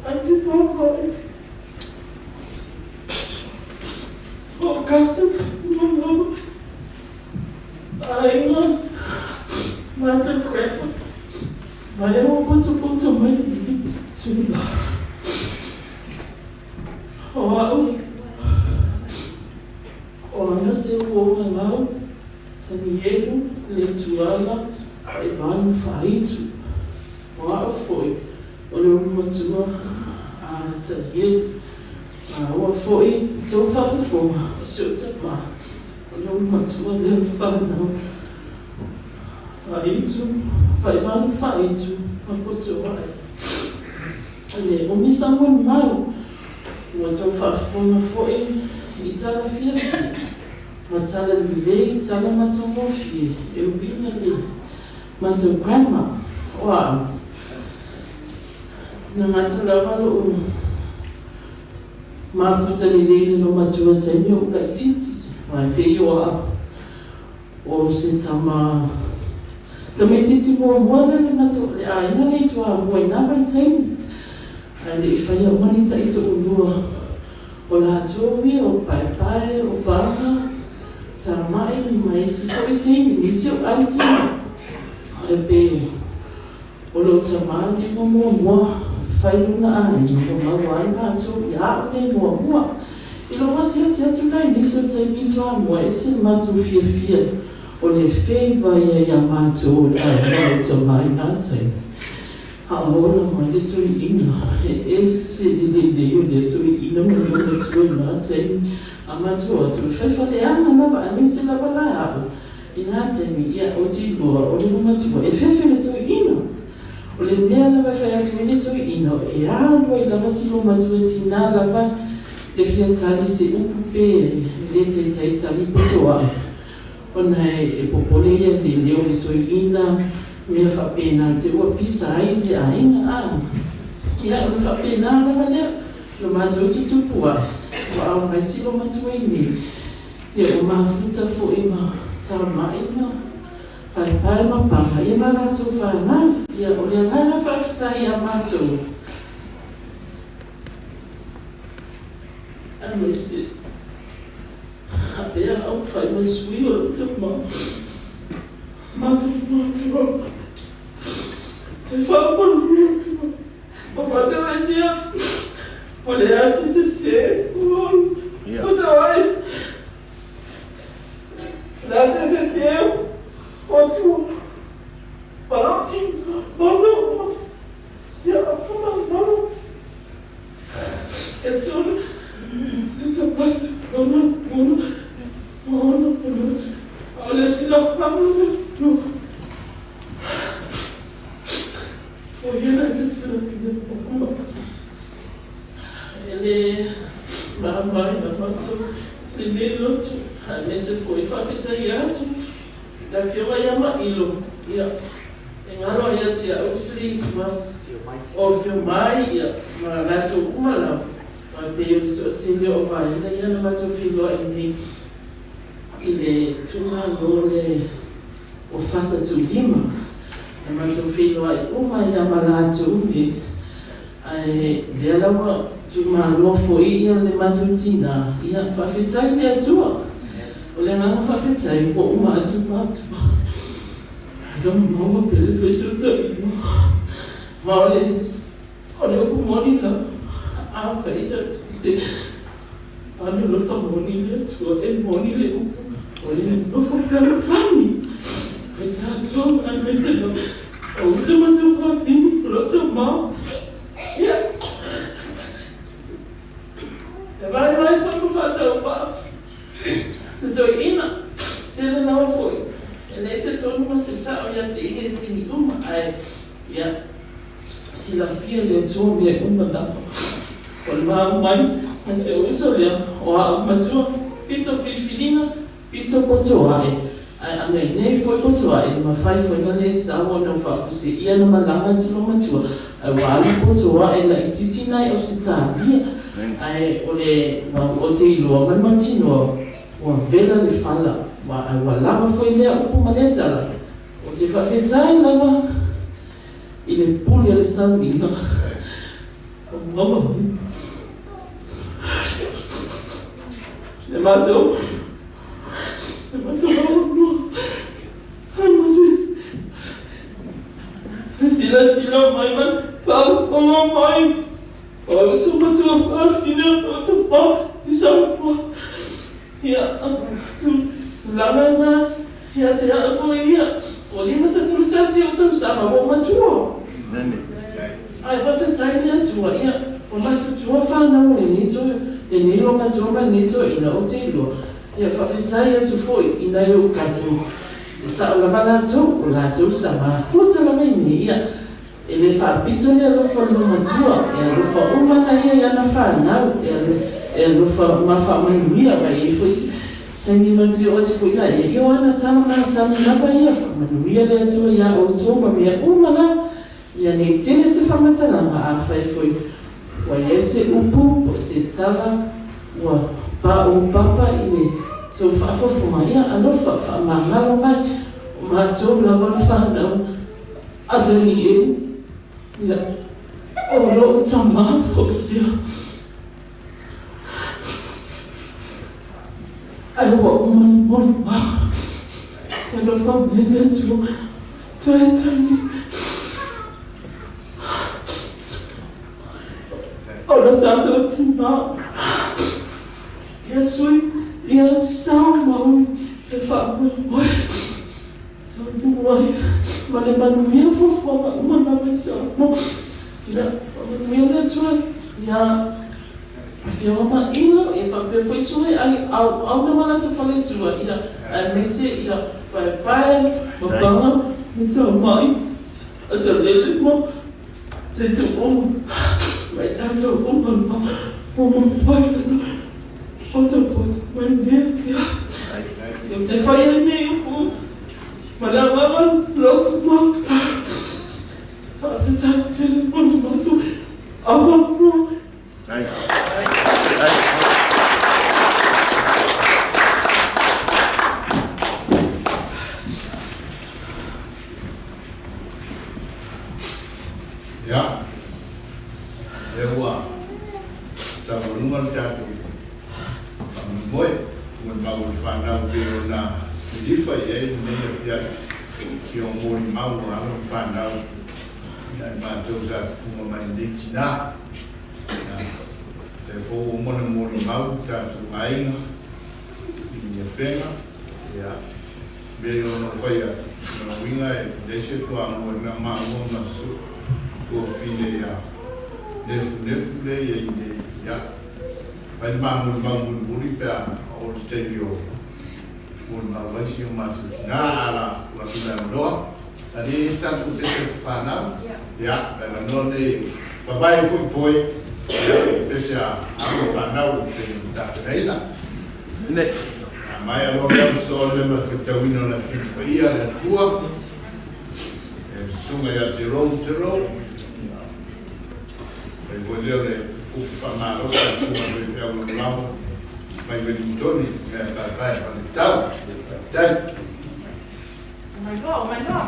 Auntie Papai. O cousins, mama. Aiga. Matou grandma. Mai o potopoto mai lenei itula. O au. O aga se ua o lau, Tanielu, Letuala, Faivanu, Faaitu. O a'u foi, o le ulumatua a Tanielu. A ua foi tou faafofoga, o si ou tamā, o le ulumatua lea o le fanau. Faaitu, Faivanu, Faaitu, ma Potoa'i. Le umi sa molimau, ua tau faafofoga foi i tala fiafia ma tala lelei, tala matagofie e uiga le matou grandma o a'u. Na gata lava lo'u mafuta lelei i le loumatua taimi o'u laitiiti, aua e pei o a'u o se tama tamaitiiti muamua lea le matou le aiga lea i Toamua i nā vaitaimi. Ae le i faia uma ni taitoʻulua o latou ia o Paepae, o Vaga, Tama'i ma isi foi taimi, nisi o aunty. Ae pe o lou tamā lenei ua muamua fai lona aiga ua maua ai matou ia a'u nei muamua. I lou asiasi atu la i nisi o taimi i Toamua, ese le matou fiafia o le favour ia iā matou o le aiga o lou tamā i nā taimi. A ola mai le toeaina, e ese le lelei o lea toeaina ma le matua i nā taimi. A matua atu, e fai faleaga lava aemaise lava la a'u i nā taimi, ia, ou te iloa o le matua e fefe le toeaina. O le mea lava e fai atu ai le toeaina, e alu ai lava si lou matua tinā lava e fia tali se upu pe le taitai tali poto a'u. Ona e popole ia i le leo o le toeaina, mea faapena te ua pisa ai le aiga, a. Ia, o le faapena lava lea, lo matou tutupu ae, ua ao mai si lo matua i nei, ia ua mafuta foi ma tama'i ma
Paepae ma Paga, ia ma latou fanau. Ia, o le agaga faafetai ia matou. Aemaise avea au fai ma sui o lou tama. Matou matua e faamalie atu ma faatauese atu o le a se sese o tauai. O le a se sese o tua ma lou tino matou ia faamalo. E tolu e tamati ona ona ona ona a o le silafaga le Atua. O ia na te silafia uma. E le mama i na matou lenei lotu, aemaise foi faafetai atu i le Afioga ia Mailo, ia, e galo ai ia te au se isi o afio mai, ia, ma latou uma lava, ma e pei o le toatele o vaega ia na matou feiloai nei i le itumalo le o Fata Tuulima, na matou feiloai uma ai lava ma latou nei, ae lea la ua tuumalo foi ia le matou tinā, ia, faafetai i le Atua. O le agaga faafetai ua uma atu matua. Lau maua pele fesootaiga. Ma o le o le upu moni lava, afai tatou te alolofa moni le Atua, e moni le upu, o le nofo fealofani. Ai tatou aemaise lava o uso ma tuafafine o lou tamā. Ia, e vaivai foi ma faatauvaa le toeaina, tele lava foi. E leai se tonu ma se sao ia te ia i taimi uma, ae ia silafia le Atua mea uma lava. O le maau mai ma si ou uso lea, o a'u matua, pito filifiliga, pito potoaʻe. Ae againei foi potoaʻe, e mafai foi ona lē sau ona ua faafuasei'a na malaga si matua, ae ua alu potoaʻe laʻitiiti nai Ausetalia. Ae o le o te iloa ma le mautinoa, ua vela le fala, ae ua lava foi lea upu ma lea tala. O te faafetai lava i le pule a le sauniga. O maua le matou avanoa. Ai ma se silasila mai ma faafofoga mai o uso ma tuafafine o tamā i Samoa. Ia, tulaga na ia te a'u foi ia, ua 51 ou tausaga ua ou matua. Ae faafetai le Atua, ia, ua matutua fanau o lenei toe, lenei loumatua ma lenei toeaina ou te iloa. Ia, faafetai atu foi i nai ou cousins, e sa'o lava latou, o latou sa mafuta lava i nei, ia, e lē faapito le alofa o le loumatua, e alofa uma ana ia i ana fanau, e alofa ma faamanuia ma e i ai foi se taimi matou te oo atu foi laia, ia o ana tala masani lava ia, faamanuia le Atua iā outou ma mea uma lava. Ia nei tele se faamatalaga, afai foi ua i ai se upu po o se tala ua paopapa i le tou faafofoga, ia alofa faamagalo mai, o matou lava le fanau a Tanielu, ia, o lou tamā foi ia. Ae ua uma le molimau. E alofa mai le Atua. Toe tagi. O le tatou tinā. Ia sui, ia sao mau e faamoemoe taunuu ai ma le manuia fuafuaga uma lava i Samoa. Ia faamanuia le Atua ia Afioga ma Ilo, ia faapea foi sui ai auauna ma latou faletua, ia aemaise ia Paepae ma Paga ma Tamai a Talele ma Taituuma ma i tatou uma ma o mafai ona potopoto mai lea mea. Ou te fai ai nei upu ma le agaga loto ma faafetai tele mo le matou avanoa.
molimau a le fanau pei ona lilifa i ai lenei afiafi i o molimau o alo ma fanau ia i matou sa tupuga mai i lenei tinā. Ia, lea foi ua uma ona molimau tatou aiga i Afega, ia, mea e ono faia, o lona uiga e leai se toamua na maua ma si tuafafine ia Nefunefu lea e i ai nei, ia, fai le ma molimau mulimuli pe a oo i le taimi o molimau ai si o matou tinā, ae o le a tuu atu le avanoa. Tali ai se tatou pese a fanau? Ia, le avanoa lenei e vavae ai foi poe, ia, pese a alo ma fanau e pei ona tapenaina. A maea loa lea ona sosoo lea ma le faitauina o le Afioga Paia a le Atua, e le Susuga ia Jerome Jerome, fai foi lea o le upu faamalosi a le Susuga i le Faifeau Lagolago mai Wellingtone i mea e paepae faletau. Faafetai.
Omai loa, omai loa.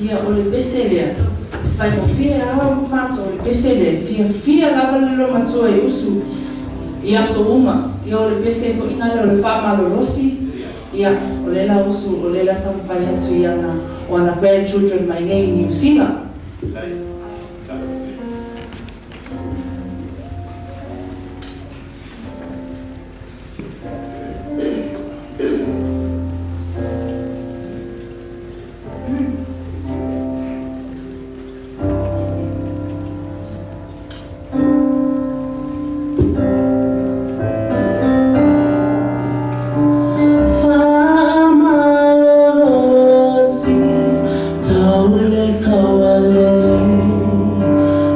Ia, o le pese lea, faigofie lava matou o le pese lea, e fiafia lava le loomatua e usu i aso uma. Ia, o le pese foi na lea o le faamalolosi, ia, o lea la usu, o lea la taumafai atu i ana, o ana grandchildren mai nei i Niu Sila. Faamalolosi taule taualele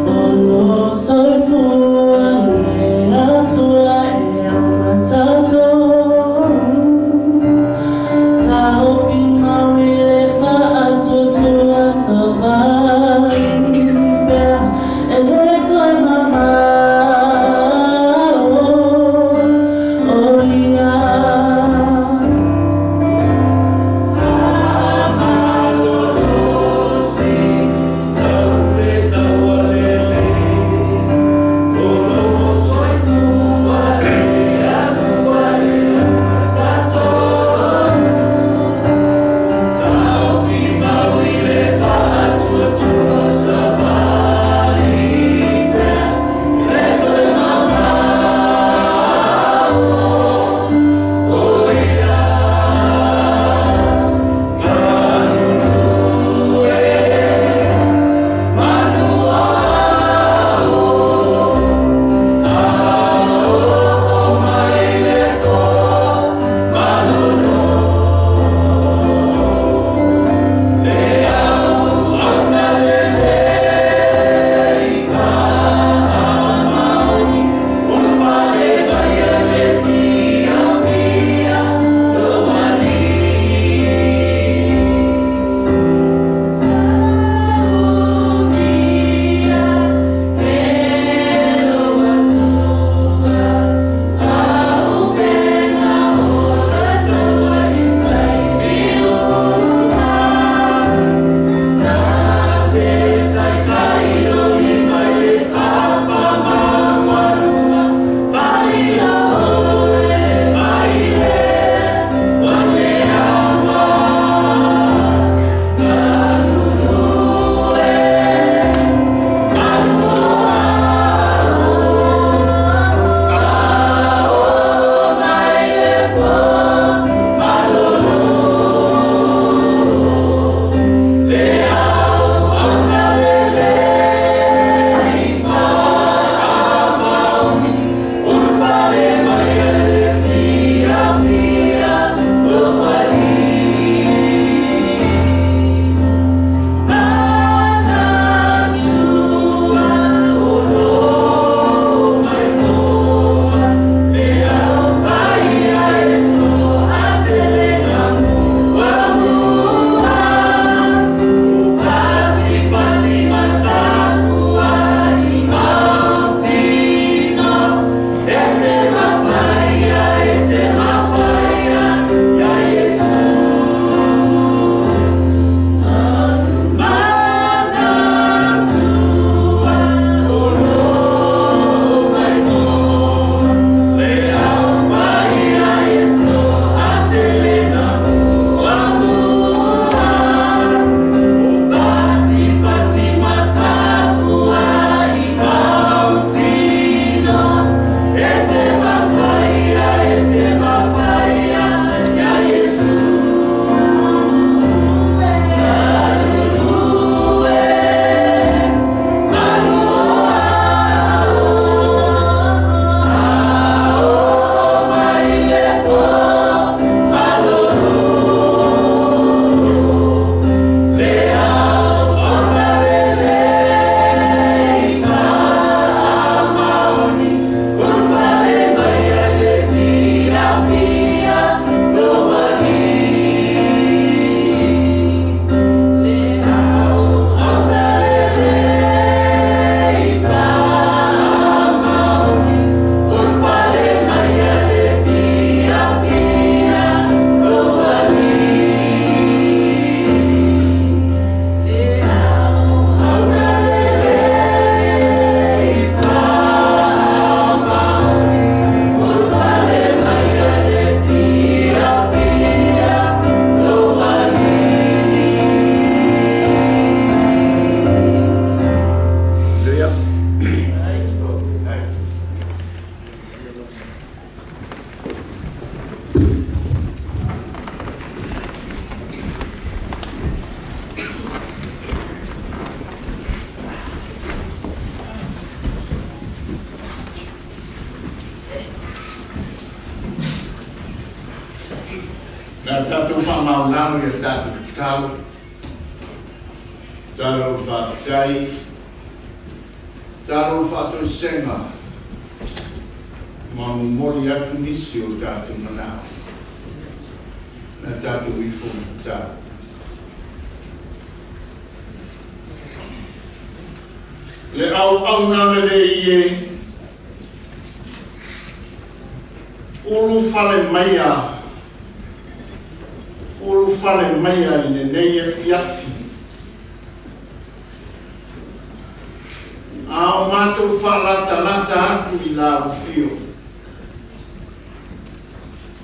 o lo soifua le Atua e aumatatou taofi mau i le faatuatua savali pea e le toe mamao o ia. Faamalolosi
Tatou faamaulalo i a tatou tatalo, tatalo o le faafetai, tatalo o le faatoesega, ma momoli atu nisi o tatou manao na tatou ifo ma tatalo.
Le auauna lelei e, ulufale maia, ulufale maia i lenei afiafi. A o matou faalatalata atu i la afio.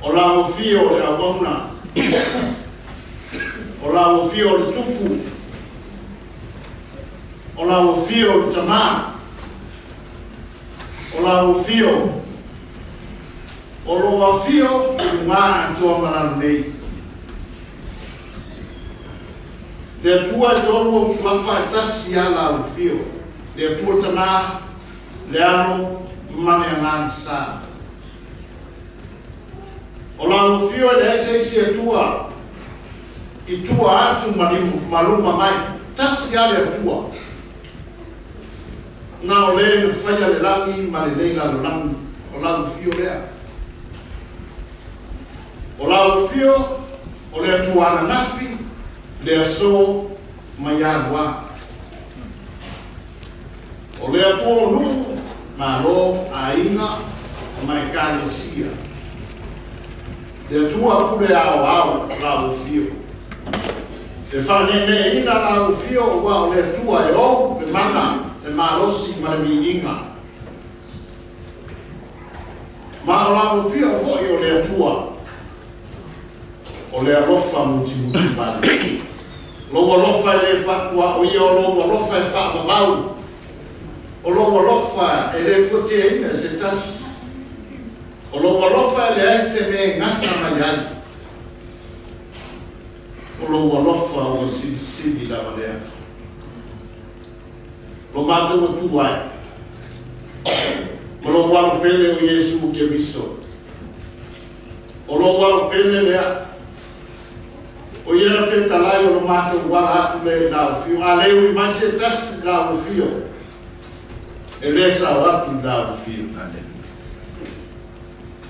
O la afio o le auauna, o la afio o le tupu, o la afio o le tamā, o la afio, o lo afio i lugā atoa ma lalo nei. Le Atua e tolu ou suafa e tasi lava la afio, le Atua Tamā, le Alo ma le Agaga Sa. O la afio e leai se isi Atua i tua atu ma ma luma mai, tasi lava le Atua. Na o le na faia le lagi ma lenei lalolagi, o la afio lea. O la afio o le Atua ananafi, le aso ma ia lua. O le Atua o nuu, malo, aiga, ma ekalesia. Le Atua pule ao ao la afio. E faaneneina la afio ua o le Atua e ou le mana, le malosi ma le viiga. Ma o la afio foi o le Atua, o le alofa mutimuti vale. Lou alofa e le faatua o ia o lou alofa e faavavau. O lou alofa e le fuateaina se tasi. O lou alofa e leai se mea e gata mai ai. O lou alofa ua silisili lava lea. Lo matou Atua e. Ma lou alo pele o Iesu Keriso. O lou alo pele lea. O ia na fetalai o lo matou ala atu lea i la afio. A le ui mai se tasi i la afio, e le sao atu i la afio.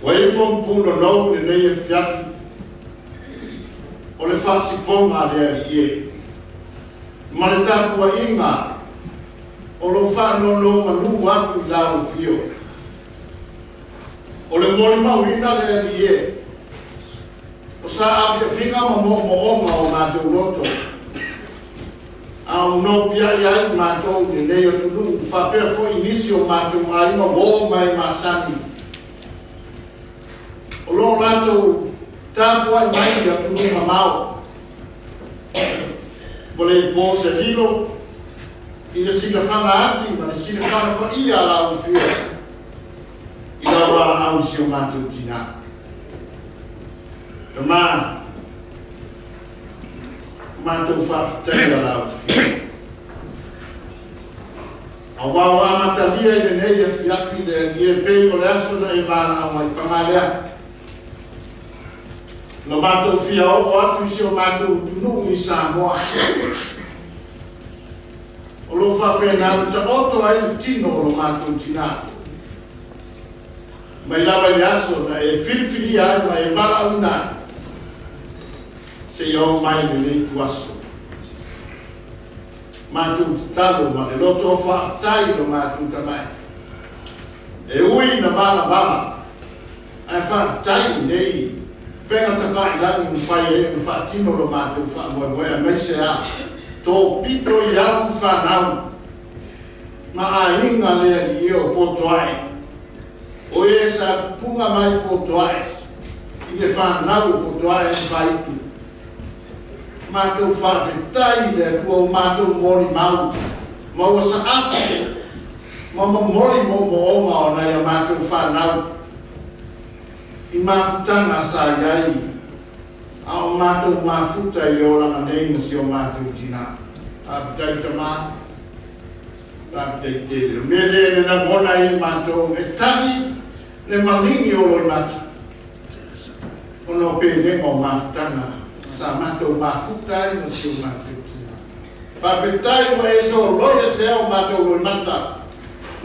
Ua ifo ma punonou lenei afiafi. O le faasifoga a le Alii e. Ma le tapuaiga o lou faanonomanu atu i la afio. O le molimauina le Alii e. O sa afiafiga ma moomooga o matou loto. A o nopiai ai matou i lenei atunuu faapea foi nisi o matou aiga uo ma e masani. O lo latou tapuai mai i atunuu mamao. Ua le po se lilo i le silafaga ati ma le silafaga paia a la afio i lau valaau i si o matou tinā. Tamā, matou faafetaia la afio. Aua ua amatalia i lenei afiafi le Alii e pei o le aso na e valaau ai pagā lea. Na matou fia oo atu i si o matou atunuu i Samoa. O lo o faapena ona taoto ai le tino o lo matou tinā. Mai lava i le aso na e filifilia ai ma e valaauina ai, seia oo mai i lenei ituaso. Matou tatalo ma le loto o faafetai i lo matou tamai. E ui na valavala, ae faafetai i nei upega tafailagi ua mafai ai ona faatino lo matou faamoemoe aemaise a topito i alo ma fanau ma aiga le Alii e o Potoae. O e sa tupuga mai Potoae i le fanau o Potoae ma Faitu. Matou faafetai i le Atua ua matou molimau ma ua saafi ma momoli moomooga o nai a matou fanau i mafutaga sa i ai a o matou mafuta i le olaga nei ma si o matou tinā. Faafetai tamā, faafetai tele. O le mea lea e lagona ai e matou e tagi le maligi o loimata. Ona Ona o pelega o mafutaga sa matou mafuta ai ma si o matou tina. Faafetai ua e soloi esea o matou loimata,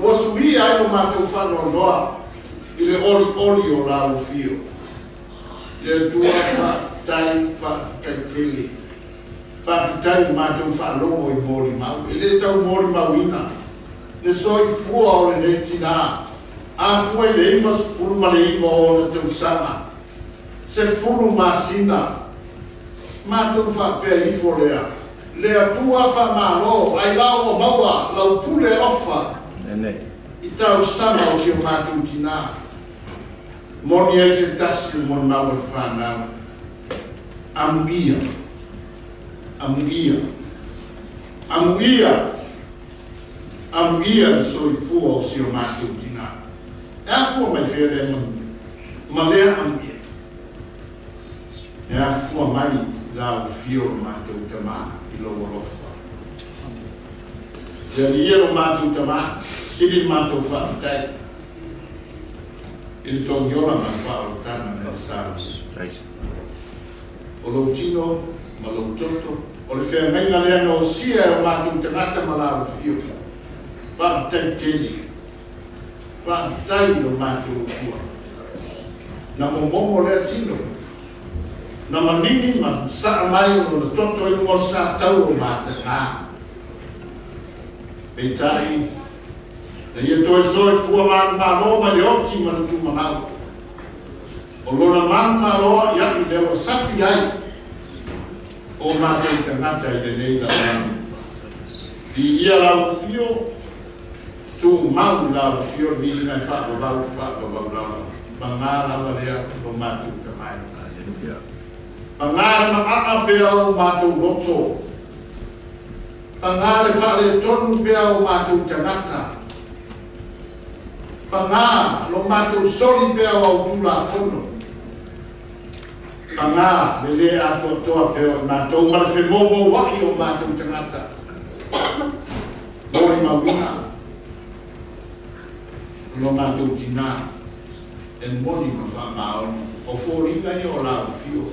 ua suia ai lo matou faanoanoa i le olioli o la afio. Le Atua, faafetai, faafetai tele. Faafetai i matou faalogo i molimau, e le tau molimauina le soifua o lenei tinā, afua i le 99 o ona tausaga, 10 masina, matou faapea ifo lea, le Atua faamalo, ai la ua maua lau pule alofa i tausaga o si o matou tinā. Moni ai se tasi o molimau a le fanau, amuia, amuia, amuia, amuia le soifua o si o matou tinā. E afua mai fea lea manuia ma lea amuia? E afua mai la ufio o lo matou tamā i lou alofa. Le Alii e lo matou tamā, sili le matou faafetai i le togiola ma le faaolataga na e saunia. O lou tino ma lou toto, o le feagaiga lea na osia e o matou tagata ma la ufio. Faafetai tele. Faafetai i lo matou Atua. Na momomo lea tino, na manini ma saa mai o lona toto i luga o le sa tau o matagā. Peitai, na ia toe soifua manumalo mai le oti ma le tumanau. O lona manumalo a'ia'i lea ua sapi ai o matou tagata i lenei lalolagi. Viia lau afio, tumau i lau afio le viiga e faavavau faavavau lava. Pagā lava lea lo matou tamai. Pagā le ma'a pea o matou loto. Pagā le faaletonu pea o matou tagata. Pagā lo matou soli pea o au tulafono. Pagā le lē atoatoa pea o matou ma le femoumoua'i o matou tagata. Molimauina o lo matou tinā e moni ma faamaoni. O foliga ia o la afio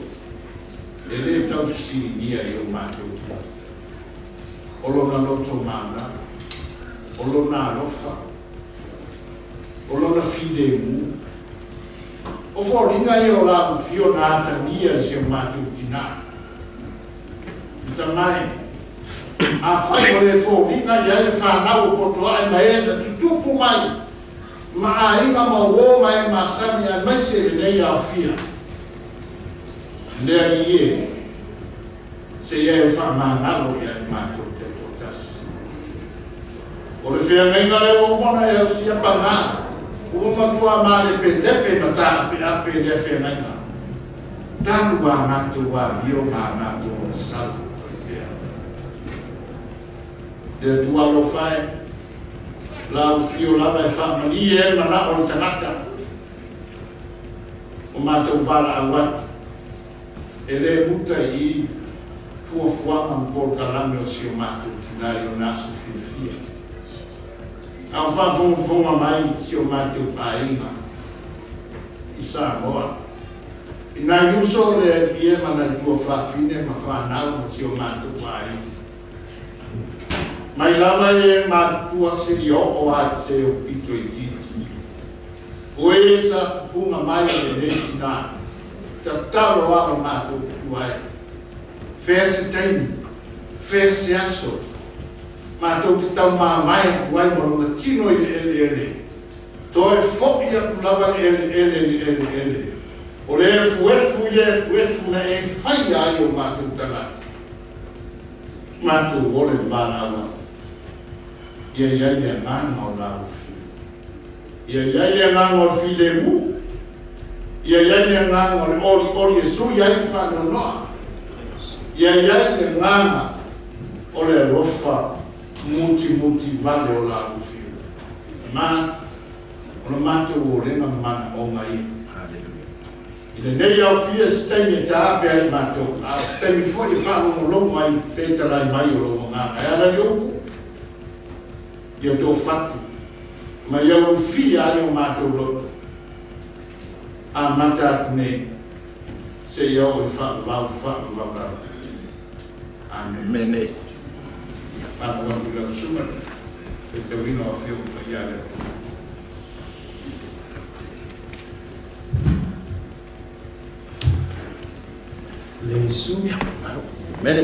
e lē taufesiligia i o matou tinā. O lona loto maulalo, o lona alofa, o lona filemu. O foliga ia o la afio na atagia i si o matou tinā. Tamai, afai o le foliga i ai le fanau o potoa'i ma e na tutupu mai ma aiga ma uō ma e masani aemaise lenei aofia. Le Alii e, seia e faamagalo ia i matou taitoatasi. O le feagaiga lea ua uma ona e ausia, pagā, ua matuā malepelepe ma taapeape lea feagaiga. Talu a matou amio ma a matou agasala faipea. Le Atua alofa e, la ufio lava e faamalie ai manao o le tagata. O matou valaau atu, e lē muta i i fuafuaga ma polokalame o si o matou tinā i ona aso fiafia. A o faafogafoga mai si o matou aiga i Samoa. I nai uso o le Alii e ma nai tuafafine ma fanau ma si o matou aiga. Mai lava e matutua seia oo lava i se aupito itiiti. O e sa tupuga mai o lenei tinā, tatalo lava matou tutua e. Fea se taimi, fea se aso, matou te taumamae atu ai ma lona tino i le eleele. Toe fo'i atu lava le eleele i le eleele. O le efuefu i le efuefu na e faia ai o matou tagata. Matou ole le valaau atu. Ia i ai le agaga o la ufio. Ia i ai le agaga o le filemu. Ia i ai le agaga o le olioli e sui ai le faanoanoa. Ia i ai le agaga o le alofa mutimuti vale o la ufio. Ma o le matou olega ma manaoga ia. I lenei aofia se taimi e taape ai matou, a o se taimi foi e faalogologo ai fetalai mai o lou agaga. E ala i upu, ia toafatu, ma ia ulufia ai o matou loto. Amata atu nei.
Seia oo i le faavavau faavavau lava. Amene.
Amene.
Faamoo atu i lau susuga i le faitauina o Afioga Paia a le Atua.
Le Iesu.
Amene.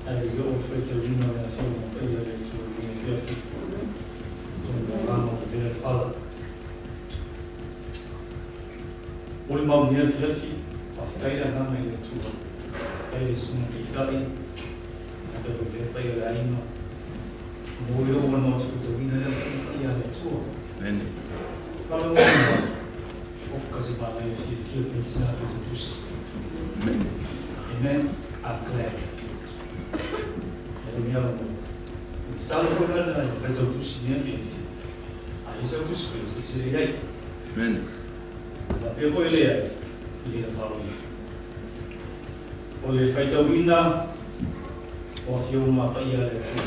Ae le i oo i le faitauina o le Afioga Paia a le Atua i lenei afiafi, tonu o lana o le fala. Molimau i lenei afiafi, faafetai le agaga i le Atua, faafetai i le Susuga Taitai, tagata foi lea paia o le aiga, mo i lou avanoa ou te faitauina le Afioga Paia a le Atua.
Amene.
Lalo o o kasi manaia fiafia pe tina pe tutusi.
Amen.
Amen. I'm glad. E le mea mo. Tatalo foi la le faitau tusi mea fiafia. A i sau tusi pe se se ai.
Amen.
La pe foi le ai i le falo. O le faitauina o Afioga ma Paia a le Atua.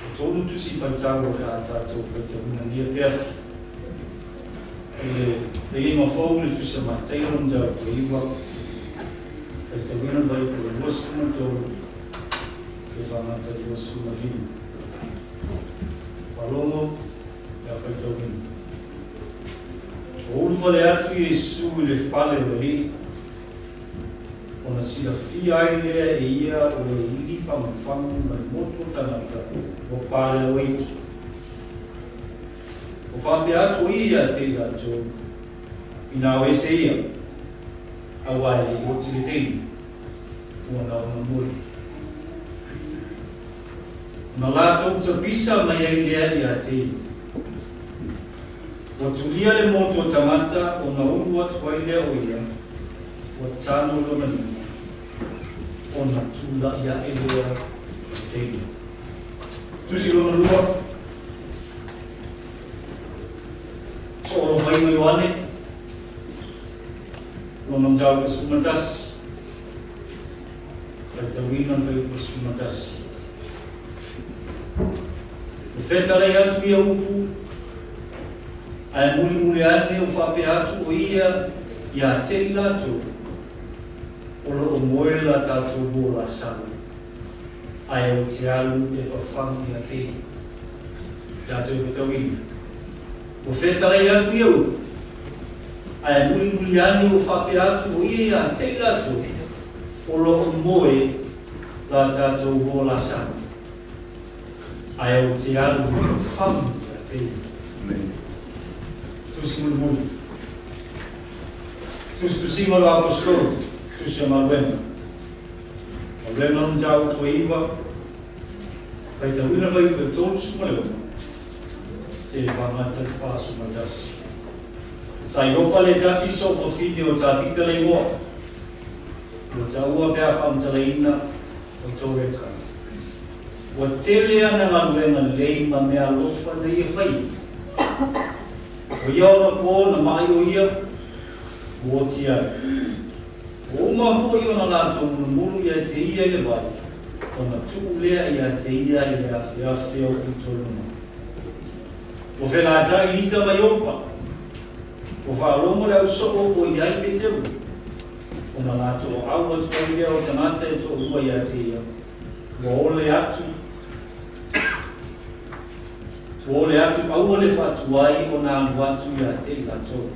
O tolu tusi faitau o le a tatou faitauina nei afiafi. I le faiga fou le tusi a Mataio le mataupu e 9, faitauina le fuaiupu e 23 seia faagata i le 25. Faalogo le a faitauina. Ua ulufale atu Iesu i le fale o le Alii, ona silafia ai lea e ia o le ili fagufagu ma le motu o tagata ua palelauaitu. Ua faapea atu o ia ia te i latou, Inā o ese ia, aua e le i oti le taimi, ua na ona moe. Ona latou tapisa mai ai lea ia te ia. Ua tulia le motu o tagata ona ulu atu ai lea o ia, ua tano lona lima, ona tula'i aʻe lea o le teina. Tusi lona lua, Soolofaina o Ioane, lona mataupu e 11, faitauina le fuaiupu e 11. E fetalai atu ia upu, ae mulimuli ane o faapea atu o ia ia te i latou, o lo o moe la tatou uo Lasalo, ae ou te alu e fafagu ia te ia. Tatou e fetauina. Ua fetalai atu ia upu, ae mulimuli ane ua faapea atu o ia ia te i latou, o lo o moe la tatou uo Lasalo, ae ou te alu e fafagu ia te ia. Tusi mulimuli. Tusitusiga o le Aposetolo, Tusi a Galuega. Galuega le mataupu e 9, faitauina le fuaiupu e 36, seia faagata le 41. Sa Iopa le tasi soofafine o Tavita le igoa, ua taua pe a faamatalaina o Toreka. Ua tele ana galuega lelei ma mea alofa na ia faia. O ia ona po na maʻi o ia, ua oti ai. Ua uma foi ona latou mulumulu ia te ia i le vai, ona tuu lea ia te ia i le afeafe o pitoluma. Ua felataʻi Lita ma Iopa. Ua faalogo le ausoo o i ai Peteru, ona latou aau atu ai lea o tagata e toalua ia te ia, ua ole atu, ua ole atu aua le faatuai ona alu atu ia te i latou.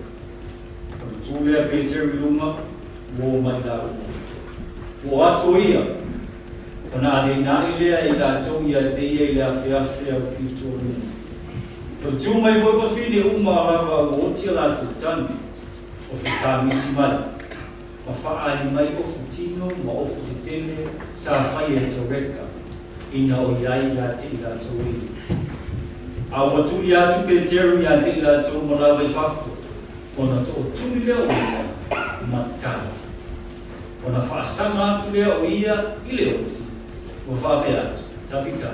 Ona tu lea Peteru i luga, ua o mai laua. Ua o atu o ia, ona aleina aʻe lea e i latou ia te ia i le afeafe au pito o luga. O le tu mai foi fafine uma lava ua oti a latou tane, o fetāmisi mai, ma faaali mai ofu tino ma ofu tetele sa faia e Toreka ina o i ai ia te i latou e. A ua tuli atu Peteru ia te i latou ma lava i fafo, ona tootuli lea o ia ma tatalo. Ona faasaga atu lea o ia i le oti, ua faapea atu, Tabita,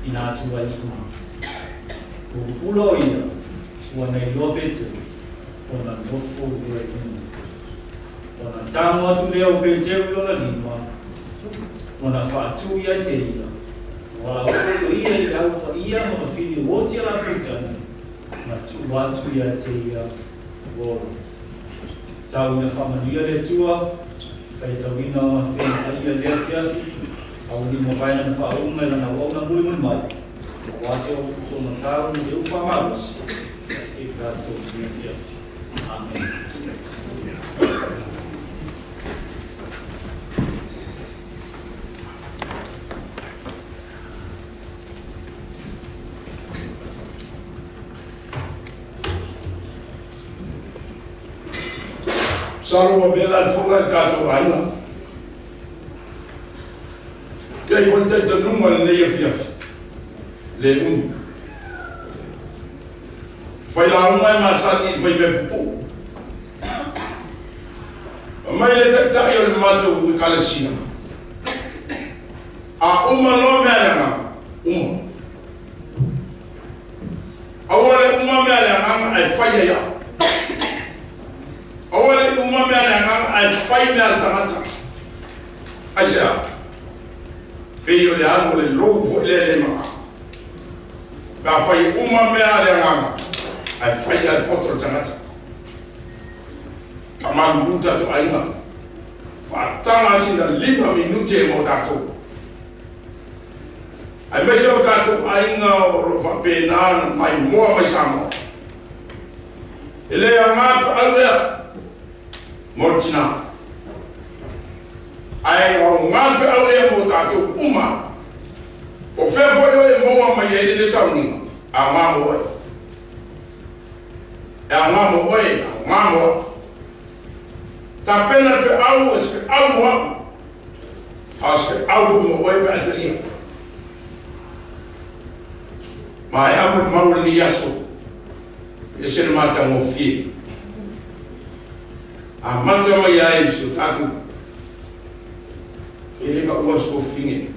ina atu ai i uma. Ua pupula o ia, ua nailoa Peteru, ona nofo lea i luga. Ona tago atu lea o Peteru i lona lima, ona faatū ia te ia,
Wala foi o ia i le au paia ma mafini o oti a latou tagi, ma tuu atu ia te ia ua ola. Tau ina faamanuia le Atua, faitauina o Afioga Paia i lea afiafi, a ua lima vae lana faauuga i lana auauna mulimuli mai, aua se somatau ma se upu faamalosi ia te i tatou i lenei afiafi. Amene.
Masalo ua vela le fola i le tatou aiga. E ai foi le taitanuga i lenei afiafi, le umi. Fai lauga e masani i le faimea pupuu. Fai mai le taitai o le matou ekalesia, a uma loa mea a le agaga, uma. Aua le uma mea a le agaga ae fai ai au. Aua le uma mea a le agaga ae fai mea a le tagata. Aisea? Pei o le alu o le lou foi lea e le maga. Pe afai e uma mea a le agaga ae fai a le poto o le tagata. Faamalulu tatou aiga. Faataga sina 5 minute mo tatou. Aemaise o tatou aiga o lo o faapena ona maimoa mai Samoa. E le aoga le feau lea mo le tina, ae aoga le feau lea mo tatou uma. Po o fea foi oe e maua mai ai lenei sauniga, aoga mo oe. E aoga mo oe, aoga mo au. Tapena le feau, o se feau mo au. A o se feau foi mo oe pe a e talia. Maea molimau o lenei aso, e ese le matagofie. Amata mai ai i si o tatou e le taua se fofine.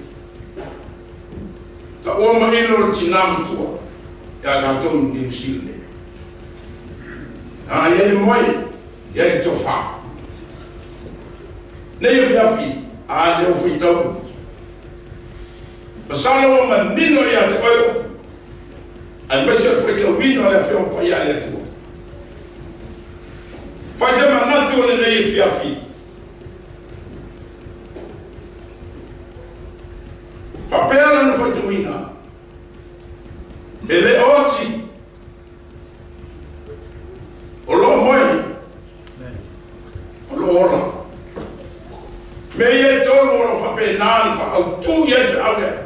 Taua mailo le tinā matua ia tatou i Niu Sila nei. A i ai le moe, i ai le tofa. Nei afiafi, a lea ua faitau. Masalo ua manino ia te oe upu, aemaise o le faitauina o le Afioga Paia a le Atua. Fai se manatu o lenei afiafi. Faapea lana faitauina, e le oti O lo o moe, o lo o ola. Mea ia e tolu o lo o faapena ona faaautu i ai feau lea.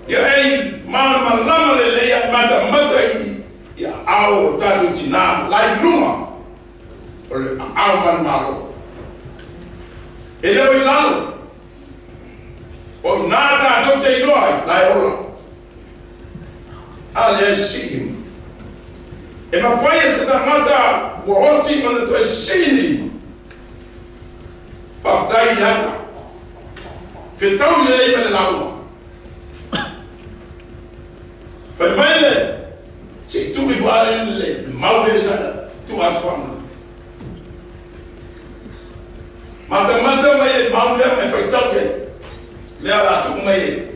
Ia e malamalama lelei a matamata i aao o tatou tinā la i luga o le aao manumalo. E le o i lalo. O i ina tatou te iloa ai la e ola. A lea e sii lima. E mafai e se tagata ua oti ona toe sii lima. Faafetai i le ata. Fetaui lelei ma le lauga. Fai mai le se i tuu ifo ale le mau lea sa tuu atu faamalo. Matamata mai e mau lea ma e faitau i ai. Lea o le a tuu mai ai.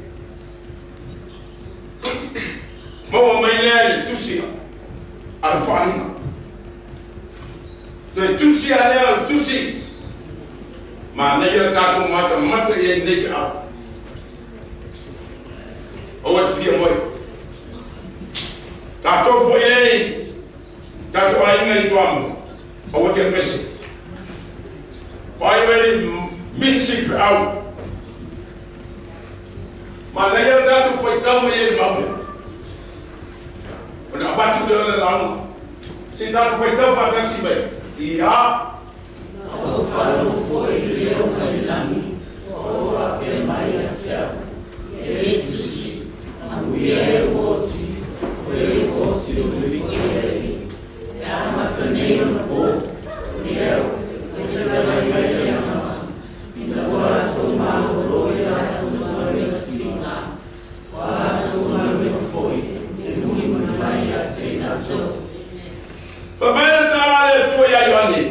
Maua mai lea i le tusi a le faaaliga. Toe tusi a lea o le tusi, manaia le tatou matamata i ai lenei feau. Aua te fia moe. Tatou foi ei, tatou aiga i Toamua, aua te pese. O ai oe le misi feau. Manaia le tatou faitau mai ai le mau lea. Ona avatu lea o le lauga. Se i tatou faitau faatasi mai. Ia.
Na ou faalogo foi i le leo mai le lagi o faapea mai ia te au, E tusi, amuia e ua oti, o e ua oti o le o le Alii, e amata nei ona po, o lea e fetalai mai le Agaga, ina ua latou malolo i a latou galuega tiga, o a latou galuega foi e mulimuli mai ia te i latou.
Fai mai le tala a le Atua iā Ioane,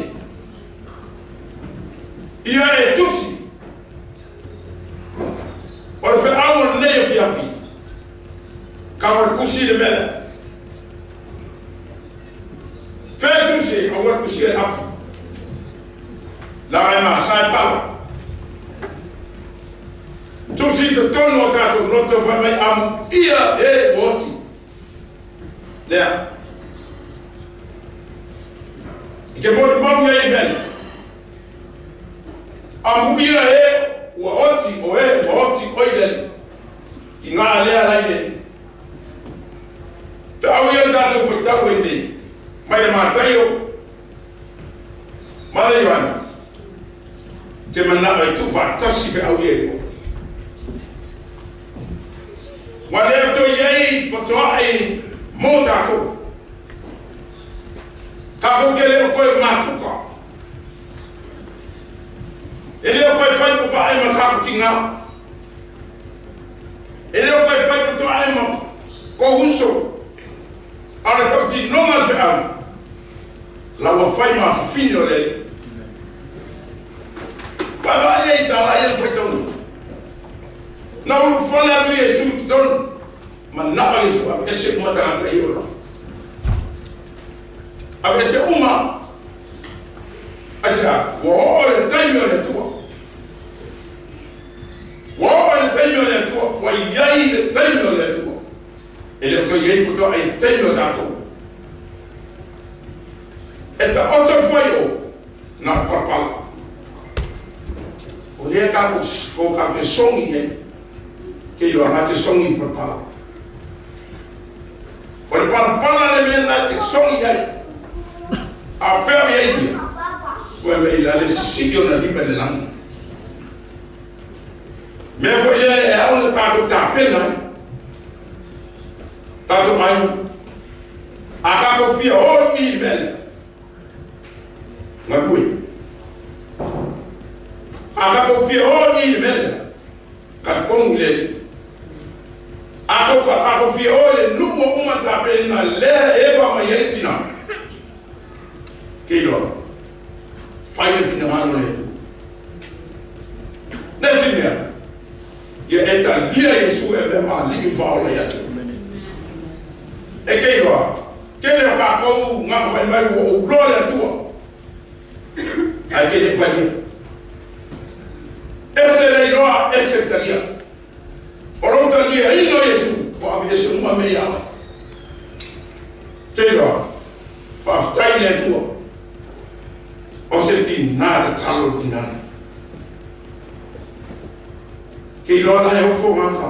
Ia e tusi, o le feau o
se aua kusi e apu. La e masai pala. Tusi te tonu o tātou loto whai mai amu ia e oti. Lea. I ke mori mau ia i mele. Amu ia e ua oti o e ua oti oi lele. Ki ngā lea lai le. Te au ia tātou whaitau e nei. Mai le mātai o. Mare Ioane. Te mana ai tu whātasi fe au ia i o. Wa lea toi ei potoa ai mō tātou. Ka kou ke leo koe ngā fuka. E leo koe whai po pa ai ma kāku ki ngā. E leo koe whai potoa ai ma ko uso. Ara tau ti nonga fe au. La ua whai ma whiwhini o le. Pai vai ei tā lai e whai taunu. Na uru whale atu i e su te tonu. Ma napa i su au ese uma tangata i ola. Au ese uma. Asia, ua oo le taimi o le Atua. Ua oo le taimi o le Atua. Ua iai le taimi o le Atua. E le o toi ei putoa ai taimi o tātou. E ta oto fai o na palapala. O lea ka ko ka ke songi nei. Ke iloa nga te songi i palapala. O le palapala le mea na te songi ai. A fea mea i ia. Ua me i la le sisiki o na lima le lagi. Mea foi lea e ao le tātou tapena ai. Tātou aiga. A kākou fia o i i mea lea. Galue. A kākou fia o i le mea lea. Kalikonu i le A kou ka kākou fia o i le nuu o uma tapena lea e pa mai ai tina. Ke iloa. Fai le finagalo o le Atua. Nesi mea, ia e talia Iesu e mea maali'i faaola ia te. E ke iloa, tele o kākou ngā whai mai ua ou loa le Atua. Ae ke le paia. Ese le iloa, ese le talia. O lou talia ino Iesu, ua ave ese uma mea ia oe. Ke iloa, faafetai i le Atua. O se tinā tatalo tinā. Ke iloa la e ofo ngā ka.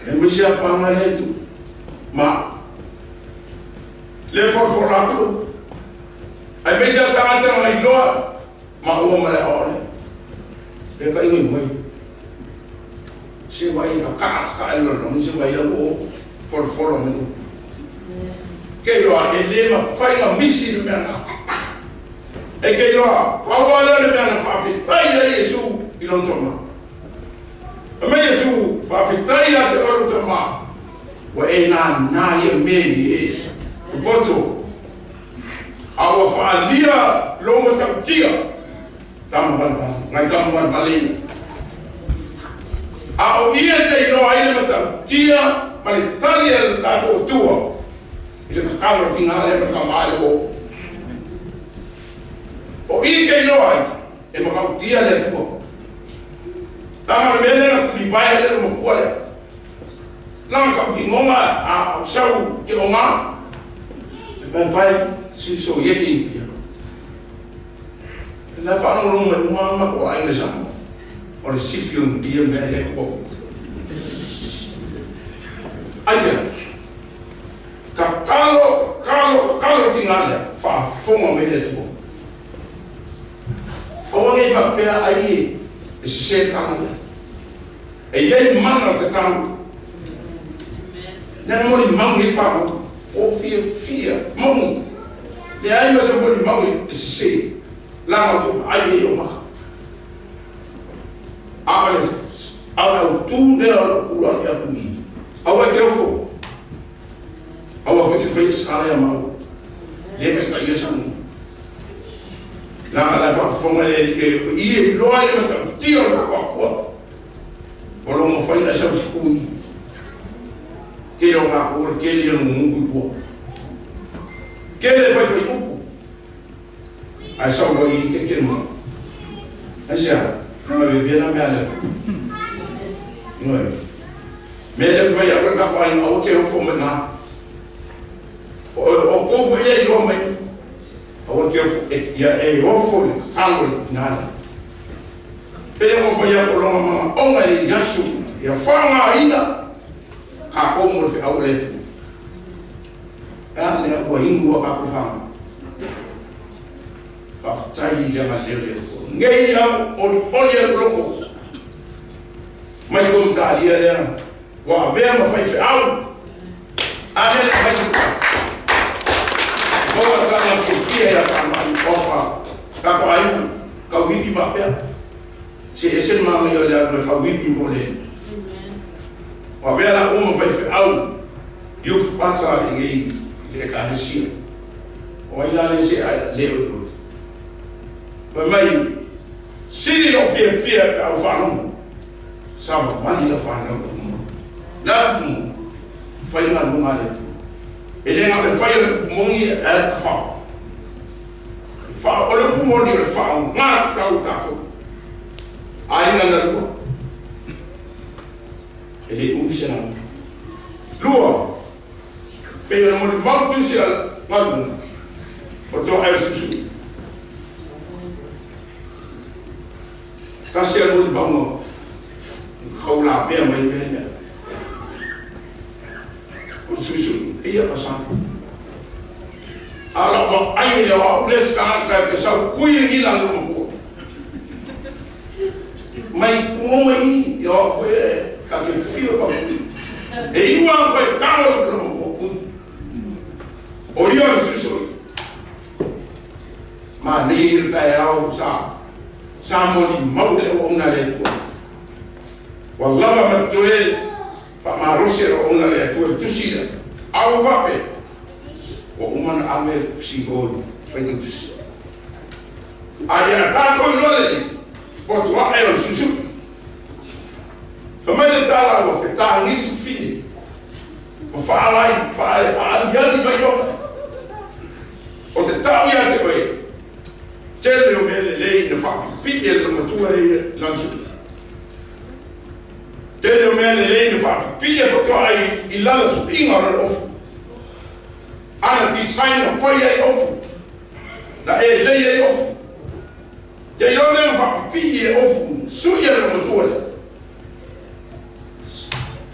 E misi a panga le tu. Ma. Le foroforo atu. Ai misi a tangata nga iloa. Ma ua ma le aole. Le ka ingo mai. Se wai ka ka ka e lolo. Se wai la o foroforo me. Ke iloa e le mafai ona misi le mea na. E ke iloa, pau lava lea o le mea na faafetai ai Iesu i lona tama. Fai mai Iesu, Faafetai ia te oe lou tama, ua e nānā ia mea i e popoto, a ua faaalia lou matautia, tama valevale, ngai tama valevale ia. A o ia te iloa ai le matautia ma le tali a le tatou Atua i le tatalo o fina lea ma le tama le o. O i ke iloa ai, e matautia le Atua. Tama le mea lea na tulivae ai le matua lea. Langa ka uki a sau ke o ngā. E pai pai si so ye ke impia. E la whaalongolongo mai uma ma ko ainga sa. O le sifi o impia mea le ko. Aisea, ka kalo, kalo, kalo ki ngā lea, whaafonga mai le Atua. Aua nei whapea ai e, e sese tanga lea. E iai mana o te talo. Nana mori mau nei whaho, o fia fia, maungi. Le ai ma se mori mau e sese, langa o ai e o maka. A ole, a ole au tū nea o la kula ke atu i. Aua e te ofo. Aua koe te whai sale a mau. Le kai kai ia sangi. Langa lai whakafonga e e i e loa i mata tio na kwa kua. O longo whai na sau kui. Ke o ngā kua ke li o ngungu kua. Kele faifai upu. Ai sau wa i ke ke mo. Ai sia, na me via na me ale. Ngoi. Me le vai a ka pa ina o te ofo me na. O o ko fo ile i lo mai. O te ofo e ia e ofo le kalo le na. Pe o fo ia ko longa ma onga i yasu ia fanga ina ka ko mo fe au le. A le ua ingu ka ko fanga. Ka tai le ma le le. Ngei au o o le loko. Mai ko ta ia le. Ua avea ma faifeau. Amene mai. Moa tanga ke fia ia ka mai opa. Ka ko ai ka wifi ma pea. Se ese ma ngai o le alu ka wifi mo le. Ua avea la uma faifeau. Youth pastor i ngei le ka hesia. O ai la le se ai le o tu. Mai mai sili o fia fia ka au whanau. Sa mali la whanau ka mo. La mo fai nga lunga le. E le nga le fai le mongi e ka fa. Fa o le pu mo ni le fa nga ta u ta ko. Ai nga na lua. E le u se na. Lua. Pe na mo mau tu se ngalu. O to ai susu. Kasi a mo bango. Kau la pea mai mea. O susu ia ka sa. Ala wa ai e o le ska ka ke sa kui ni la lo mo. Mai ko mai yo fue ka ke fio ka. E iwa ko ka lo lo mo ku. O ia susu. Ma ni ta au sa. Sa mo ni mau le o una le tu. Wallah ma toe fa ma rosi ro ona le tu tusi au vape o uma na ame si go fai tu tusi ai a ta to lo le o tu a e o susu fa mai le tala o fe ta ni si fini o fa lai fa fa ya di mai of o te ta ia te oi tele o me le le na fa pi e lo matua e lansu Tele o mea le le na whakapia ko ai i lala suinga o le ofu. Ana design o whai ai ofu. Na e lei ai ofu. Te iro le whakapia e ofu. Sui e le matua le.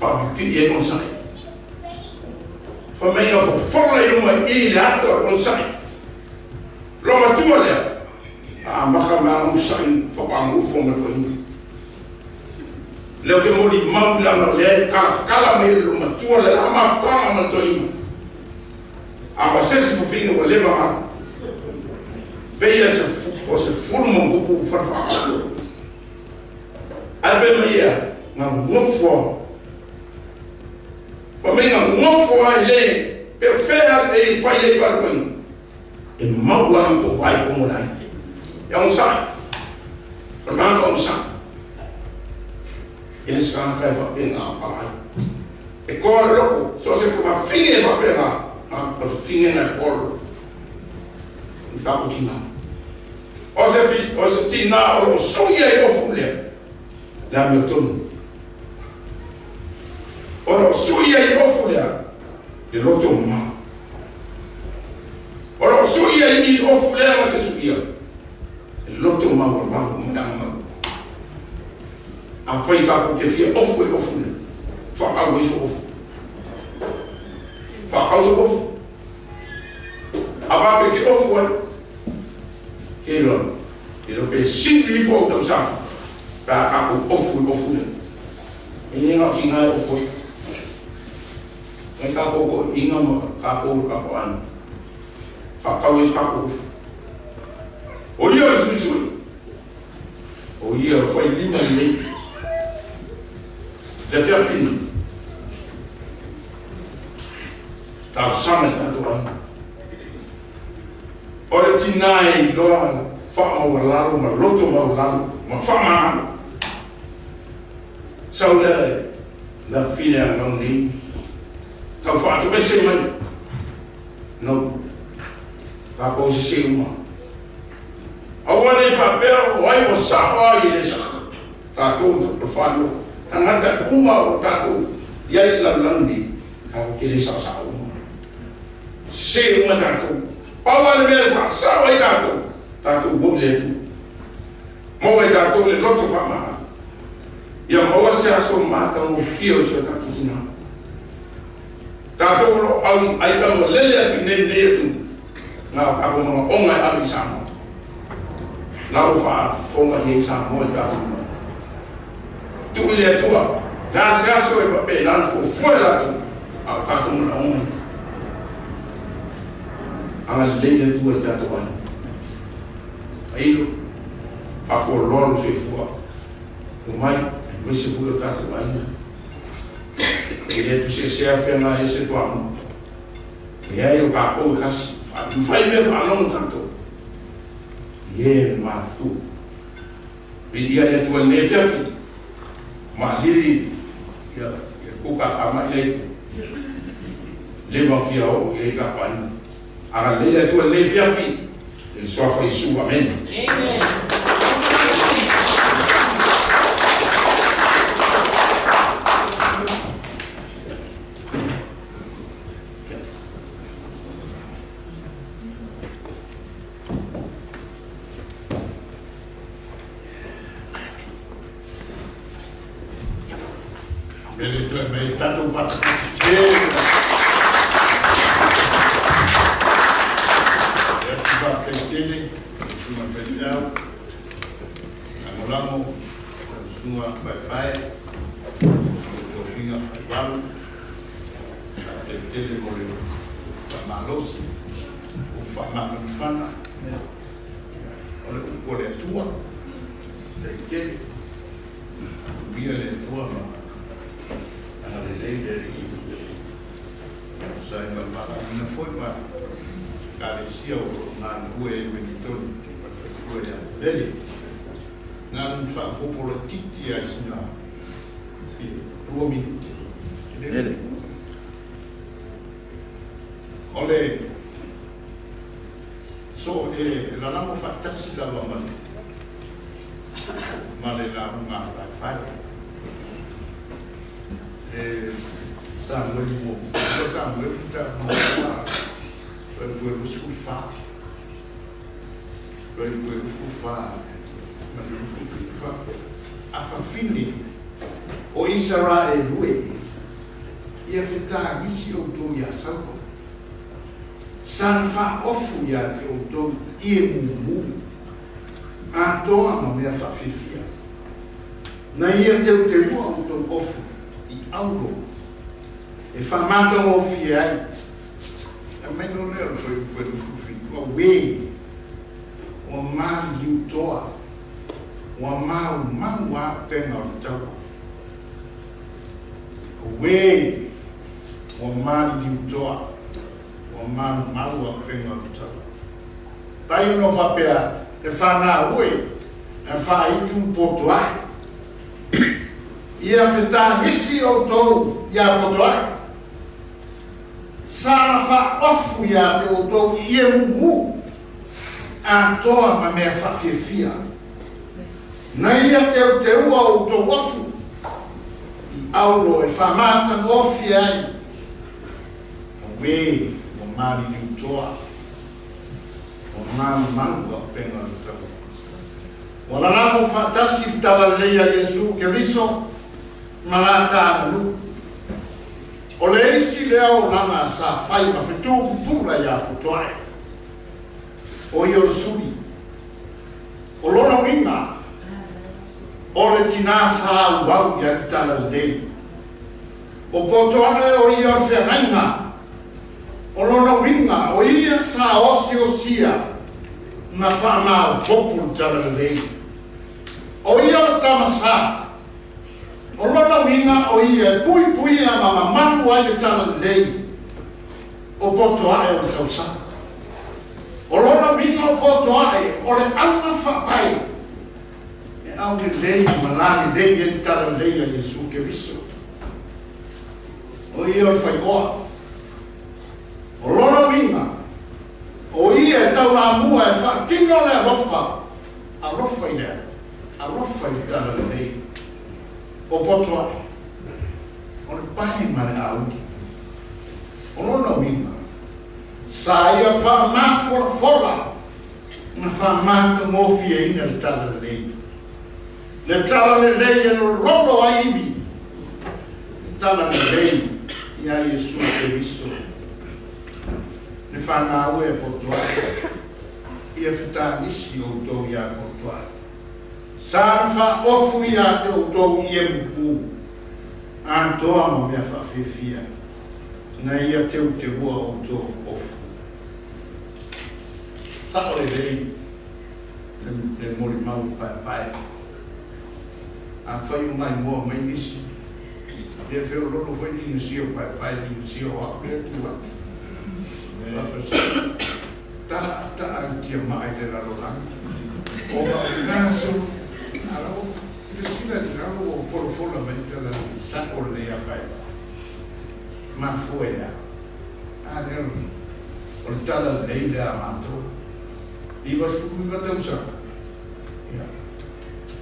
Whakapia e onsai. Whamea whawhora i uma i le ato o onsai. Lo matua lea. A maka mea onsai whakaangufo me koe inga. Leo ke mori mau lana le kala kala me lo matua le la mafutanga ma toina. A ma sesi fufinga wa leva ha. Peia se o se fulu manguku wharwha. Alwe mai ia ngā ngofo. Fa mai ngā ngofo ai le pe whea e whai e whai E mau ana ko whai ko mo lai. Ia on sai. Ranga on sai. Ele se kai whapenga a parai. E kore loko, so se kuma finge e whapenga, a o finge na kore. Ni kako tina. O se fi, o se tina o suia e ofu lea. Lea meo tonu. O suia e ofu lea, le loto ma. O suia e ofu lea ma te suia. Le loto ma wa walu ma ma. A whai tākou ke fia ofu e ofu ne. Whakau e so ofu. Whakau so ofu. A wāpe ke ofu ai. Ke loa. Ke loa pe sipi ifo au tau safu. Pā kākou ofu e ofu ne. E inga ki ngai ofu e. Ngai kākou ko inga ma kākou kākou anu. Whakau e kākou ofu. O ia e suisui. O ia whai lima nei. Le fia fina. Tau sama tātou ai. O le tinai loa wha maua lalo, ma loto maua lalo, ma wha maa. Sau le la fine a ngau nei. Tau whaatu ese mai. No, Tatou sese uma. Aua ne i faapea o ai ua sao a ai e le sao. Tatou o le fanua, tagata uma o tatou i ai i le lalolagi nei, tatou te le saosao uma. Sese uma tatou. Pau lava le mea e faasao ai tatou, tatou o i le Atua. Maua e tatou le loto faamagalo. Ia maua se aso matagofie o si o tatou tina. Tatou o lo o au aitagolele atu i nei nei atu na o tatou manaoga e ave i Samoa. La ua faafofoga i ai Samoa i tatou manaoga. Tuu i le Atua, le a se aso e faapena ona fuafua e latou, a o tatou manaoga ia. Agalelei le Atua i tatou aiga. Ailo, faafualoa lou soifua, omai, aemaise foi o tatou aiga. E le tuseesea feaga ai se toamua. Leai o tatou e tasi, fai mea faalogo tatou. Ie le matutu. Viia le Atua i lenei afiafi. Maalili ia ia tou katamai lea itu. Leva fia oo i ai tatou aiga. Agalelei le Atua i lenei afiafi i le Suafa Iesu. Amene.
Amen.
Mele toe mai tatou patapati tele. Ia te faafetai tele, susuga faifeau, lagolago, susuga paepae, tofiga faivalu, faafetai tele mo le faamalosi, o faamafanafana, o le upu a le Atua, faafetai tele. Atumia le Atua ma agalelei le Alii tusa ai ma le valaauina foi ma Ekalesia o lo o galulue ai i Ueligitone i le faletua ia Lele. Na ona faaopoopo laitiiti lava i sina 2 minute. Lele. O le so e lalago faatasi lava ma le ma le lauga a Paepae. E Samueli muamua, 2 Samueli mataupu 24, 24 ma le 27 faapea, A fafine o Isaraelu e, ia fetagisi outou iā Saulo, sana faaofu ia te outou i e mumu, atoa ma mea faafiafia. Na ia teuteua outou ofu i auro e faamatagofie ai. Aumai loa lea o le fuaiupu e 27, Auē! Ua maliliu toa, ua maumau a upega o le taua. Auē! Ua maliliu toa, ua maumau a upega o le taua. Tai ono faapea, E fanau e, e faaitu poto ae. Ia fetagisi outou iā poto ae. Sana faaofu iā te outou i e mumu, atoa ma mea faafiafia. Na ia teuteua outou ofu i auro e faamatagofie ai. Auē, ua maliliu toa. Ua maumau auupega o le taua. Ua lalago faatasi le talalelei a Iesu Keriso ma la ta aganuu. O le isi lea olaga sa fai ma fetu pupula iā Potoae. O ia o le suli. O lona uiga, o le tinā sa auau i ai le talalelei. O Potoae o ia o le feagaiga. O lona uiga, o ia sa osiosia ma faamaopoopo le talalelei. O ia o le tama sa. O lona uiga, o ia e puipuia ma mamalu ai le talalelei. O Potoae o le tausaga. O lona uiga o Potoae o le auga faapae e aulelei ma lalelei ai le talalelei a Iesu Keriso. O ia o le faikoa. O lona uiga, o ia e mamua e faatino le alofa, alofa i le alofa i le talalelei. O poto ai, o le pae ma le auli. O lona uiga, sa ia faamafolafola na faamatagofieina le talalelei. Le talalelei e lololo ai ivi, le talalelei ia Iesu Keriso. Le fanau e poto ai, ia fetālisi outou iā poto ai. Sa na faaofu iā te outou i e mupu, atoa ma mea faafiafia, na ia teuteua outou ofu. Sa'o lelei le le molimau paepae. Afai o maimoa mai nisi, ia feoloolo foi ligasia o paepae ligasia o a'u lea e tu atu. Faapea ta'a i tiamaa i le lalolagi. O gaso, ala o silasila i lalo ua folafola mai tala sa'o lelei a paepae. Mafua i le a? A lea o le tala lelei lea a matou. 99 tausaga. Ia.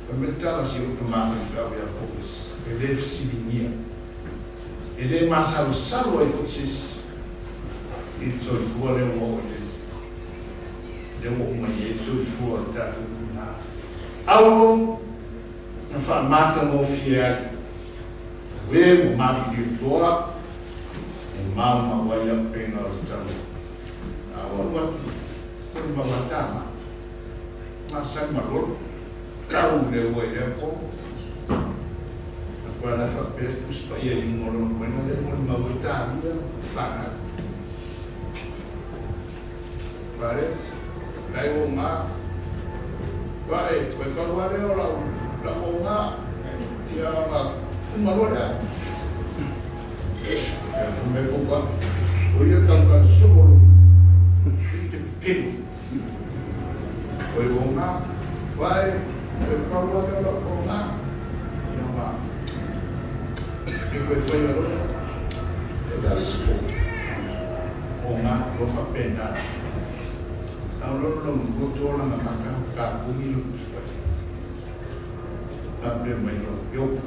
Fai mai le tala si ou tamā faifeau ia Kobus, e le fesiligia, e le masalosalo ai foi se isi i le soifua lea ua oo i ai, lea ua oo mai ai le soifua o le tatou tinā. Auro na faamatagofie ai, o e ua maliliu toa, ua maumau ai auupega o le taua. A ua alu atu, ua le mauata ma. Masani ma lolo tau le ua i lea po. Aua la faapea le Tusi Paia i luga o lona moena lea molimau ai talia fanau. Pare, lai o ngā. Pare, koe pau a lea o lau, lau o ngā. Ia ngā uma loa lea. Ia me ko ka. O ia tau ka solo. I te pelu. Koe o ngā. Pare, koe pau a lea o lau o ngā. Ia ngā. E koe whai a loa. E la le sipo. O ngā lo whapena. Au lolo lo ngoto la maka ka kungi lo kuspai. Faapea mai loa Iopo,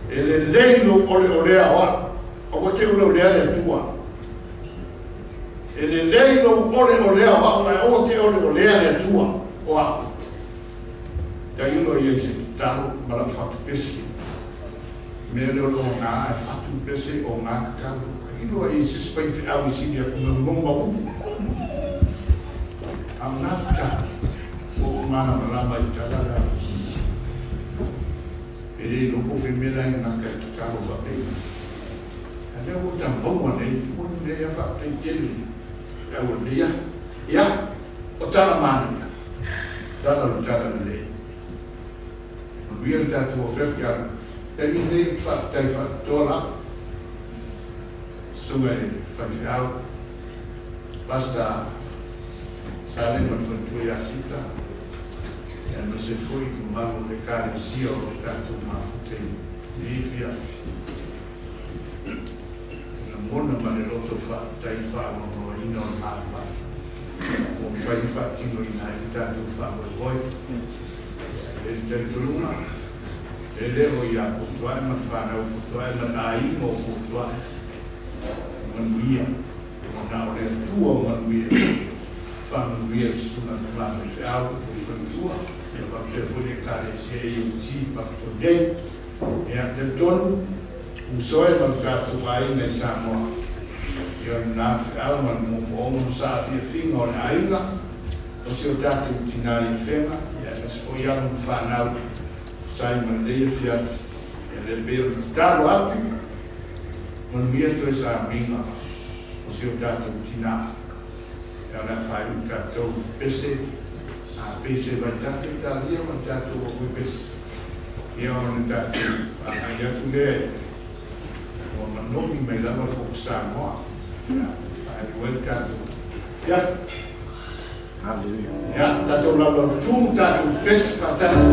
E lelei lou oleolea o a'u, aua te oleolea le Atua. E lelei lou oleolea o a'u, ae aua te oleolea le Atua o a'u. Tailo ia i se tatalo ma la'u fatupese. Mea lea o le oga e fatupese, oga tatalo. Tailo ia i se isi faifeau e sili atu ma mauma upu. A o nā tatalo, ua ou malamalama i tala la. E le iloa po o fea mea la e gata i tatalo faapena. A lea ua ta maua nei, ua lelei lava faafetai tele le au o lenei aso. Ia, o tala manaia, tala o le tala lelei. Manuia le tatou afiafi alu. Taimi lenei ou te faafetai faapitoa lava, susuga i le faifeau, Pastor Sale ma le faletua ia Sita, aemaise foi le mamalu o le Ekalesia o lo o tatou mafuta i lenei afiafi. E lagona ma le loto faafetai i le faanoanoaina o le malumalu ua mafai ona faatinoina ai le tatou faamoemoe. E le talitonuga, e le o ia Potuae ma le fanau Potuae ma le aiga o Potuae manuia. Ona o le Atua o manuia, faamanuia i susuga tama faifeau o le faletua, ia faapea foi le Ekalesia AOG i Papua nei. Ia, talitonu, usoe ma le tatou aiga i Samoa. Ia o lena feau ma le moomooga ma saafiafiga o le aiga o si o tatou tina i Afega, ia aemaise foi alo ma fanau tusa ai ma lenei afiafi. Ia lea pei ona tatalo atu, Manuia toe sauniga o si o tatou tina. Ia o le a faaiu tatou pese, a pese vaitafe talia ma le tatou aue pese. Ia ona tatou agai atu lea i ua manogi mai lava le popo Samoa. Ia faaiu ai le tatou afiafi. Ia tatou laulautu ma tatou pese faatasi.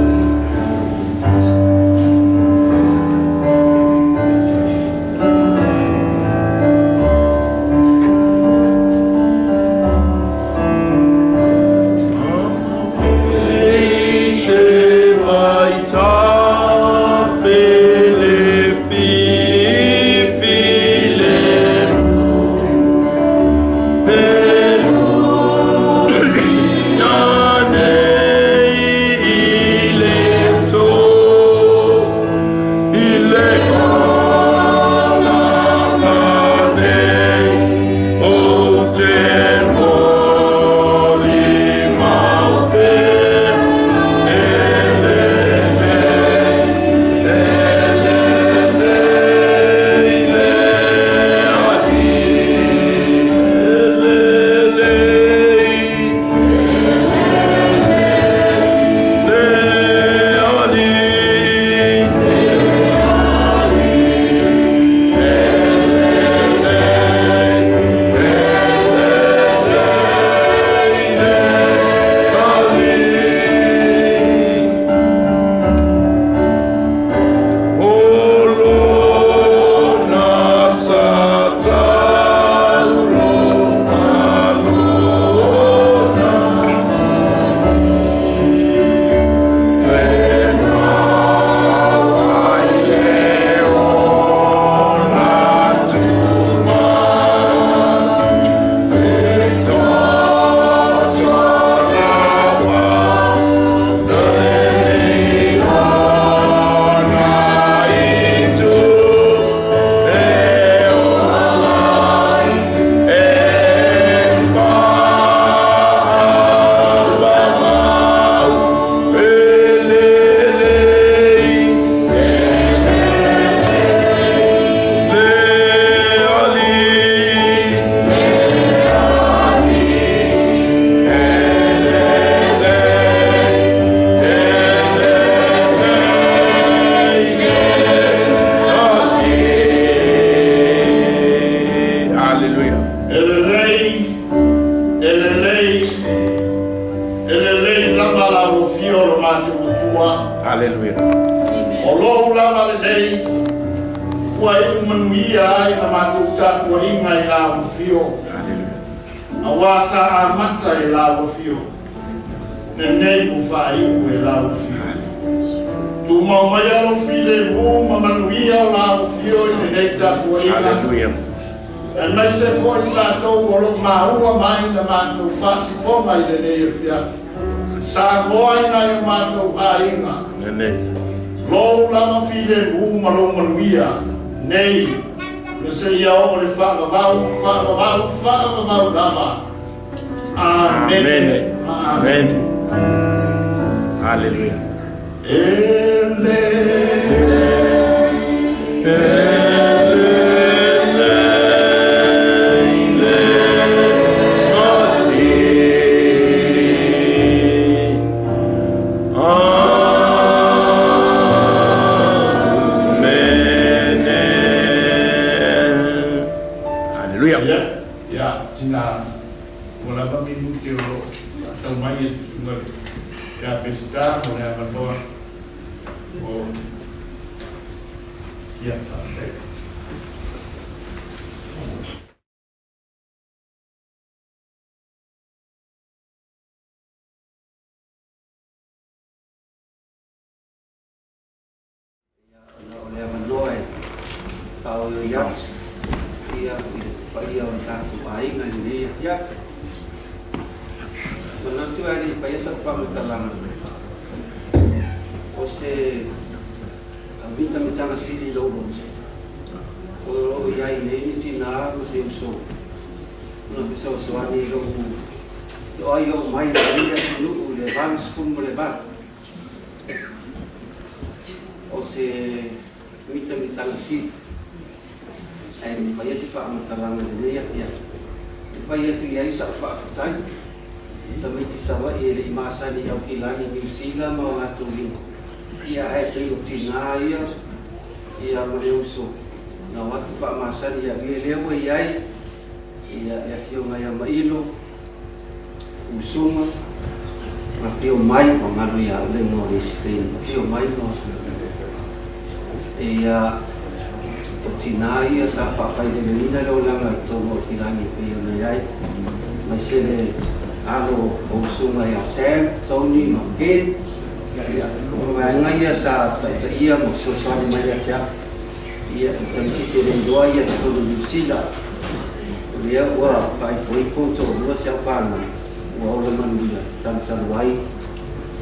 Lelei, e lelei, e lelei lava lau afio o lo matou Atua.
Haleluia.
O lou lava lenei ua iu manuia ai la matou tapuaiga i lau afio. Auā sa amata e lau afio, lenei ua faaiu e lau afio. Tumau maia lou filemu ma manuia o lau afio i lenei tapuaiga.
Haleluia.
Aemaise foi i latou o loo maua mai na matou faasipoga i lenei afiafi. Samoa i nai o matou aiga.
Lelei.
Lou lava filemu ma lou manuia, nei ma seia oo le faavavau, faavavau, faavavau lava. Amene ma amene.
Haleluia.
E lelei,
Amene. Haleluia.
Ia, ia, sina ua lava minute o loo faatau mai e le susuga ia Peseta mo le avanoa o ia faafetai.
Ona o le avanoa e faaoioi atu ia i le paia o le tatou aiga i lenei afiafi. Manatu ae le i faia sau faamatalaga o se mitamitaga sili i lou loto o lo o i ai nei ni tinā ma se uso na fesoasoani i lou toai oo mai i lenei atunuu i le 88. O se mitamitaga sili ae le i faia se faamatalaga i lenei afiafi e fai atu i ai sa'u faafetai tamaiti Savaii e le'i masani i Aukilani, Niu Sila ma o latou lima ia ae pei o tinā ia ia ma le uso na o atu faamasani ia ia lea ua i ai ia le afioga ia Mailo usuga ma afio mai ua galo ia au le igoa o le isi taimi afio mai ma ia o tinā ia sa faafaileleina le olaga i totonu o Aukilani e pei ona i ai aemaise le alo o usuga ia Sam, Tony ma Ken ia o vaega ia sa taitaia ma fesoasoani mai ia te au ia i tamaitiiti e le iloa ia totonu o Niu Sila o lea ua faaipoipo toalua si au fanau ua ola manuia talutalu ai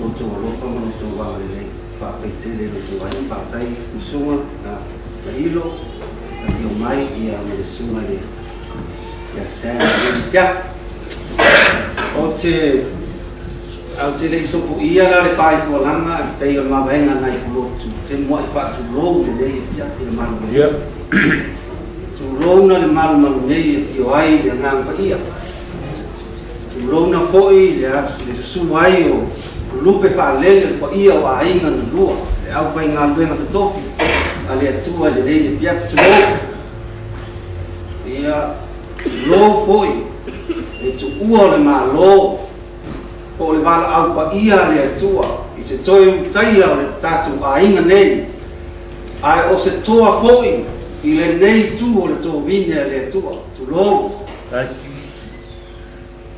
lo outou alofa ma lo outou agalelei. Faafetai tele i lo outou aiga, faafetai usuga Mailo, afio mai ia ma le susuga i le ia Sam Piafu. O te au te le i sopoia la le faaifualaga e pei o le mavaega nai pulotu te mua'i faatulou lenei afiafi le malu nei. Tulouna le malumalu nei e afio ai le Agaga Paia. Tulouna foi le le susulu ai o lupe faalele o le paia o aiga na lua le aufaigaluega totofi a le Atua i lenei afiafi. Tulou. Ia, tulou foi le tuua o le Malo po o le valaau paia a le Atua i te toe utaia o le tatou aiga nei, ae o se toa foi i lenei itu o le tovine a le Atua. Tulou.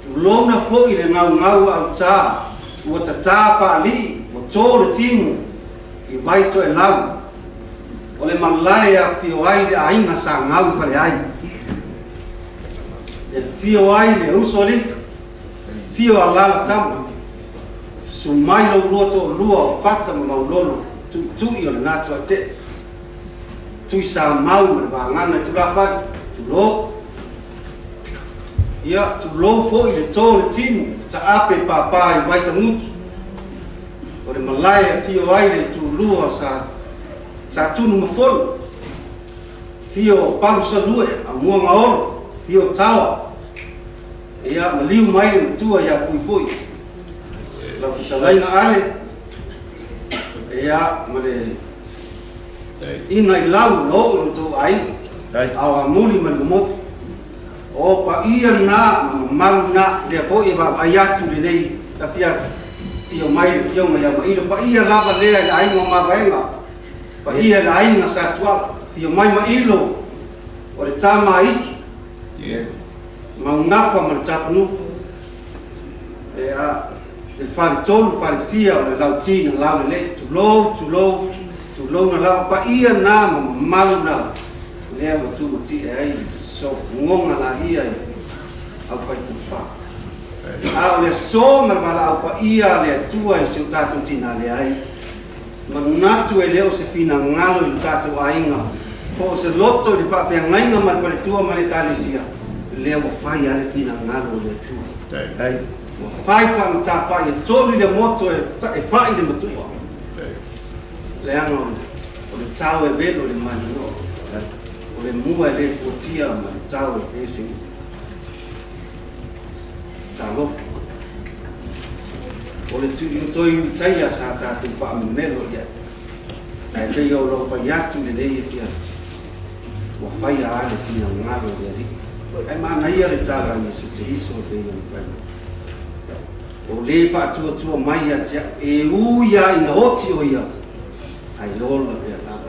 Tulouna foi le gaugau autā ua tatā faalii ua tō le timu i Vaitoelau o le malae e afifio ai le aiga sa gau i Faleai. E afio ai le uso alii, afio alaala tama, susu mai lo lua toalua o Fata ma Maulolo, tuitui o lena tuaitee, Tui Samau ma le vagana i tulafale, tulou. Ia, tulou foi le tō o le timu, taape pāpā i Vaitagutu, o le malae e afio ai le itulua sa sa Tunumafono, afio o Palusalue, Amuagaolo, afio Taoa, ia, maliu mai le matua ia Puipui, lau fetalaiga Ale, ia, ma le ina i lau na oo i lo outou aiga, ao amuli ma le momotu. O paia na ma mamalu na lea fo'i e vaavaai atu lenei afiafi afio mai le Afioga ia Mailo. Paia lava lea i le aiga o Mavaega, paia i le aiga Satuala. Afio mai Mailo o le tama a Itu, Maugafa ma le Tapanuu, e le faletolu falefia o le Lauti na laulelei. Tulou, tulou, tulouna lava. Paia na ma mamalu na lea ua tumatie ai sogoga laia i aufaitufā. A o le aso ma le valaau paia a le Atua i si o tatou tinā leai, manatu e le o se finagalo i lo tatou aiga, po o se loto i le faafeagaiga ma le faletua ma le Ekalesia, lea ua fai lava le finagalo o le Atua. Ua fai faamatafai e tolu i le moto e fa'i le matua, leaga o le tao e velo i le maninoa, o le mua e le fuatia ma le tao e ese upu. Talofa. O le toi utaia sa tatou faamemelo i ai. Ae pei o lou fai atu lenei afiafi, ua faia lava le finagalo o le Alii. Ae manaia le tala a Iesu Keriso e pei ona fai mai. O le faatuatua mai ia te au, e ui lava ina oti o ia, ae ola pea lava.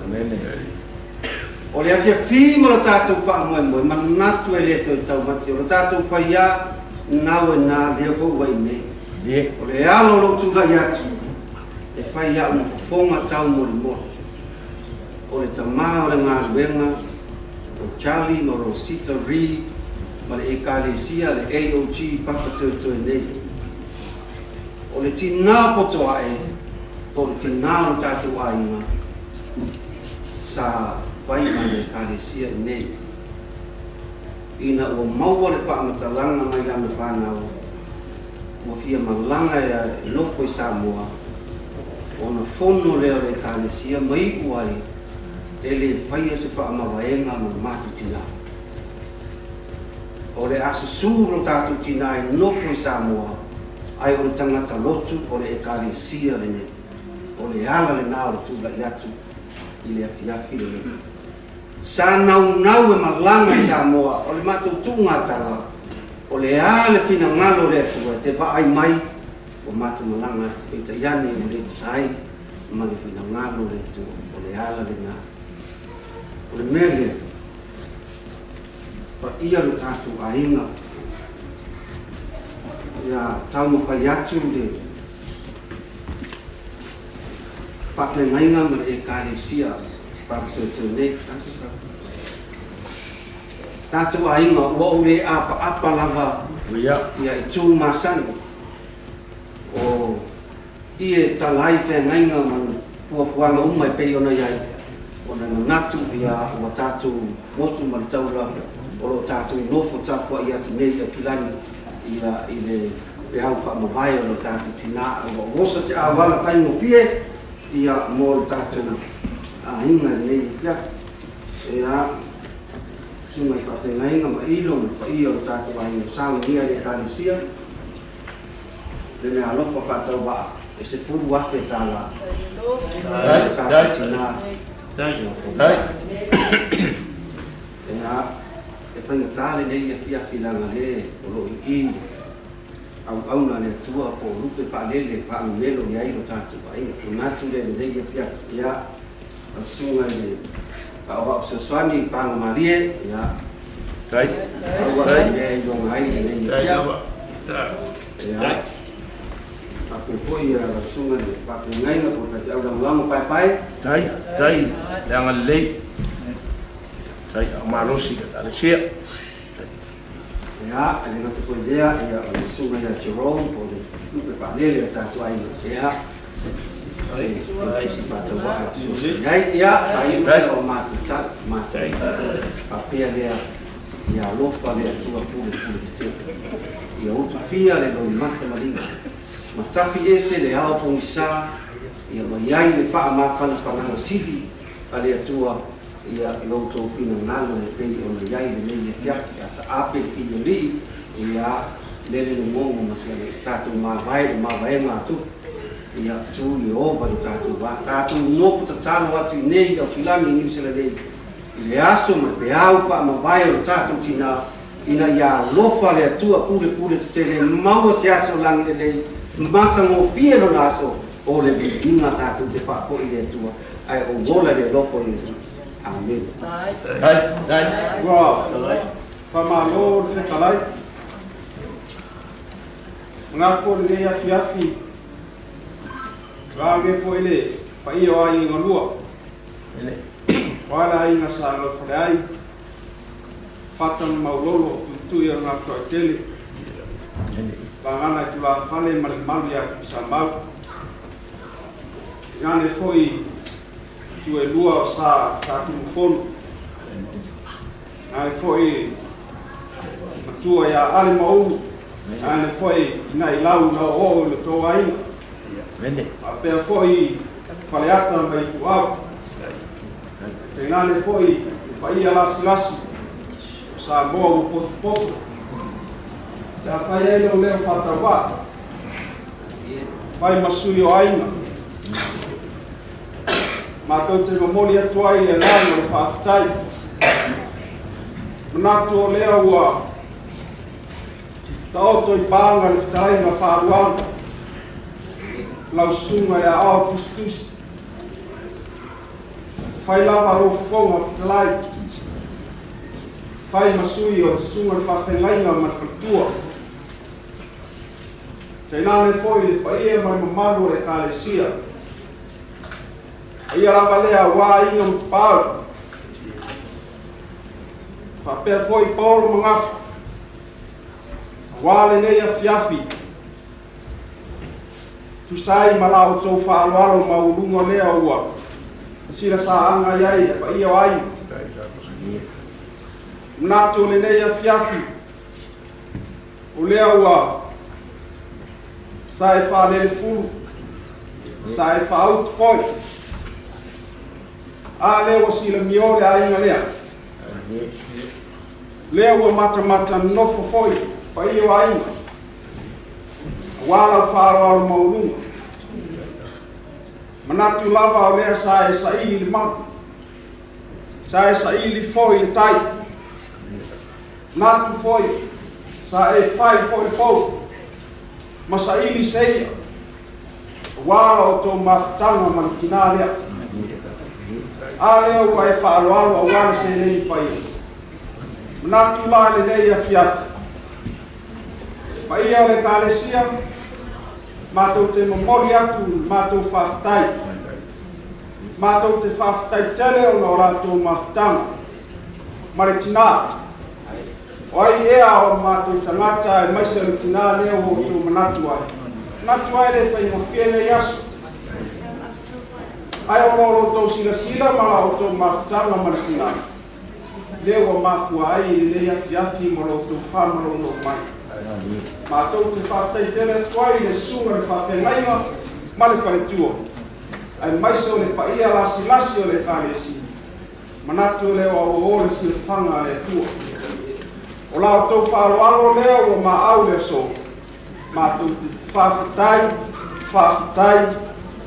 O le afiafi ma lo tatou faamoemoe, manatu e le toe taumate, o lo tatou faiā nau e nā lea foi ua i nei. O le ala o lou tulai atu, e fai au ma fofoga taumolimoli. O le tamā o le galuega o Charlie ma Rosita Reed ma le Ekalesia le AOG Papatoetoe nei. O le tinā poto ae, po o le tinā o lo tatou aiga, sa fai ma le Ekalesia i nei. Ina ua maua le faamatalaga mai lana fanau, ua fia malaga e nofo i Samoa, ona fono lea o le Ekalesia ma iu ai e le faia se faamavaega ma le matou tinā. O le a susū lo tatou tinā e nofo i Samoa, ae o le tagata lotu o le Ekalesia lenei. O le ala lenā o le tulai atu i le afiafi lenei. Sa naunau e malaga i Samoa, o le matou tuugatala, o le a le finagalo o le Atua e te vaai mai ua matou malaga atu, peitai ane ua le tusa ai ma le finagalo o le Atua, o le ala lenā. O le mea lea, paia lo tatou aiga, ia taumafai atu le faafeagaiga ma le Ekalesia Papatoetoe nei. Tatou aiga, ua ou le apaapa lava ia i tū masani o ie tala ai feagaiga ma fuafuaga uma e pei ona i ai, ona e manatu ia ua tatou motu ma le taula o lo o tatou nofo tapuai atu nei i Aukilani ia i le peau faamavae o lo tatou tinā. Ua osa se auala faigofie ia mo le tatou aiga i lenei afiafi. Ia, susuga i faafeagaiga ma ilo ma le paia o lo tatou aiga saunia i le Ekalesia, le mea alofa faatauvaa e $10,000 o tatou tinā. Ia, e faigata lenei afiafi leaga le o lo o i i auauna a le Atua po o lupe faalele faamemelo i ai lo tatou aiga. Manatu lea i lenei afiafi. Ia, lau susuga i le Aoao Fesoasoani i Pagamalie, ia, aua le mea e iloga ai lenei afiafi. Ia, faapea foi lau susuga i le faafeagaiga po o le faifeau lagolago paepae.
Tai, tai, le agalelei. Tai, a o malosi i le Ekalesia.
Ia, e le gata foi i lea, ia, o le susuga ia Jerome po o le lupe faalele o le tatou aiga. Ia, se tusi faatauvaa e fesoasoani ai. Ia, faaiu lea o matou tala, matou faapea lea, ia alofa le Atua pulepule tetele. Ia utufia le loimata ma liga, ma tafi ese le ao pogisa, ia mai ai le faamafanafanaga sili a le Atua ia i lo outou finagalo e pei ona i ai lenei afiafi, a taape le pilialii, ia lele le gogo ma se tatou mavae le mavaega a tupu, ia tu Ieova i lo tatou vā. Tatou nofo tatalo atu i nei i Aukilani i Niusela nei, i le aso ma le peau faamavae o lo tatou tinā, Ina ia alofa le Atua pulepule tetele maua se aso lagi lelei matagofie lona aso o le viiga tatou te faafoi i le Atua ae ou ola i le alofa o Iesu. Amene.
Ua faamalo le fetalai. Manatu o lenei afiafi, vaeane foi le paia o aiga galua, aua le aiga sa Laufaleai, Fata ma Maulolo, Tuitui o le Gatoaitele, Vagana i Tulafale ma le mamalu ia Tuisamau. Tainane foi itu e lua o Sa Tunumafono. Tainane foi matua ia Ale Maulu, tainane foi i nai lau na oo i le tou aiga. Faapea foi Faleata ma Ituau. Tainane foi le paia lasilasi o Samoa ua potopoto. Pe a fai ai lou leo faatauvaa, fai ma sui o aiga. Matou te momoli atu ai le agaga o le faafetai. Manatu o lea ua taoto i paga le fetalaiga faalualu, lau susuga ia Ao Tusitusi. Fai lava lou fofoga fetalai, fai ma sui o le susuga i le faafeagaiga ma le faletua. Tainane foi le paia ma le mamalu o le Ekalesia. Paia lava lea aua aiga ma tapaau. Faapea foi Paolo ma Gafa, aua lenei afiafi, tusa ai ma la outou faaaloalo maualuga lea ua silasaaga i ai le paia o aiga. Manatu o lenei afiafi, o lea ua sa e faalelefulu, sa e faautu foi, a lea ua silamio le aiga lea. Lea ua matamata nofo foi paia o aiga, aua lau faaaloalo maualuga. Manatu lava o lea sa e saili le malu, sa e saili foi le tai. Manatu foi sa e fai foi le pou, ma saili se i'a, aua la outou mafutaga ma le tinā lea. A lea ua e faaaloalo aua le seleni paia. Manatu la lenei afiafi, paia o le Ekalesia, matou te momoli atu le matou faafetai. Matou te faafetai tele ona o latou mafutaga ma le tinā. O ai ea o matou tagata aemaise o le tinā lea ua outou manatu ai. Manatu ai le faigofie nei aso. Ae ona o lo outou silasila ma la outou mafutaga ma le tinā, lea ua mafua ai i lenei afiafi ma lo outou faamalolo mai. Matou te faafetai tele atu ai i le susuga i le faafeagaiga ma le faletua, aemaise o le paia lasilasi o le Ekalesia. Manatu lea ua o le silafaga a le Atua. O la outou faaaloalo lea ua maau le aso, matou te faafetai, faafetai,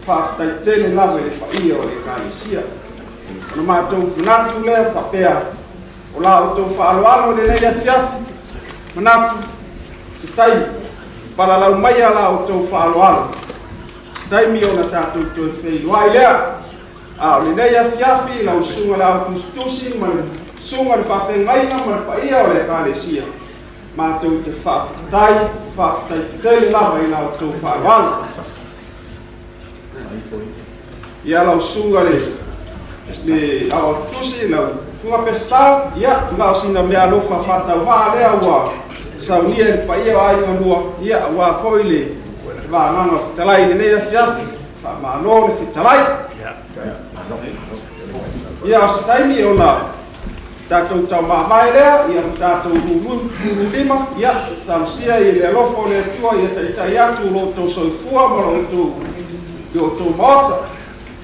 faafetai tele lava i le paia o le Ekalesia. Ona matou manatu lea faapea, o la outou faaaloalo i lenei afiafi, manatu, se taimi, palalau maia la outou faaaloalo, se taimi ona tatou toe feiloai lea. A o lenei afiafi, lau susuga i le Ao Tusitusi ma le susuga i le Faafeagaiga ma le paia o le Ekalesia, matou te faafetai, faafetai tele lava i la outou faaaloalo. Ia lau susuga i le Ao Tusi, lau susuga Peseta, ia, na o sina meaalofa faatauvaa lea ua saunia i le paia o aiga lua, ia, aua foi le vagaga fetalai i lenei afiafi. Faamalo le fetalai. Ia, o se taimi ona tatou taumamae lea, ia ma tatou lululima, ia, talosia i le alofa o le Atua ia taitai atu lo outou soifua ma lo outou maota.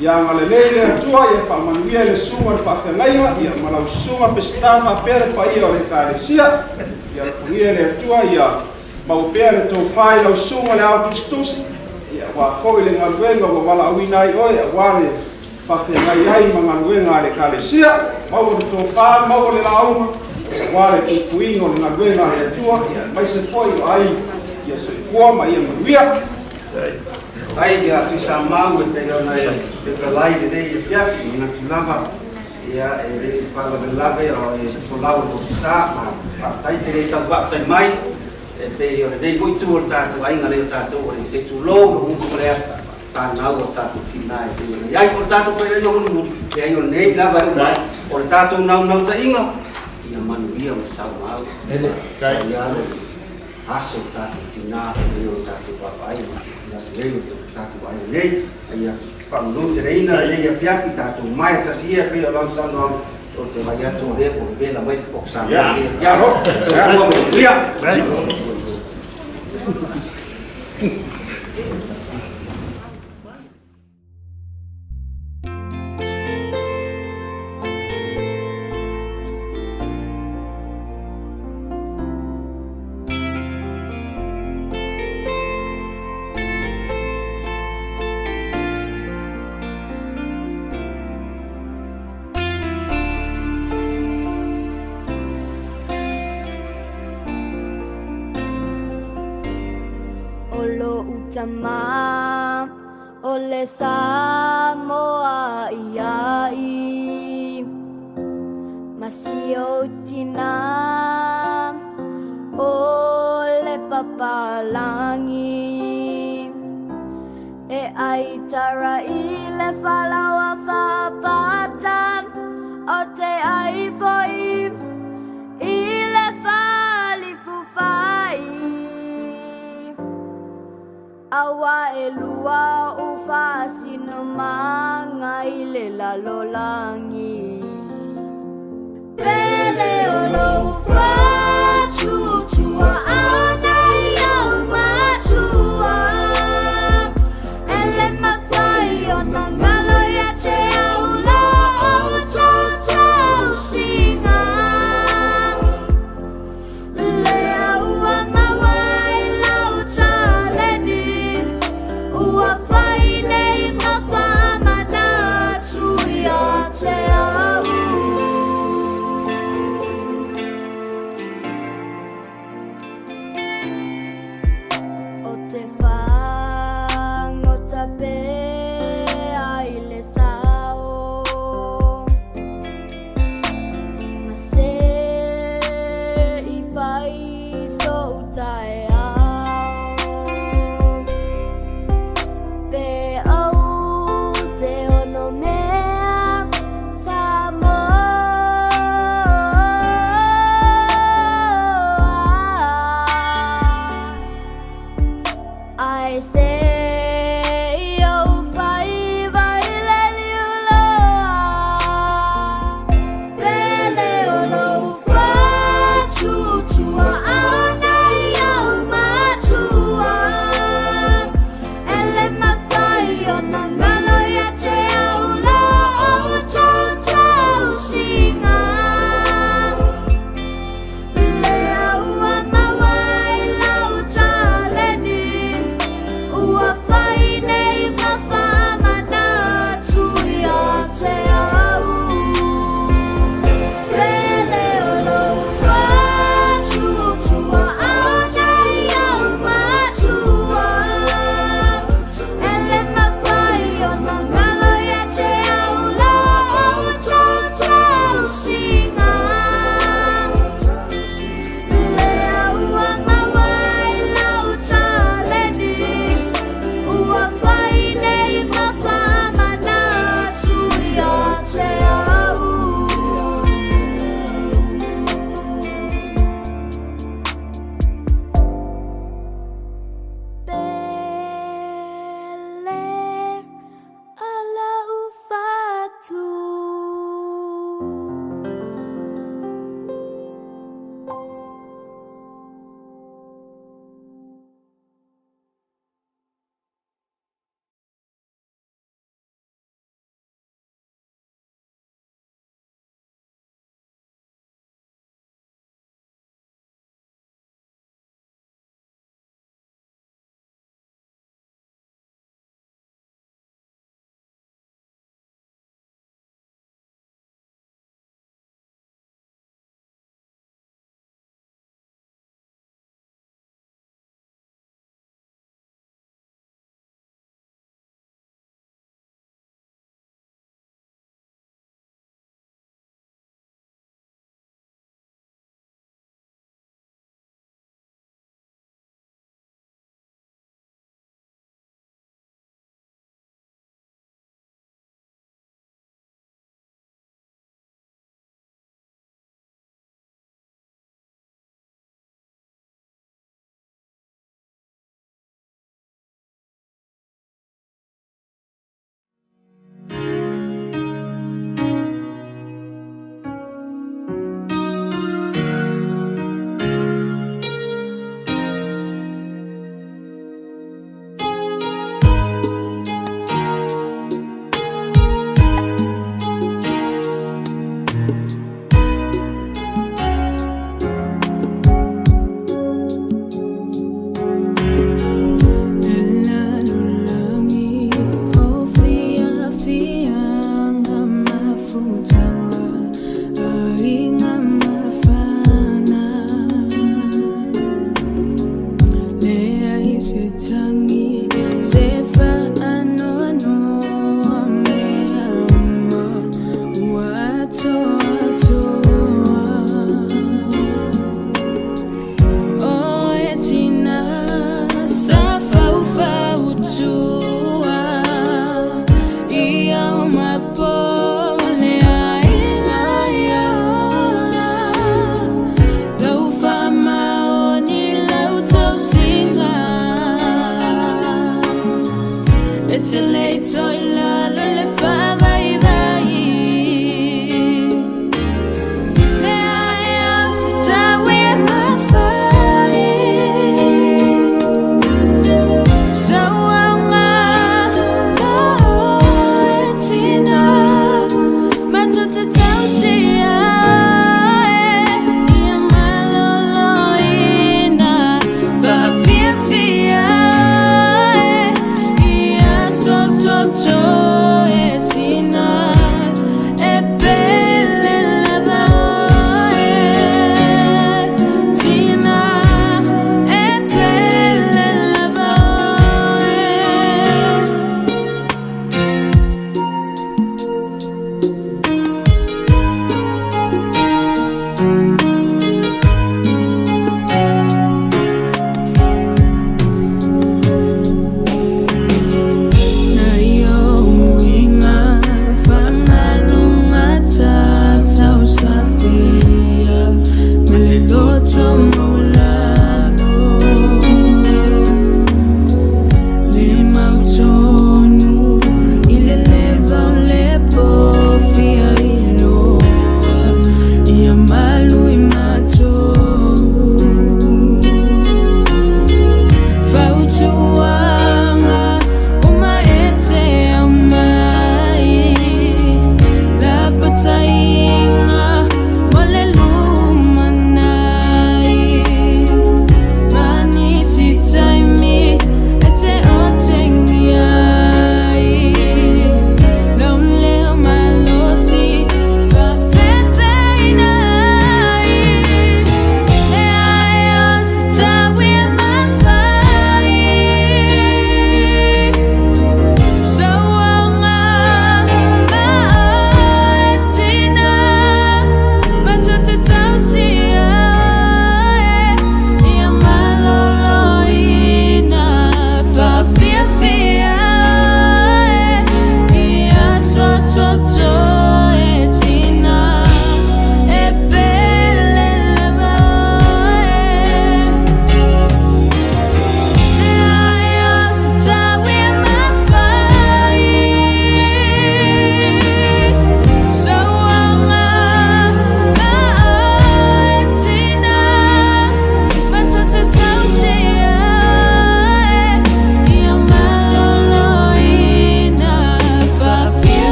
Ia agalelei le Atua, ia faamanuia i le susuga i le faafeagaiga, ia ma lau susuga Peseta faapea le paia o le Ekalesia. Ia alofagia le Atua, ia maua pea le tofa i lau susuga i le Ao Tusitusi, ia aua foi le galuega ua valaauina ai oe, aua le faafeagai ai ma galuega a le Ekalesia. Maua le tofa, maua le lauga, Auā le puipuiga o le galuega a le Atua, aemaise foi o ai ia soifua ma ia manuia.
Ai ia Tuisamau e pei ona e fetalai lenei afiafi, manatu lava ia e le i faalavelave o e folau le motusa ma faafetai te le tau faafetai mai e pei o lenei foi itu o le tatou aiga lea o tatou o le te tulou le upu ma le fanau o tatou tina e pei ona i ai o le tatou faileaiga mulimuli leai o lenei lava e uma ai o le tatou naunautaiga ia manuia ma saumau sauialo aso o tatou tina e pei o tatou vaavaai ma nei o tatou aiga nei ia faamanuiaina lenei afiafi tatou mae tasi ia pei o lau saunoaga o te vaai atu o lea ua vevela mai le poko Samoa i lenei afiafi. Soifua ma manuia.
O lo'u tama o le Samoa ia'i ma si ou tinā o le papalagi e ai tara i le falaoa faapata o te ai foi i le falifufai Aua e lua o'u faasinomaga i le lalolagi. Pele o lou faatuatuaʻana ia au matua e le mafai ona galo ia te au lo outou tausiga. Lea ua maua i lau taleni ua fai nei ma faamanatu ia te au. O te fagota pea i le sao Ma se i fai so'u taeao Pe ou te ono mea Samoa Ae se i ou faiva i le liuloa Pele o lou faatuatuaʻana ia au matua E le mafai ona galo ia te au lo outou tausiga Lea ua maua i lau taleni ua te le i toi lalo le whaavaivai. Le ae au se tau e mawhai. Sauaga na e tina. Matou te tausia e ia maloloina. Faafiafia e ia so.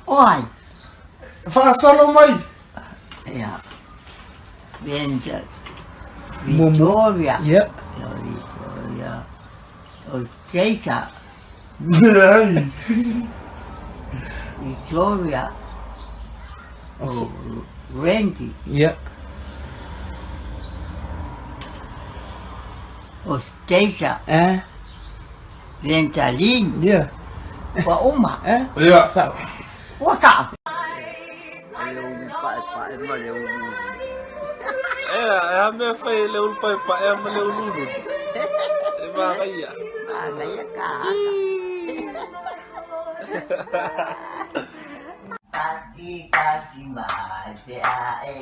O ai?
Faasalo mai.
Ia. Venture. Victoria.
Ia.
Victoria. O Keita.
Leai.
Victoria. O Randy.
Ia.
O Keita.
Eh.
Ventalin.
Ia.
Ua uma.
Eh?
Ia.
Sao.
Ua sao.
E a mea fai le ulu pai pa e ma le ulu ulu. E manaia.
Manaia ka haka. Kati kati mai te ae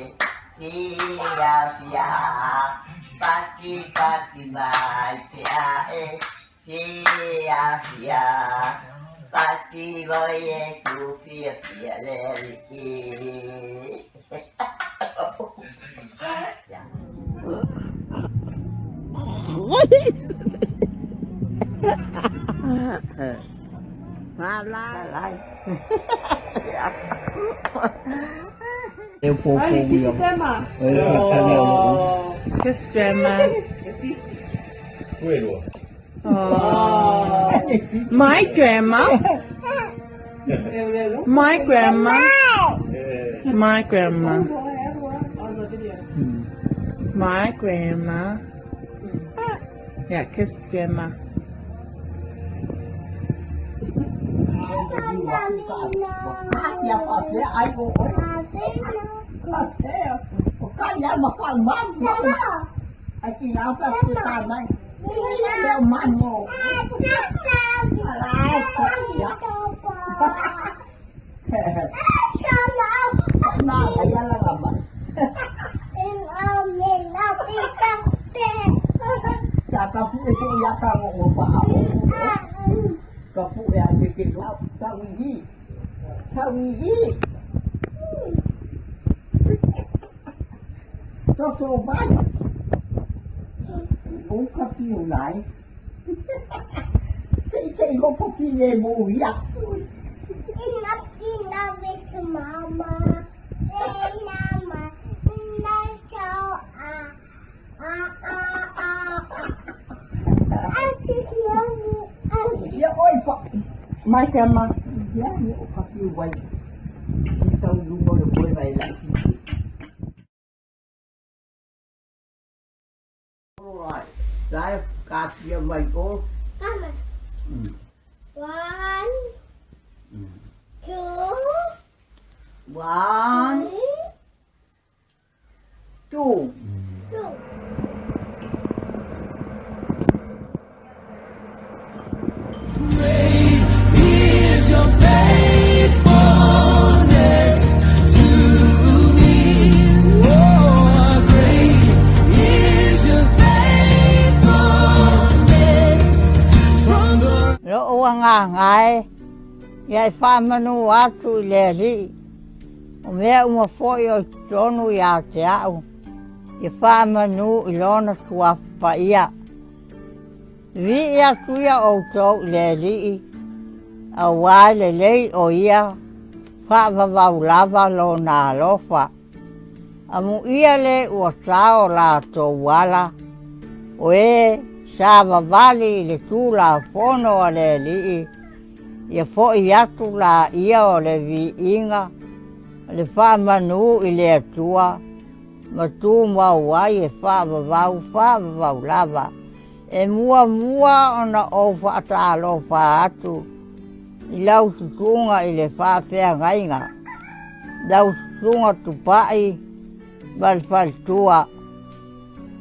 fia fia. Pati kati mai te ae fia fia. Pati voi e tu fia fia le i.
Ai, kiss grandma. Oh, kiss grandma. Oh. My grandma. My grandma. My grandma. My grandma. Yeah, kiss grandma.
My grandma.
One, two,
One, two.
two.
Is your faithfulness to me? Oh, great is your faithfulness from the
Lo'u agaga e, ia e faamanu atu i le Alii, o mea uma fo'i o i totonu iā te a'u, ia faamanu i Lona Suafa Paia. Vi'i atu ia outou i le Alii, auā e lelei o Ia faavavau lava Lona alofa. Amuia lē ua sao latou ala, o e savavali i le Tulafono a le Alii, ia fo'i atu laia o le viiga o le faamanu i le Atua, ma tumau ai e faavavau faavavau lava. E muamua ona ou faatalofa atu i lau susuga i le faafeagaiga, lau susuga Tupai ma le faletua.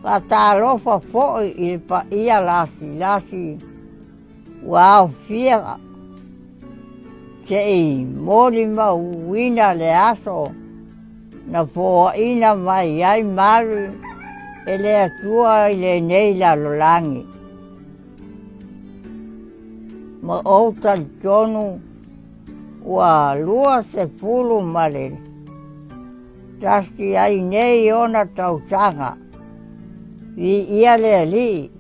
Faatalofa foi i le paia lasilasi ua aofia se'i molimauina le aso na foaina mai ai malu e le Atua i lenei lalolagi. Ma ou talitonu ua 21 ai nei ona tausaga. Viia le Alii.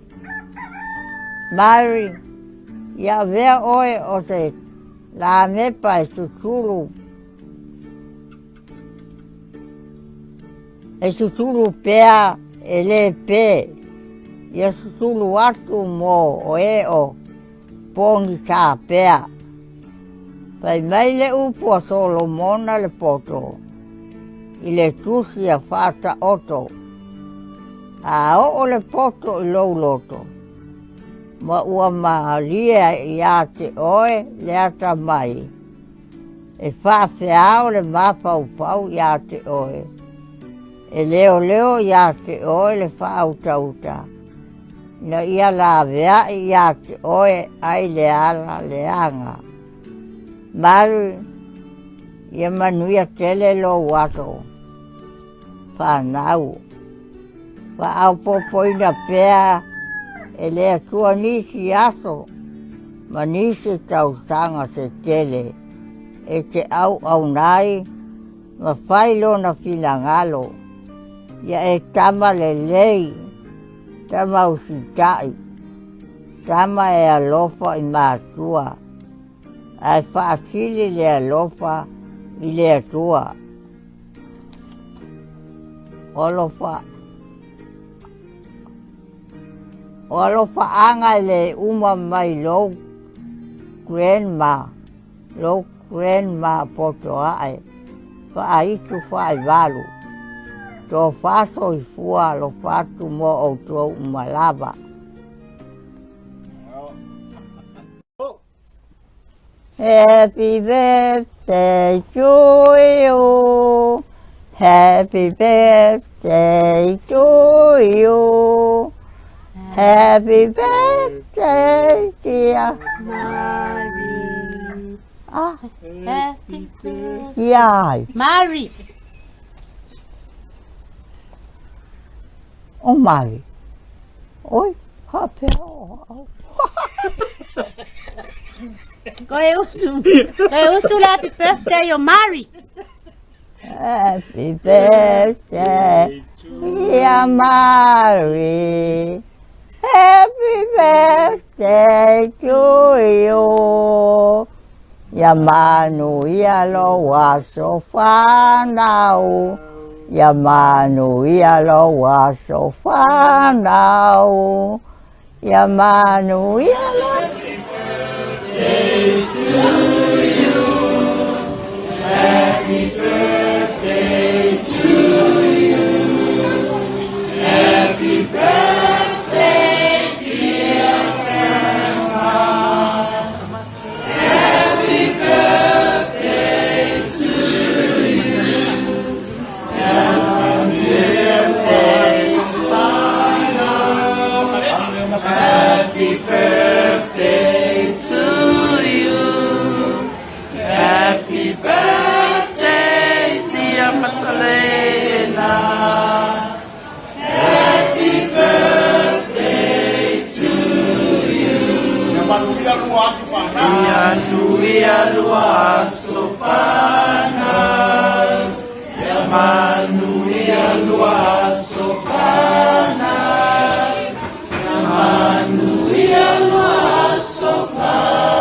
Mary, ia avea oe o se lamepa e susulu. E susulu pea e lē pē, ia susulu atu mo oe o pogisa pea. Fai mai le upu a Solomona le poto i le tusi a Faataoto, A oo le poto i lou loto, ma ua malie iā te oe le atamai, e faafeao le mafaufau iā te oe, e leoleo iā te oe le faautauta, ina ia laveai iā te oe ai le ala leaga. Mary, ia manuia tele lou aso fanau. Faaopoopoina pea e le Atua nisi aso ma nisi tausaga se tele e te auauna ai ma fai lona finagalo, ia e tama lelei, tama usitai, tama e alofa i matua, ae faasili le alofa i le Atua. O alofa O alofaaga e le uma mai lou grandma, lou grandma potoae, faaitu faaivalu, tofa soifua alofa atu mo outou uma lava. Happy birthday to you. Happy birthday to you. Happy birthday, dear
Mary.
Ah.
Happy birthday.
Yeah.
Mary.
Oh, Mary. Oi, hape o.
Koe usu. Koe usu le happy birthday o Mary.
Happy birthday, dear Mary. Happy birthday to you. Ia manuia lou aso fanau. Ia manuia lou aso fanau. Ia manuia lou
Happy birthday to you. Happy birthday to you. Happy birthday, dear Grandma. Happy birthday to you. Happy birthday, Happy birthday to you. Happy birthday, dear Matalena. Happy birthday to you.
Ia manuia lua aso fanau.
Ia manuia lua aso fanau. Ia manuia lua aso fanau. Ia manuia lua aso fanau.